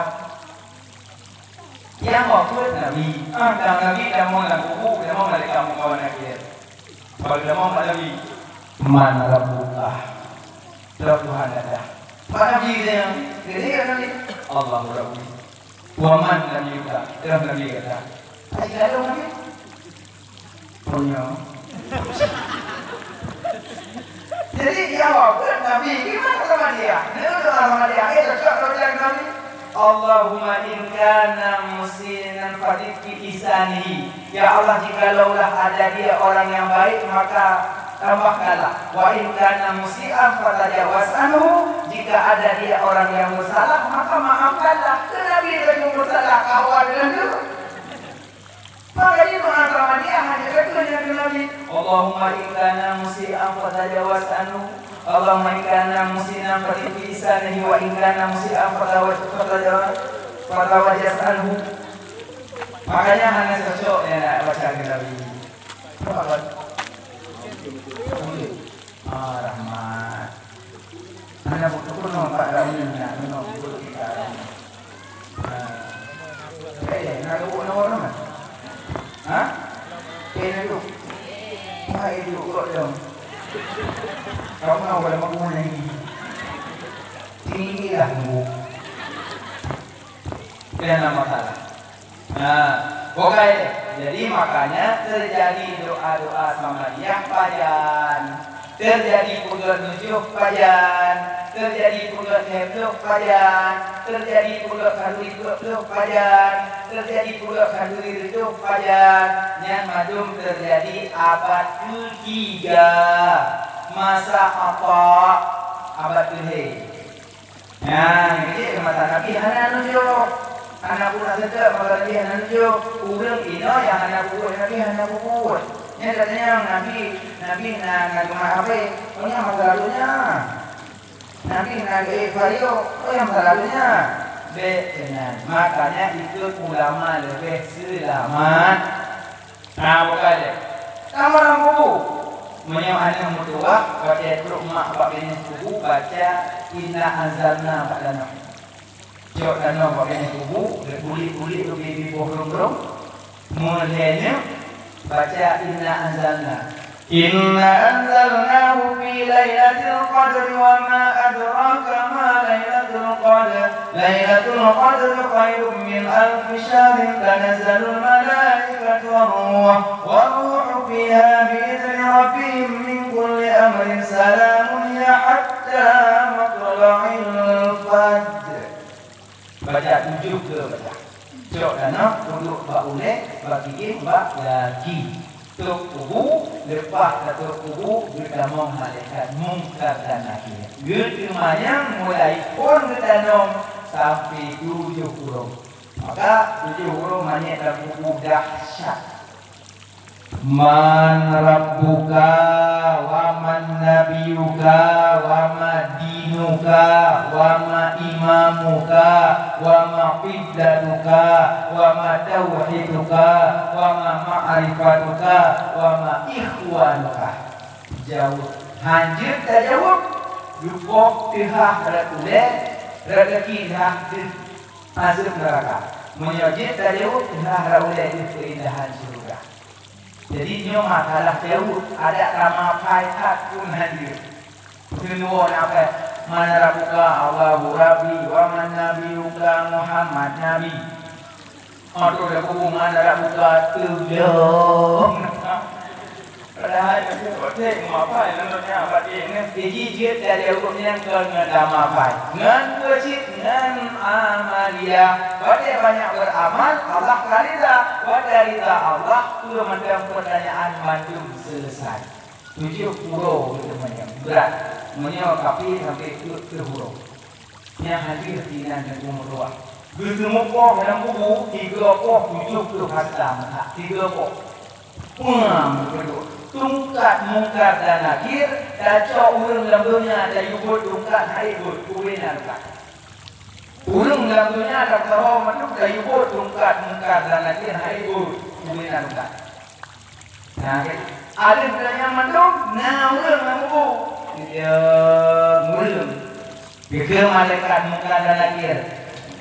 Nyang wafeuet Nabi, ah, dan Nabi tamong lam kubu, tamong malaikat meukawan akhé. Bagi tamong bak Nabi, "Man Rabbuka?" Siapa Tuhan gata? Bak Nabi dia, jadi kat Nabi, "Allahu Rabbi." "Wa man Nabiyuka?" Siapa Nabi gata? Hai, lalu Nabi. Punya. Jadi, jawab Nabi, gimana sama dia? Dia doa sama dia. Eh, cocok kalau bilang Nabi. Allahumma in kana muhsinan fazid fi ihsanihi. Ya Allah, jikalau lah ada dia orang yang baik, maka tambahkanlah. Wa in kana musian fatajawaz anhu. Jika ada dia orang yang bersalah, maka maafkanlah. Ke Nabi lagi bersalah, kawan dengan tu. Maka di doa Ahmadiyah hanya kata Nabi, "Allahumma in kana musian fatajawaz anhu. Allahumma in kana musian fazid fi ihsanihi wa in kana musian fatawa-, fatawa-, fatawajjaz anhu." Makanya hana cocok ya nak baca ke Nabi. Nampak kan? Ah, rahmat. Hana buku pun nampak ramai nak menunggu kita. Ha. Eh, nak lubuk nama nama? Ha? Eh, nak lubuk. Hai, lubuk kok dong. Kamu nak pada makan lagi. Tinggilah lubuk. Jangan masalah. Nah, bukai. Jadi, makanya terjadi doa-doa Samadiyah pajan. Terjadi peugöt nujoh pajan, terjadi peugöt heploh pajan, terjadi peugöt khanduri peuet ploh pajan, terjadi peugöt khanduri reutôh pajan. Nyan mandum terjadi abad ketiga masa Ata, abad keu lhèe. Nyan, jadi masa Nabi hana nujoh. Hana pernah seutôt masa Nabi hana nujoh. Ureueng inoe nyang hana peubuet Nabi hana peubuet. Nyan gata nyang Nabi, Nabi na, na geumat H P. Oh, nyan masa lalu nyan. Nabi na geuék vario. Oh, nyan masa lalu nyan. Bèk keunan. Makanya ikut ulama leubeh seulamat. Nah, bukan lé. Kamoe lam kubu. Meunyoe aneuk meutuwah, watèe trok mak bak binéh kubu, baca inna anzalna bak tanoh. Cok tanoh bak binéh kubu, bulék-bulék keu bibi boh rhueng-rhueng. Mulheuneuk baca inna anzalna. Inna anzalnahu fi lailatul qadri wa ma adraka ma lailatul qadr. Lailatul qadri khairum min alfi syahrin, tanazzalul malaikatu war ruh, war ruhu fiha bi idzni rabbihim min kulli amrin salamun hiya hatta matla'il fajr. Baca tujoh keu baca. Cok tanoh, uduk bak ulèe, bak gigim, bak gaki. Tôp kubu, leupah tatôp kubu, geutamong malaikat Mungkar dan Nakir. Geuteumanyong mulai phôn geutanom sampoe tujoh uroe. Maka tujoh uroe manyét lam kubu dahsyat. Man rabbuka, wa man nabiyuka, wa ma dinuka, wa ma imamuka, wa ma qiblatuka, wa ma tauhiduka, wa ma ma'rifatuka, wa ma ikhwanuka. Jaweueb. Hanjeuet tajaweueb, lupoh teuhah rot ulèe, rot gaki teuhah deuh aseuep neuraka. Meunyoe jeuet tajaweueb, teuhah rot ulèe deuh keuindahan syeuruga. Jadi, nyoe masalah jaweueb, adak rama phai that pun hanjeuet. Keuneuk na phai, "Man rabbuka?" "Allahu Rabbi." "Wa man nabiyuka?" "Muhammad Nabi." Aduh, dah hubungan adak buka tulông. Padahai dah buka tek, mapai nang nyoe batin. Jadi, jeuet dari ureueng nyang kon ngon dama pai. Ngon peucit, ngon amaliah. Watèe banyak beramal, Allah ka ridha. Watèe ridha Allah, peue mantong pertanyaan mandum selesai. Tujoh uroe geuteumanyong. Berat. Meunyoe kafé sampai peuet ploh uroe. Nyang hadir sinan teungku meutuah. Geuteumeupoh lam kubu, tiga poh tujoh ploh hasta meuhak. Tiga poh. Peue meukeudua. Tungkat Mungkar dan Nakir, tacok ureueng lam donya tayue beuet tungkat hai beuet, ubé na tungkat. Ureueng lam donya tapeuteuhoe mandum tayue beuet tungkat Mungkar dan Nakir hai beuet, ubé na tungkat. Nah, jadi, aleuh nyan mandum na ureueng lam kubu. Nyang ureueng. Geukheun malaikat Mungkar dan Nakir,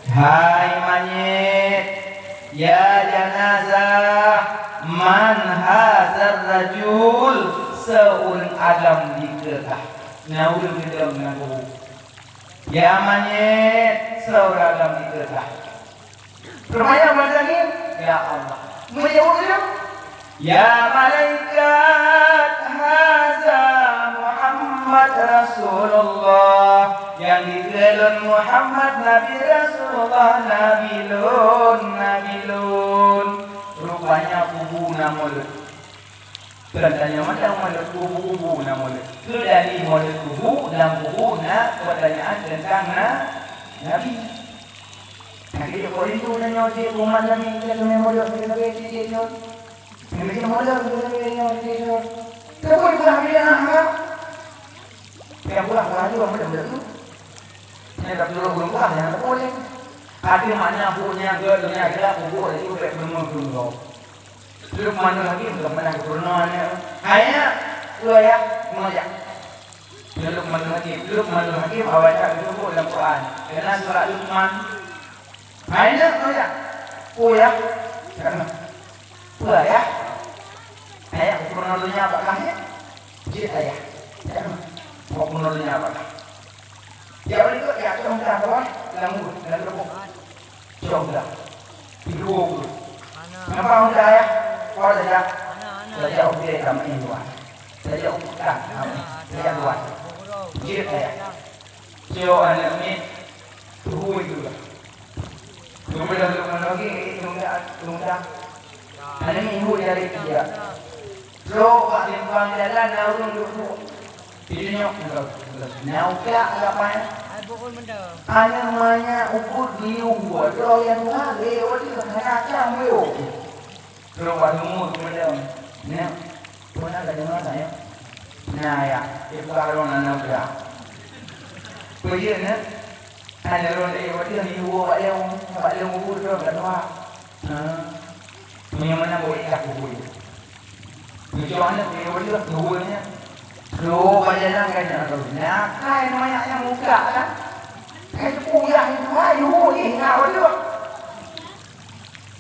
"Hai manyét, ya janazah, man hadzar rajul, soe ureueng agam dikeue kah?" Na ureueng geudong lam kubu. "Ya manyét, soe ureueng agam dikeue kah?" Teumanyong bak langét, "Ya Allah." Meujaweueb lom, "Ya malaikat, haza Muhammad Rasulullah." Nyang dikeue lôn Muhammad Nabi Rasulullah, Nabi lôn, Nabi lôn. Rupanya kubu na mulod. Teuntang nyang mantong mulod kubu-kubu na mulod. Keu dari mulod kubu, lam kubu na pertanyaan teuntang na-, Nabi. Nah, kita kok rindu na nyoe cit umat Nabi, kita kena mulod, kita kena cit nyoe. Kita kena mulod, kita kena nyoe cit nyoe. Kita pun pernah bid'ah, ha? Kita pula, pula juga mulod-mulod tu. Kita tak perlu belum puas, jangan tak boleh. Ada makna buku nyang ke dunia akhirat, buku itu baik belum belum. Luqmanul Hakim ka pernah geupurunoe aneuk. Hai nyak, peue ayah? Meunoe jak. Luqmanul Hakim, Luqmanul Hakim awai that geuseumeubeuet lam Quran. Keunan surat Luqman. Hai nyak, meunoe jak. Peue ayah? Peue ayah? Ayah geupurunoe donya bak kah nyak? Jeuet ayah. Geupurunoe donya bak kah? Jak bak likot, jak cok mudah, lam mulut, lam lubong. Cok mudah. Tiga puluh. Nampak mudah, ya? Kau dah jak. Dah jak udah kami luar. Dah jak udah kami. Dah jak luar. Jeuet, ya. Cok aneuk miet. Tuhu itu lah. Geupeugah lôn ngon lagèe, eh, tunda, tunda. Hana minggu jari tiga. Trok bak simpang jalan, na ureueng duek-duek. Itu nyok, na utak lapan. Hana manyang ubit liu buat. Droe nyang tuha, lewat dia, hana cam liu. Trok bak sumur, kemudian, nyak, pernah ka deungoe, nyak? Nah, ya, ibu Harun anak muda. Peue jeuet, nyak? Hana lôn lé watèe ni dua bak lôn, bak lôn kubu droe bak dua. Ha. Meunyoe meunan buet ikah kubu. Tujuan aneuk ni watèe kubu nya. Lo bajalan kan nak tu. Nah, kai manyak nyang muka kan. Kai puyah itu ayu ni nak watèe.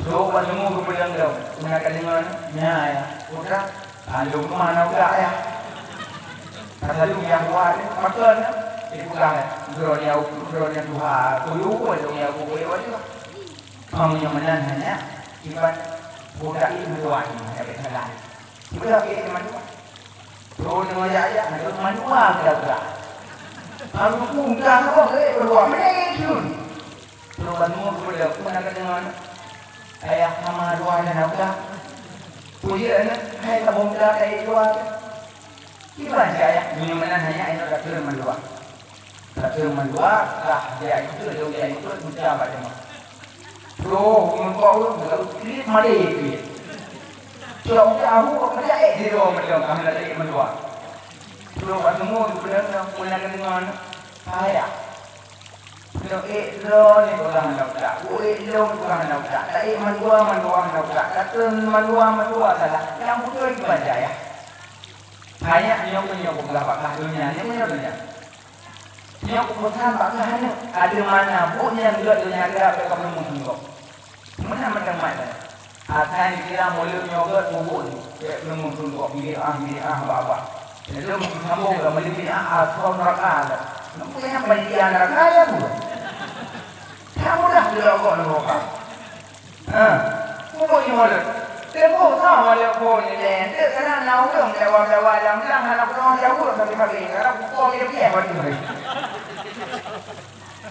Trok bak leumo geupeudong-dong, na ka deungoe, nya ya, putra, lôn teuma na uga ya. Ka lheueh ya kuat, pakon, dipeugah, droeneuh, droeneuh tuha, kuyue, lôn ya kuyue, waduh. Meunyoe meunan hana, kiban budak itu meutuah ni, hana salah. Sudah ke teman tuan. Trok deungoe ya, ya, teuma dua uga-uga. Lalu uga apa, eh, berdua, menit dulu. Trok bak leumo geupeudong, peue na ka deungoe? Ayah hama dua na uga. Peue jeuet aneuk, hai ka bongka ka ék dua. Kiban cit ayah, meunyoe meunan hanya aneuk ka treun mandua. Ka treun mandua, kah jak ikot, lôn jak ikot, buta bak teuma. Troh, meungkok ulôn, lalu trip malèe trip. Cok udah ahu, kok meujaék sidroe meudong, ka hana taék mandua. Trok bak leumo geupeudong, peue na ka deungoe? Ayah. Keuneuk ék droeneuh peugah hana utak, keuneuk ék lôn peugah hana utak, taék mandua, mandua hana utak, tatreun mandua, mandua salah. Nyang beutôi kiban cit ayah. Hai nyak, nyoe keuh nyoe kupeugah bak kah donya, nyoe keuh nyoe donya. Nyoe kupeusan bak kah aneuk, ateueh mana buet nyang gèt donya geurap bak kamoe meunyoe. Meunan mantong mat nyan. Asai kira mulod nyoe gèt bubuk nyoe, bèk leumoh suntok bid'ah, bid'ah, bah-bah. Lom sambông lam bid'ah asoe neuraka lom. Nyoe nyang panitia neuraka nyan tu. Ka mudah geulok-lok neuraka. Ha. Bubuk nyoe mulod. Teupeue soe mulod phôn nyoe lé. Teuk kana na ureueng dawa-dawa lam blang hana peunoh jaweueb sabe-sabe. Karena bukon dia piah batu.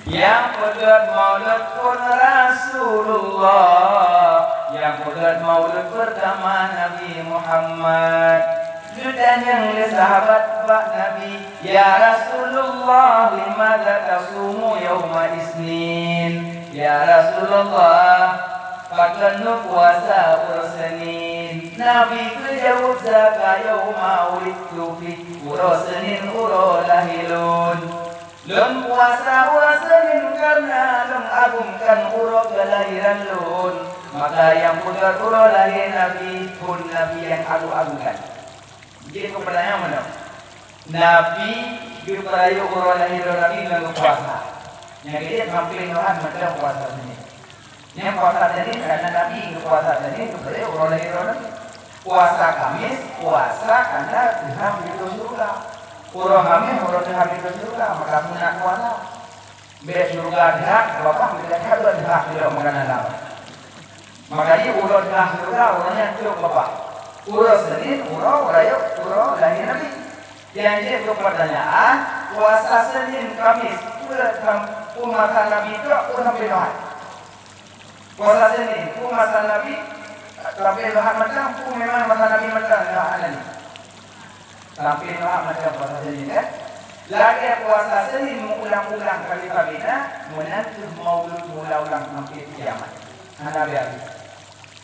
Nyang peugèt maulud phôn Rasulullah, nyang peugèt maulud peurtama Nabi Muhammad. Geutanyong lé sahabat bak Nabi, "Ya Rasulullah, limadza tasumu yauma isnin?" "Ya Rasulullah, pakon neupuasa uroe Seunin?" Nabi geujaweueb, "Zaka yauma wulidtu fih, uroe Seunin uroe lahé lôn." Lôn puasa uroe Seunin kareuna lôn agungkan uroe keulahiran lôn. Maka nyang peugèt uroe lahé Nabi, phôn Nabi nyang agong-agungkan. Jeuet keu peutanyaan meunoe. Nabi geupeurayeuk uroe lahé droe Nabi ngon geupuasa. Nyang keudeh sampé Tuhan mantong puasa Seunin. Nyan puasa Seunin, karena Nabi geupuasa Seunin, geupeurayeuk uroe lahé droe Nabi. Puasa Kamis, puasa karena teuhah pintoe syeuruga. Uroe Kamis, uroe teuhah pintoe syeuruga, maka sunat puasa. Bèk syeuruga teuhah, babah, bèk teuhah, teuhah, teuhah, makanan lama. Maka jih uroe teuhah syeuruga, uroe nyan trok babah. Uroe Seunin, uroe rayeuk, uroe lahé Nabi. Nyang jeuet keu peutanyaan, puasa Seunin, Kamis, peue sam-, peue masa Nabi trok, peue sampoe Tuhan? Puasa Seunin, peue masa Nabi, sampoe Tuhan mantong, peue memang masa Nabi mantong, Tuhan Nabi. Sampoe Tuhan mantong puasa Seunin, kan? Lagèe puasa Seunin meuulang-ulang kali sabina, meunan kheueh maulud meuulang-ulang sampoe kiamat. Hana habéh-habéh.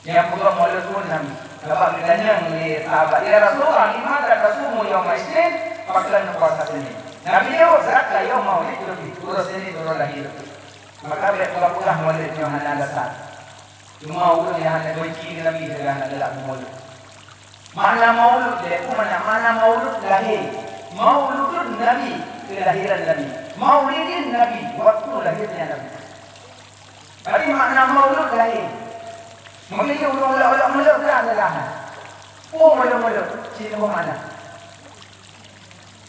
Nyang peugah maulud phôn Nabi. Sabab geutanyong lé sahabat, "Ya Rasulullah, limadza tasumu yauma isnin?" Pakon neupuasa Seunin? Nabi jaweueb, "Zaka yauma wulidtu fih." Uroe Seunin uroe lahé lôn. Maka bèk peugah-peugah maulud nyoe hana dasar. Cuma ureueng nyang hana benci keu Nabi, dia hana galak keu maulud. Makna maulud, dia tu makna, makna maulud lahé. Mauludun Nabi, kelahiran Nabi. Maulidin Nabi, waktu lahirnya Nabi. Tapi makna maulud laén. Meunyoe ureueng ulok-ulok mulod, ka salah. Peue mulod-mulod? Cit teuma makna.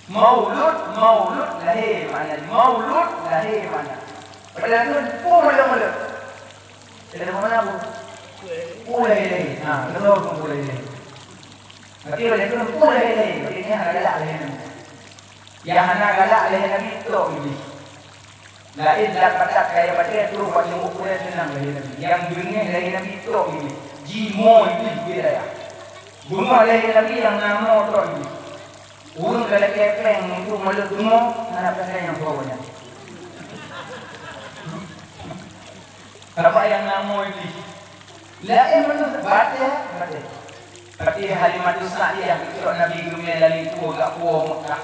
Maulud, maulud lahé makna. Maulud lahé makna. Padahai tu peue mulod-mulod? Ada mana bu? Peue lahé-lahé. Ha, betul tu peue lahé-lahé. Tapi oleh tu peue lahé-lahé. Berarti ni hana galak lahé Nabi. Yang hana galak lahé Nabi, tok Iblis. Laén dak patat kaya batèe trok bak Teungku Purée seunang lahé Nabi. Nyang beungéh lahé Nabi tok Iblis. Jimoe Iblis bidaya. Bunoe lahé Nabi nyang na mo tok Iblis. Ureueng ka lakèe pèng untuk malôt bunoe, hana peureulèe nyang po nyan. Sabab nyang na mo Iblis. Laén meunurot batèe, batèe. Tapi Halimatus Sa'diyah geucok Nabi geumè lam likua gak puwoe Meukah.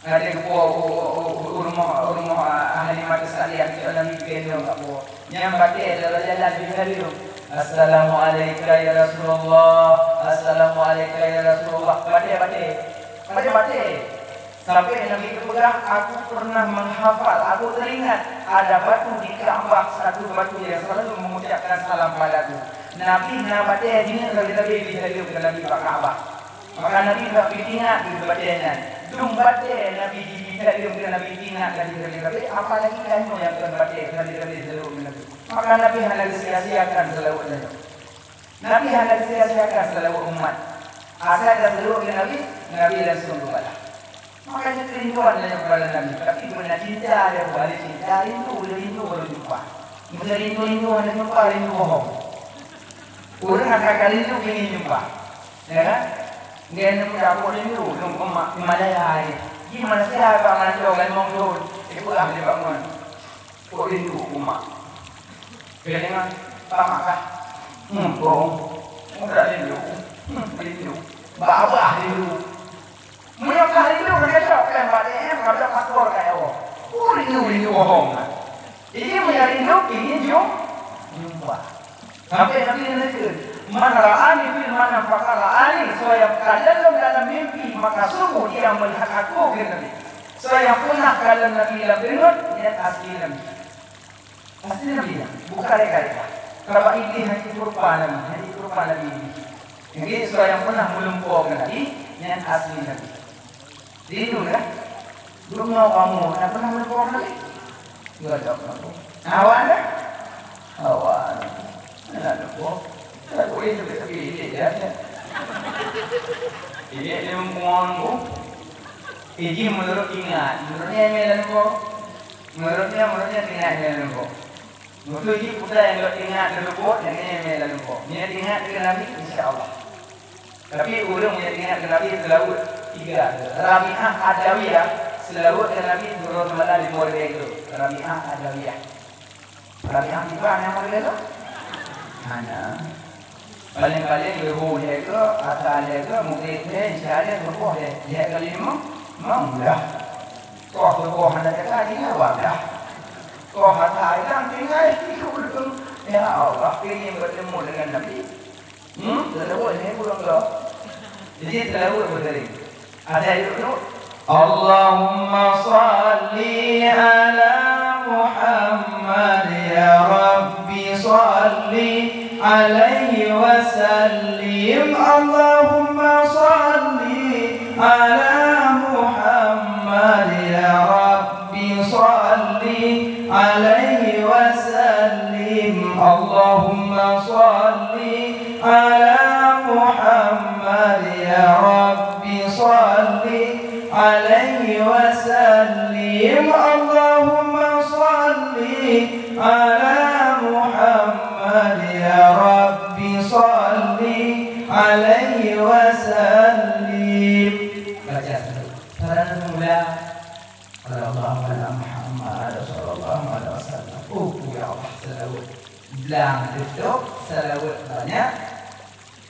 Ada geupo u, u, u, u rumoh, u rumoh, ah, Halimah Sa'diyah, cok Nabi gendong kat po. Nyang batée dalam jalan di Halim. "Assalamu'alaika ya Rasulullah, assalamu'alaika ya Rasulullah." Batée-batée. Batée-batée. Sampai Nabi geupeugah, "Aku pernah menghafal, aku teringat ada batu di Ka'bah, satu batu yang selalu mengucapkan salam padaku." Nabi na batée jingeuet lagée-lagée di Halim keu Nabi bak Ka'bah. Maka Nabi bak peuingat keu batée nyan. Dum batée Nabi jibri Nabi keu Nabi ingat lagi keu Nabi, apalagi tanyoe nyang kon batée Nabi, Nabi seulaweuet keu Nabi. Maka Nabi hana geusia-siakan seulaweuet nyoe. Nabi hana geusia-siakan seulaweuet umat. Asai taseulaweuet keu Nabi, Nabi langsung geubalah. Makanya kerinduan nyoe kepada Nabi. Tapi beuna cinta dia kembali cinta rindu, rindu baru jumpa. Meurindu-rindu hana jumpa, rindu bohong. Ureuëng akan ka rindu keu jumpa. Ya kan? Ngon muda pun rindu, lôn umat Himalaya ni. Di Malaysia bak mandor limong thon, dipeugah di bangunan. Kok rindu umat. Kena dengar, tamak kah? Hmm, bohong. Muda rindu. Hmm, rindu. Babah rindu. Meunyoe ka rindu, ka cok péng bak D M, ka cok paspor ka nyoe. Oh, rindu, rindu bohong. Jadi, meunyoe rindu, pingin jum-, jumpa. Sampai Nabi neukheun, "Man ra'ani fil manam faqad ra'ani," soe nyang kalon lôn dalam mimpi, maka sungguh dia melihat aku, kheun Nabi. Soe nyang peunah kalon Nabi lam teungeut, nyan asli Nabi. Asli Nabi nyan, bukan reka-reka. Sabab Iblih hana jipeurupa Nabi, hana jipeurupa Nabi Iblih. Jadi, soe nyang peunah meulumpoe keu Nabi, nyan asli Nabi. Rindu dah. Belum mau kamu, tak pernah meulumpoe keu Nabi? Enggak ada apa-apa. Awak dah? Awak dah. Nak lumpoe. Tak boleh tapi, tapi ini dia. Ini dia mempunyai. Ini menurut ingat, menurutnya ini lumpoe. Menurutnya, menurutnya ingat ini lumpoe. Beutôi jih peue nyang geuingat keu leumbot, nyang nyan mé lam leumbot. Nyan ingat keu Nabi, insya Allah. Tapi ureuëng nyang ingat keu Nabi seulaweuet tiga. Rabi'ah Adawiyah, seulaweuet keu Nabi turun malam lima ribèe kilo. Rabi'ah Adawiyah. Rabi'ah tiba nyang mana tu? Hana. Paléng-paléng leubeh lhèe keu, ata lhèe keu, mungkin lhèe, insya Allah leubeh lhèe. Lhèe kali limong, limong dah. Kah leubeh hana jaga, tinggai dah. Kah ata hilang, tinggai. Ya Allah, ingin bertemu dengan Nabi. Hmm? Leubeh lhèe bulan dah. Jadi, leubeh beutôi. Ada yuk, yuk. اللهم صل على محمد يا رب صل عليه وسلم. اللهم صل على محمد يا رب صل عليه وسلم. اللهم صل على محمد يا رب صل عليه وسلم. اللهم صل على محمد يا رب صل عليه وسلم. Baca satu. Sarana mula. Sallallahu ala Muhammad, sallallahu alaihi wasallam. Oh, ya Allah, salawat. Blang, beutôi, salawat banyak.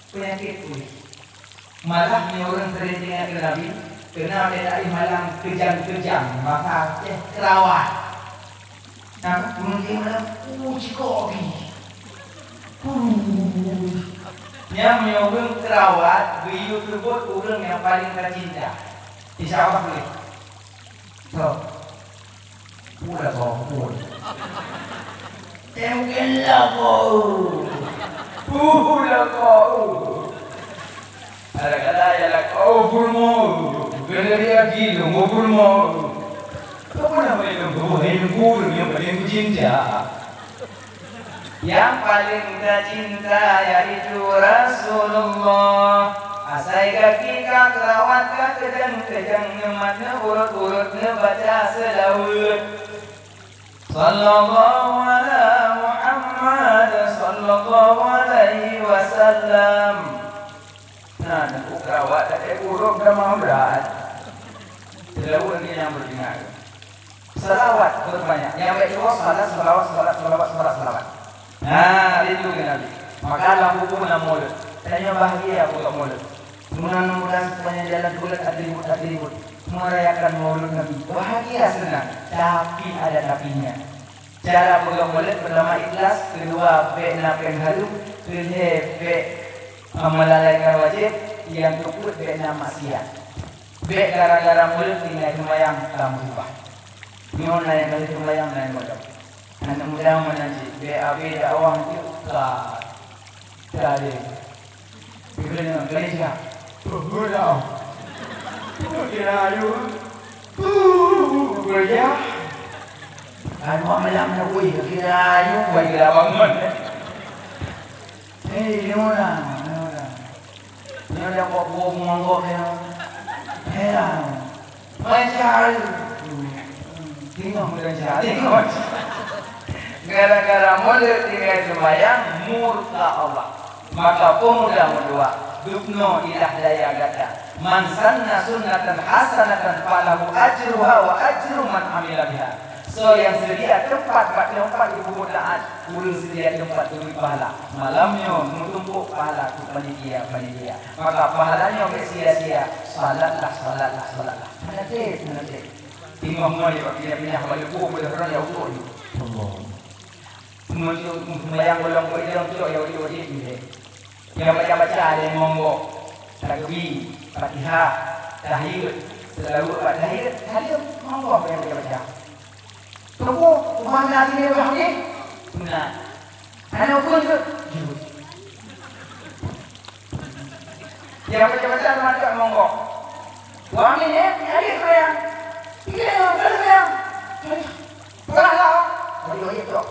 Penyakit kulit. Malah nyoe ureuëng sering ingat keu Nabi, kena lé Nabi malam kejang-kejang, masa ceh kerawat. Nah, ureuëng ingat malam, uh, cikok pi. Uh. Nyang nyoe ureuëng kerawat, geuyue teubot ureuëng nyang paling tercinta. Insya Allah boleh. So. Pula kau pun. Tenggelam kau. Pula kau. Ada kata ya lah kau pun mau. Kena dia gila mau pun mau. Kau pun apa yang kau buat yang pun yang paling cinta. Nyang paleng tacinta yaitu Rasulullah. Asai gaki ka keurawat ka keudeueng-keudeueng, neumat neuurot-urot neubaca seulaweuet. Sallallahu ala Muhammad, sallallahu alaihi wasallam. Nah, neuk keurawat, eh, ureueng dah mau brat. Seulaweuet ni nyang beudingat. Salawat beureubanyak. Nyang bèk tuwoe salat, salawat, salawat, salawat, salawat, salawat. Nah, rindu keu Nabi. Maka lam buku na mulod. Tanyoe bahagia buka mulod. Meunan mudah sepanjang jalan bulat atribut-atribut merayakan Maulud Nabi. Bahagia senang, tapi ada tapinya. Cara peugah Maulud, pertama ikhlas, kedua bèk na péng hareuem, keulhèe bèk melalaikan wajéb, nyang keupeuet bèk na maksiat. Bèk gara-gara Maulud tinggai seumayang ka meurubah. Nyoe na nyang ka lheueh seumayang na nyang godong. Aneuk muda meunan cit, bèk abéh dakwah cit ka, ka lé. Keuneuk gereja. Peue dah? Peue kira ayu? Peue gereja? Aneuk malam na kui kira ayu, kui kira bangun. Hei, nyoe lah, nyoe lah. Nyoe lah kok buah monggok nyoe. Hei lah. Macam tengok macam tengok. Gara-gara Maulud tinggai seumayang murka Allah. Maka pemuda meudua, dubnoe ilah daya gata. Man sanna sunnatan hasanatan falahu ajruha wa ajru man amila biha. Soe nyang seudia teumpat bak teumpat jipeubuet taat, ureueng seudia teumpat geubri pahala. Malam nyoe meutumpôk pahala keu panitia-panitia. Maka pahala nyoe bèk sia-sia. Salatlah, salatlah, salatlah. Hana trép, hana trép. Teungoh ngon pinah-pinah bak leupô, bak leupô ya Allah. Allah. Meunyoe seumayang golom keu ilong cok ya wajib-wajib nyoe. Nyang baca-baca lé monggok, takbir, Fatihah, tahiyat, seulaweuet bak tahiyat, saleuem, monggok nyang baca-baca. Tunggu, ubah na lé bah nyoe. Nah. Hana ukeue jeuet. Jeuet. Nyang baca-baca mantap monggok. Wah, ni, eh, ni hadis saya. Tiga, tiga, tiga. Peugah lah. Wajib-wajib tu.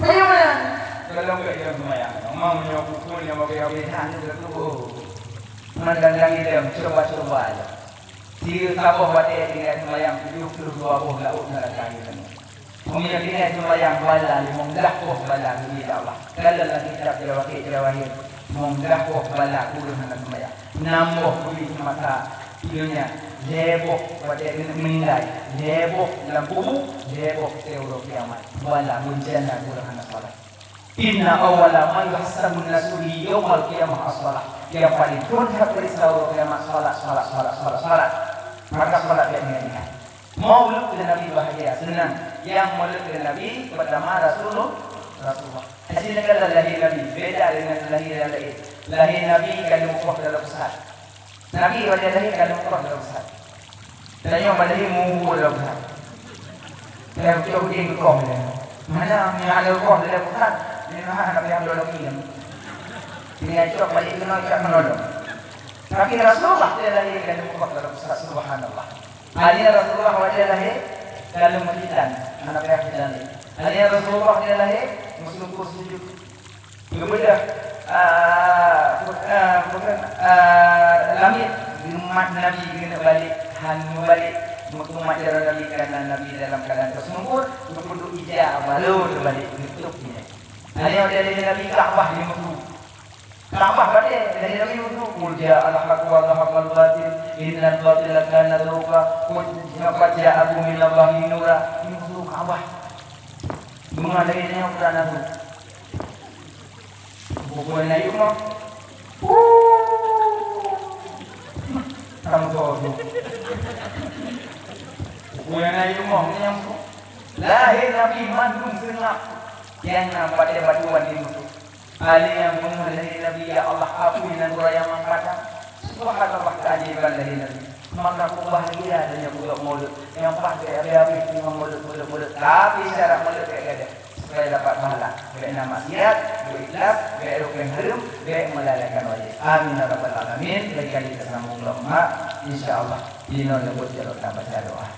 Peue mana? Tolong kat dalam semayang. Memang punya pukul yang bagi habis hana betul. Mandang-dang idam, coba-coba aja. Sireuk saboh watèe tinggai seumayang tujoh ploh dua boh laôt neuraka geutanyoe. Meunyoe tinggai seumayang bala limong blah boh bala geubri lé Allah. Kalon lam kitab Jawahir, Jawahir, limong blah boh bala ureueng hana seumayang. Nam boh geubri seumasa donya, lhèe boh watèe keuneuk meuninggai, lhèe boh lam kubu, lhèe boh watèe uroe kiamat. Bala beuncana ureueng hana salat. Inna awwala ma yuhasabun nasu bihi yaumal qiyamah as-shalah. Nyang paleng phôn that peuriksa uroe kiamat, salat, salat, salat, salat, salat. Maka salat bèk nyan-nyan. Maulud keu Nabi bahagia, seunang. Nyang maulud keu Nabi, peurtama Rasulul-, Rasulullah. Aci neukalon lahé Nabi, beda deungon lahé nyang laén. Lahé Nabi ka lheueh meukoh dalam pusat. Nabi watèe lahé ka lheueh meukoh dalam pusat. Tanyoe malahé meuhue dalam pusat. Tanyoe cok udeng geukoh lé. Mana nyang hana geukoh dalam pusat, memang hana payah lom lagi. Tinggai cok balik keunoe cok menolong. Tapi Rasulullah dia lahé ka lheueh meukoh dalam pusat, subhanallah. Akhirnya Rasulullah watèe lahé ka lheueh meukitan, hana payah kitan lé. Akhirnya Rasulullah dia lahé meusungkôh sujud. Geubeudôh, ah, pe-, ah, bukan, ah, lamiet, geumat Nabi geuneuk balek, han meubalek, meukumat jaroe Nabi, karena Nabi dalam keadaan tersungkur, geupeuduek ija, baru teubalek, geutôb nyan. Akhirnya dari Nabi Ka'bah di Meusu. Ka'bah batèe, dari Nabi Meusu, "Qul ja'al haqqu wa zahaqal batil, innal batila kana zahuqa, qul qad ja'akum minallahi nura." Di Meusu Ka'bah. Bunga dari nyoe bukan Nabi. Bukan Nabi mah. Kamu tahu tu. Bukan Nabi mah, ni yang tu. Lahé Nabi mandum seungab. Nyang na batèe batuan di musoh. Alèh nyang beungoh lahé Nabi, ya Allah, apui nanggroe nyang mantap. Subhanallah, keajaiban lahé Nabi. Maka peubahgia tanyoe peugöt maulud. Nyang paih bèk habéh-habéh teungoh maulud, maulud, maulud. Tapi syarat maulud bèk gadôh. Supaya dapat pahala. Bèk na maksiat, bèk ikhlas, bèk rukon hareuem, bèk melalaikan wajéb. Amin ya rabbal alamin. Laén kali tasambông lom, ha. Insya Allah. Inoe leumbot jaroe tabaca doa.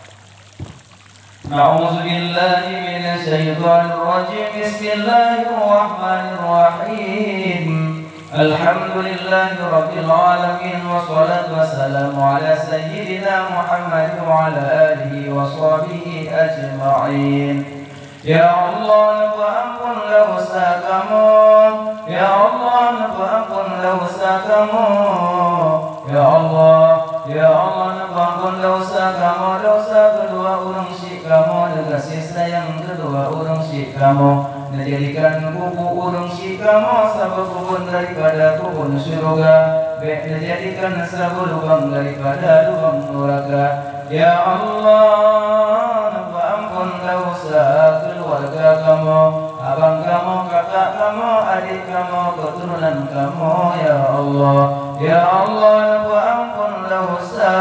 أعوذ بالله من الشيطان الرجيم. بسم الله الرحمن الرحيم. الحمد لله رب العالمين، والصلاة والسلام على سيدنا محمد وعلى آله وصحبه أجمعين. Ya Allah, neupeue amphon desya kamoe. Ya Allah, neupeue amphon desya kamoe. Ya Allah, ya Allah, neupeue amphon desya kamoe, desya keudua ureueng syik kamoe, neugaséh sayang keudua ureueng syik kamoe, neujadikan kubu ureueng syik kamoe saboh keubeuen daripada keubeuen syeuruga. Bék neujadikan saboh lubang daripada lubang nuraka. Ya Allah, neupeuamphon desya keuluwarga kamoe, abang kamoe, kakak kamoe, adék kamoe, keuturonan kamoe, ya Allah. Ya Allah, neupeuamphon desya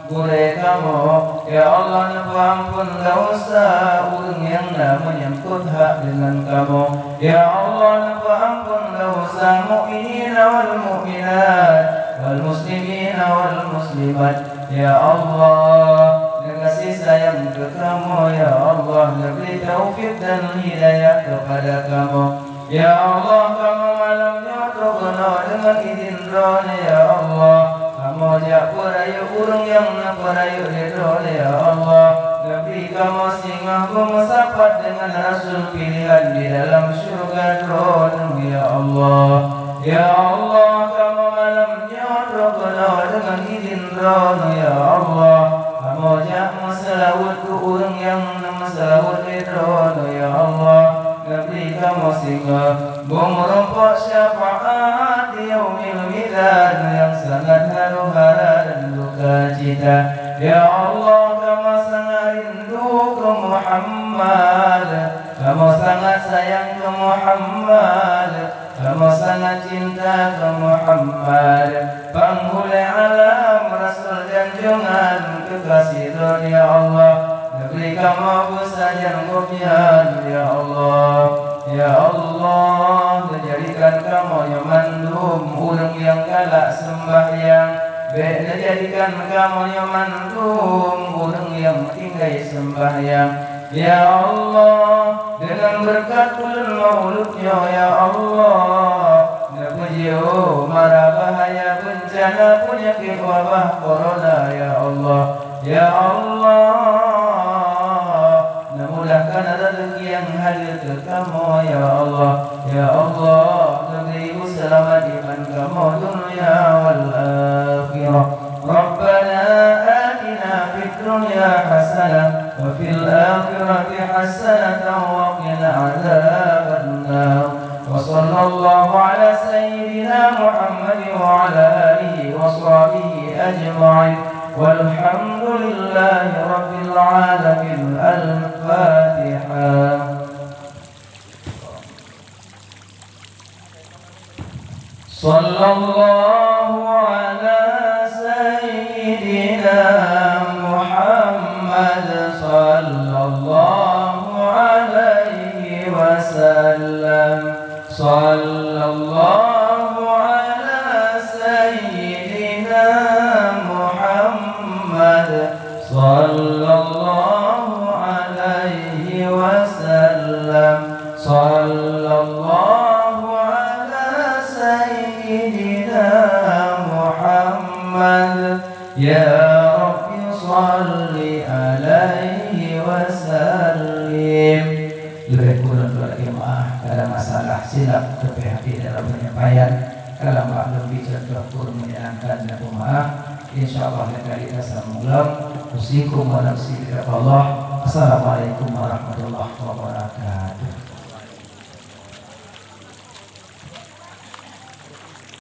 gurée kamoe. Ya Allah, neupeuamphon desya ureuëng nyang na meunyangkot hak deungon kamoe. Ya Allah, neupeuamphon desya mukminin wal mukminat, wal muslimin wal muslimat. Ya Allah, neukasih sayang keu kamoe, ya Allah, neubri taufik dan hidayah keupada kamoe. Ya Allah, kamoe malam nyoe troh keunoe deungon idhin Droeneuh, ya Allah. Kamoe jak peurayeuk ureuëng nyang neupeurayeuk lé Droeneuh, ya Allah. Neubri kamoe singoh beumeusapat deungon rasul piléhan di dalam syeuruga Droeneuh, ya Allah. Ya Allah, kamoe malam nyoe troh keunoe deungon idhin Droeneuh, ya Allah. Kamoe jak meuseulaweuet keu ureuëng nyang neumeuseulaweuet lé Droeneuh, ya Allah. Neubri kamoe singoh beumeurumpok syafaat di yaumil mizan nyang sangat haru hara dan duka cita. Ya Allah, kamoe sangat rindu keu Muhammad. Kamoe sangat sayang keu Muhammad. Kamoe sangat cinta keu Muhammad, panghulée alam, rasul janjongan, keukaséh Droeneuh, ya Allah. Neubri kamoe beusajan gobnyan, ya Allah. Ya Allah, neujadikan kamoe nyoe mandum ureuëng nyang galak seumbahyang. Bék neujadikan kamoe nyoe mandum ureuëng nyang tinggai seumbahyang. Ya Allah, deungon beureukat buleuen Maulud nyoe, ya Allah, neupeujeuet mara bahaya beuncana peunyakét wabah corona, ya Allah. Ya Allah, neumudahkan rezeki nyang hayeue keu kamoe, ya Allah. Ya Allah, neubri beuseulamat iman kamoe dunia wal akhirah. ربنا آتنا في الدنيا حسنة وفي الآخرة حسنة وقنا عذاب النار. وصلى الله على سيدنا محمد وعلى آله وصحبه أجمعين. والحمد لله رب العالمين. الفاتحة. صلى الله على سيدنا محمد، صلى الله عليه وسلم، صلى الله على سيدنا محمد، صلى الله عليه وسلم. صلى الله على سيدنا محمد. يا رب صل عليه وسلم. Leubeh kureueng lôn lakée meuáh, ka ada masalah silap teupeu hati dalam penyampaian. Ka lambak lôn bri cuntoh kureueng menyenangkan dan peumaáh. Insya Allah laén kali tasambong lom. Usikum wa nafsi bitaqwallah. Assalamualaikum warahmatullahi wabarakatuh.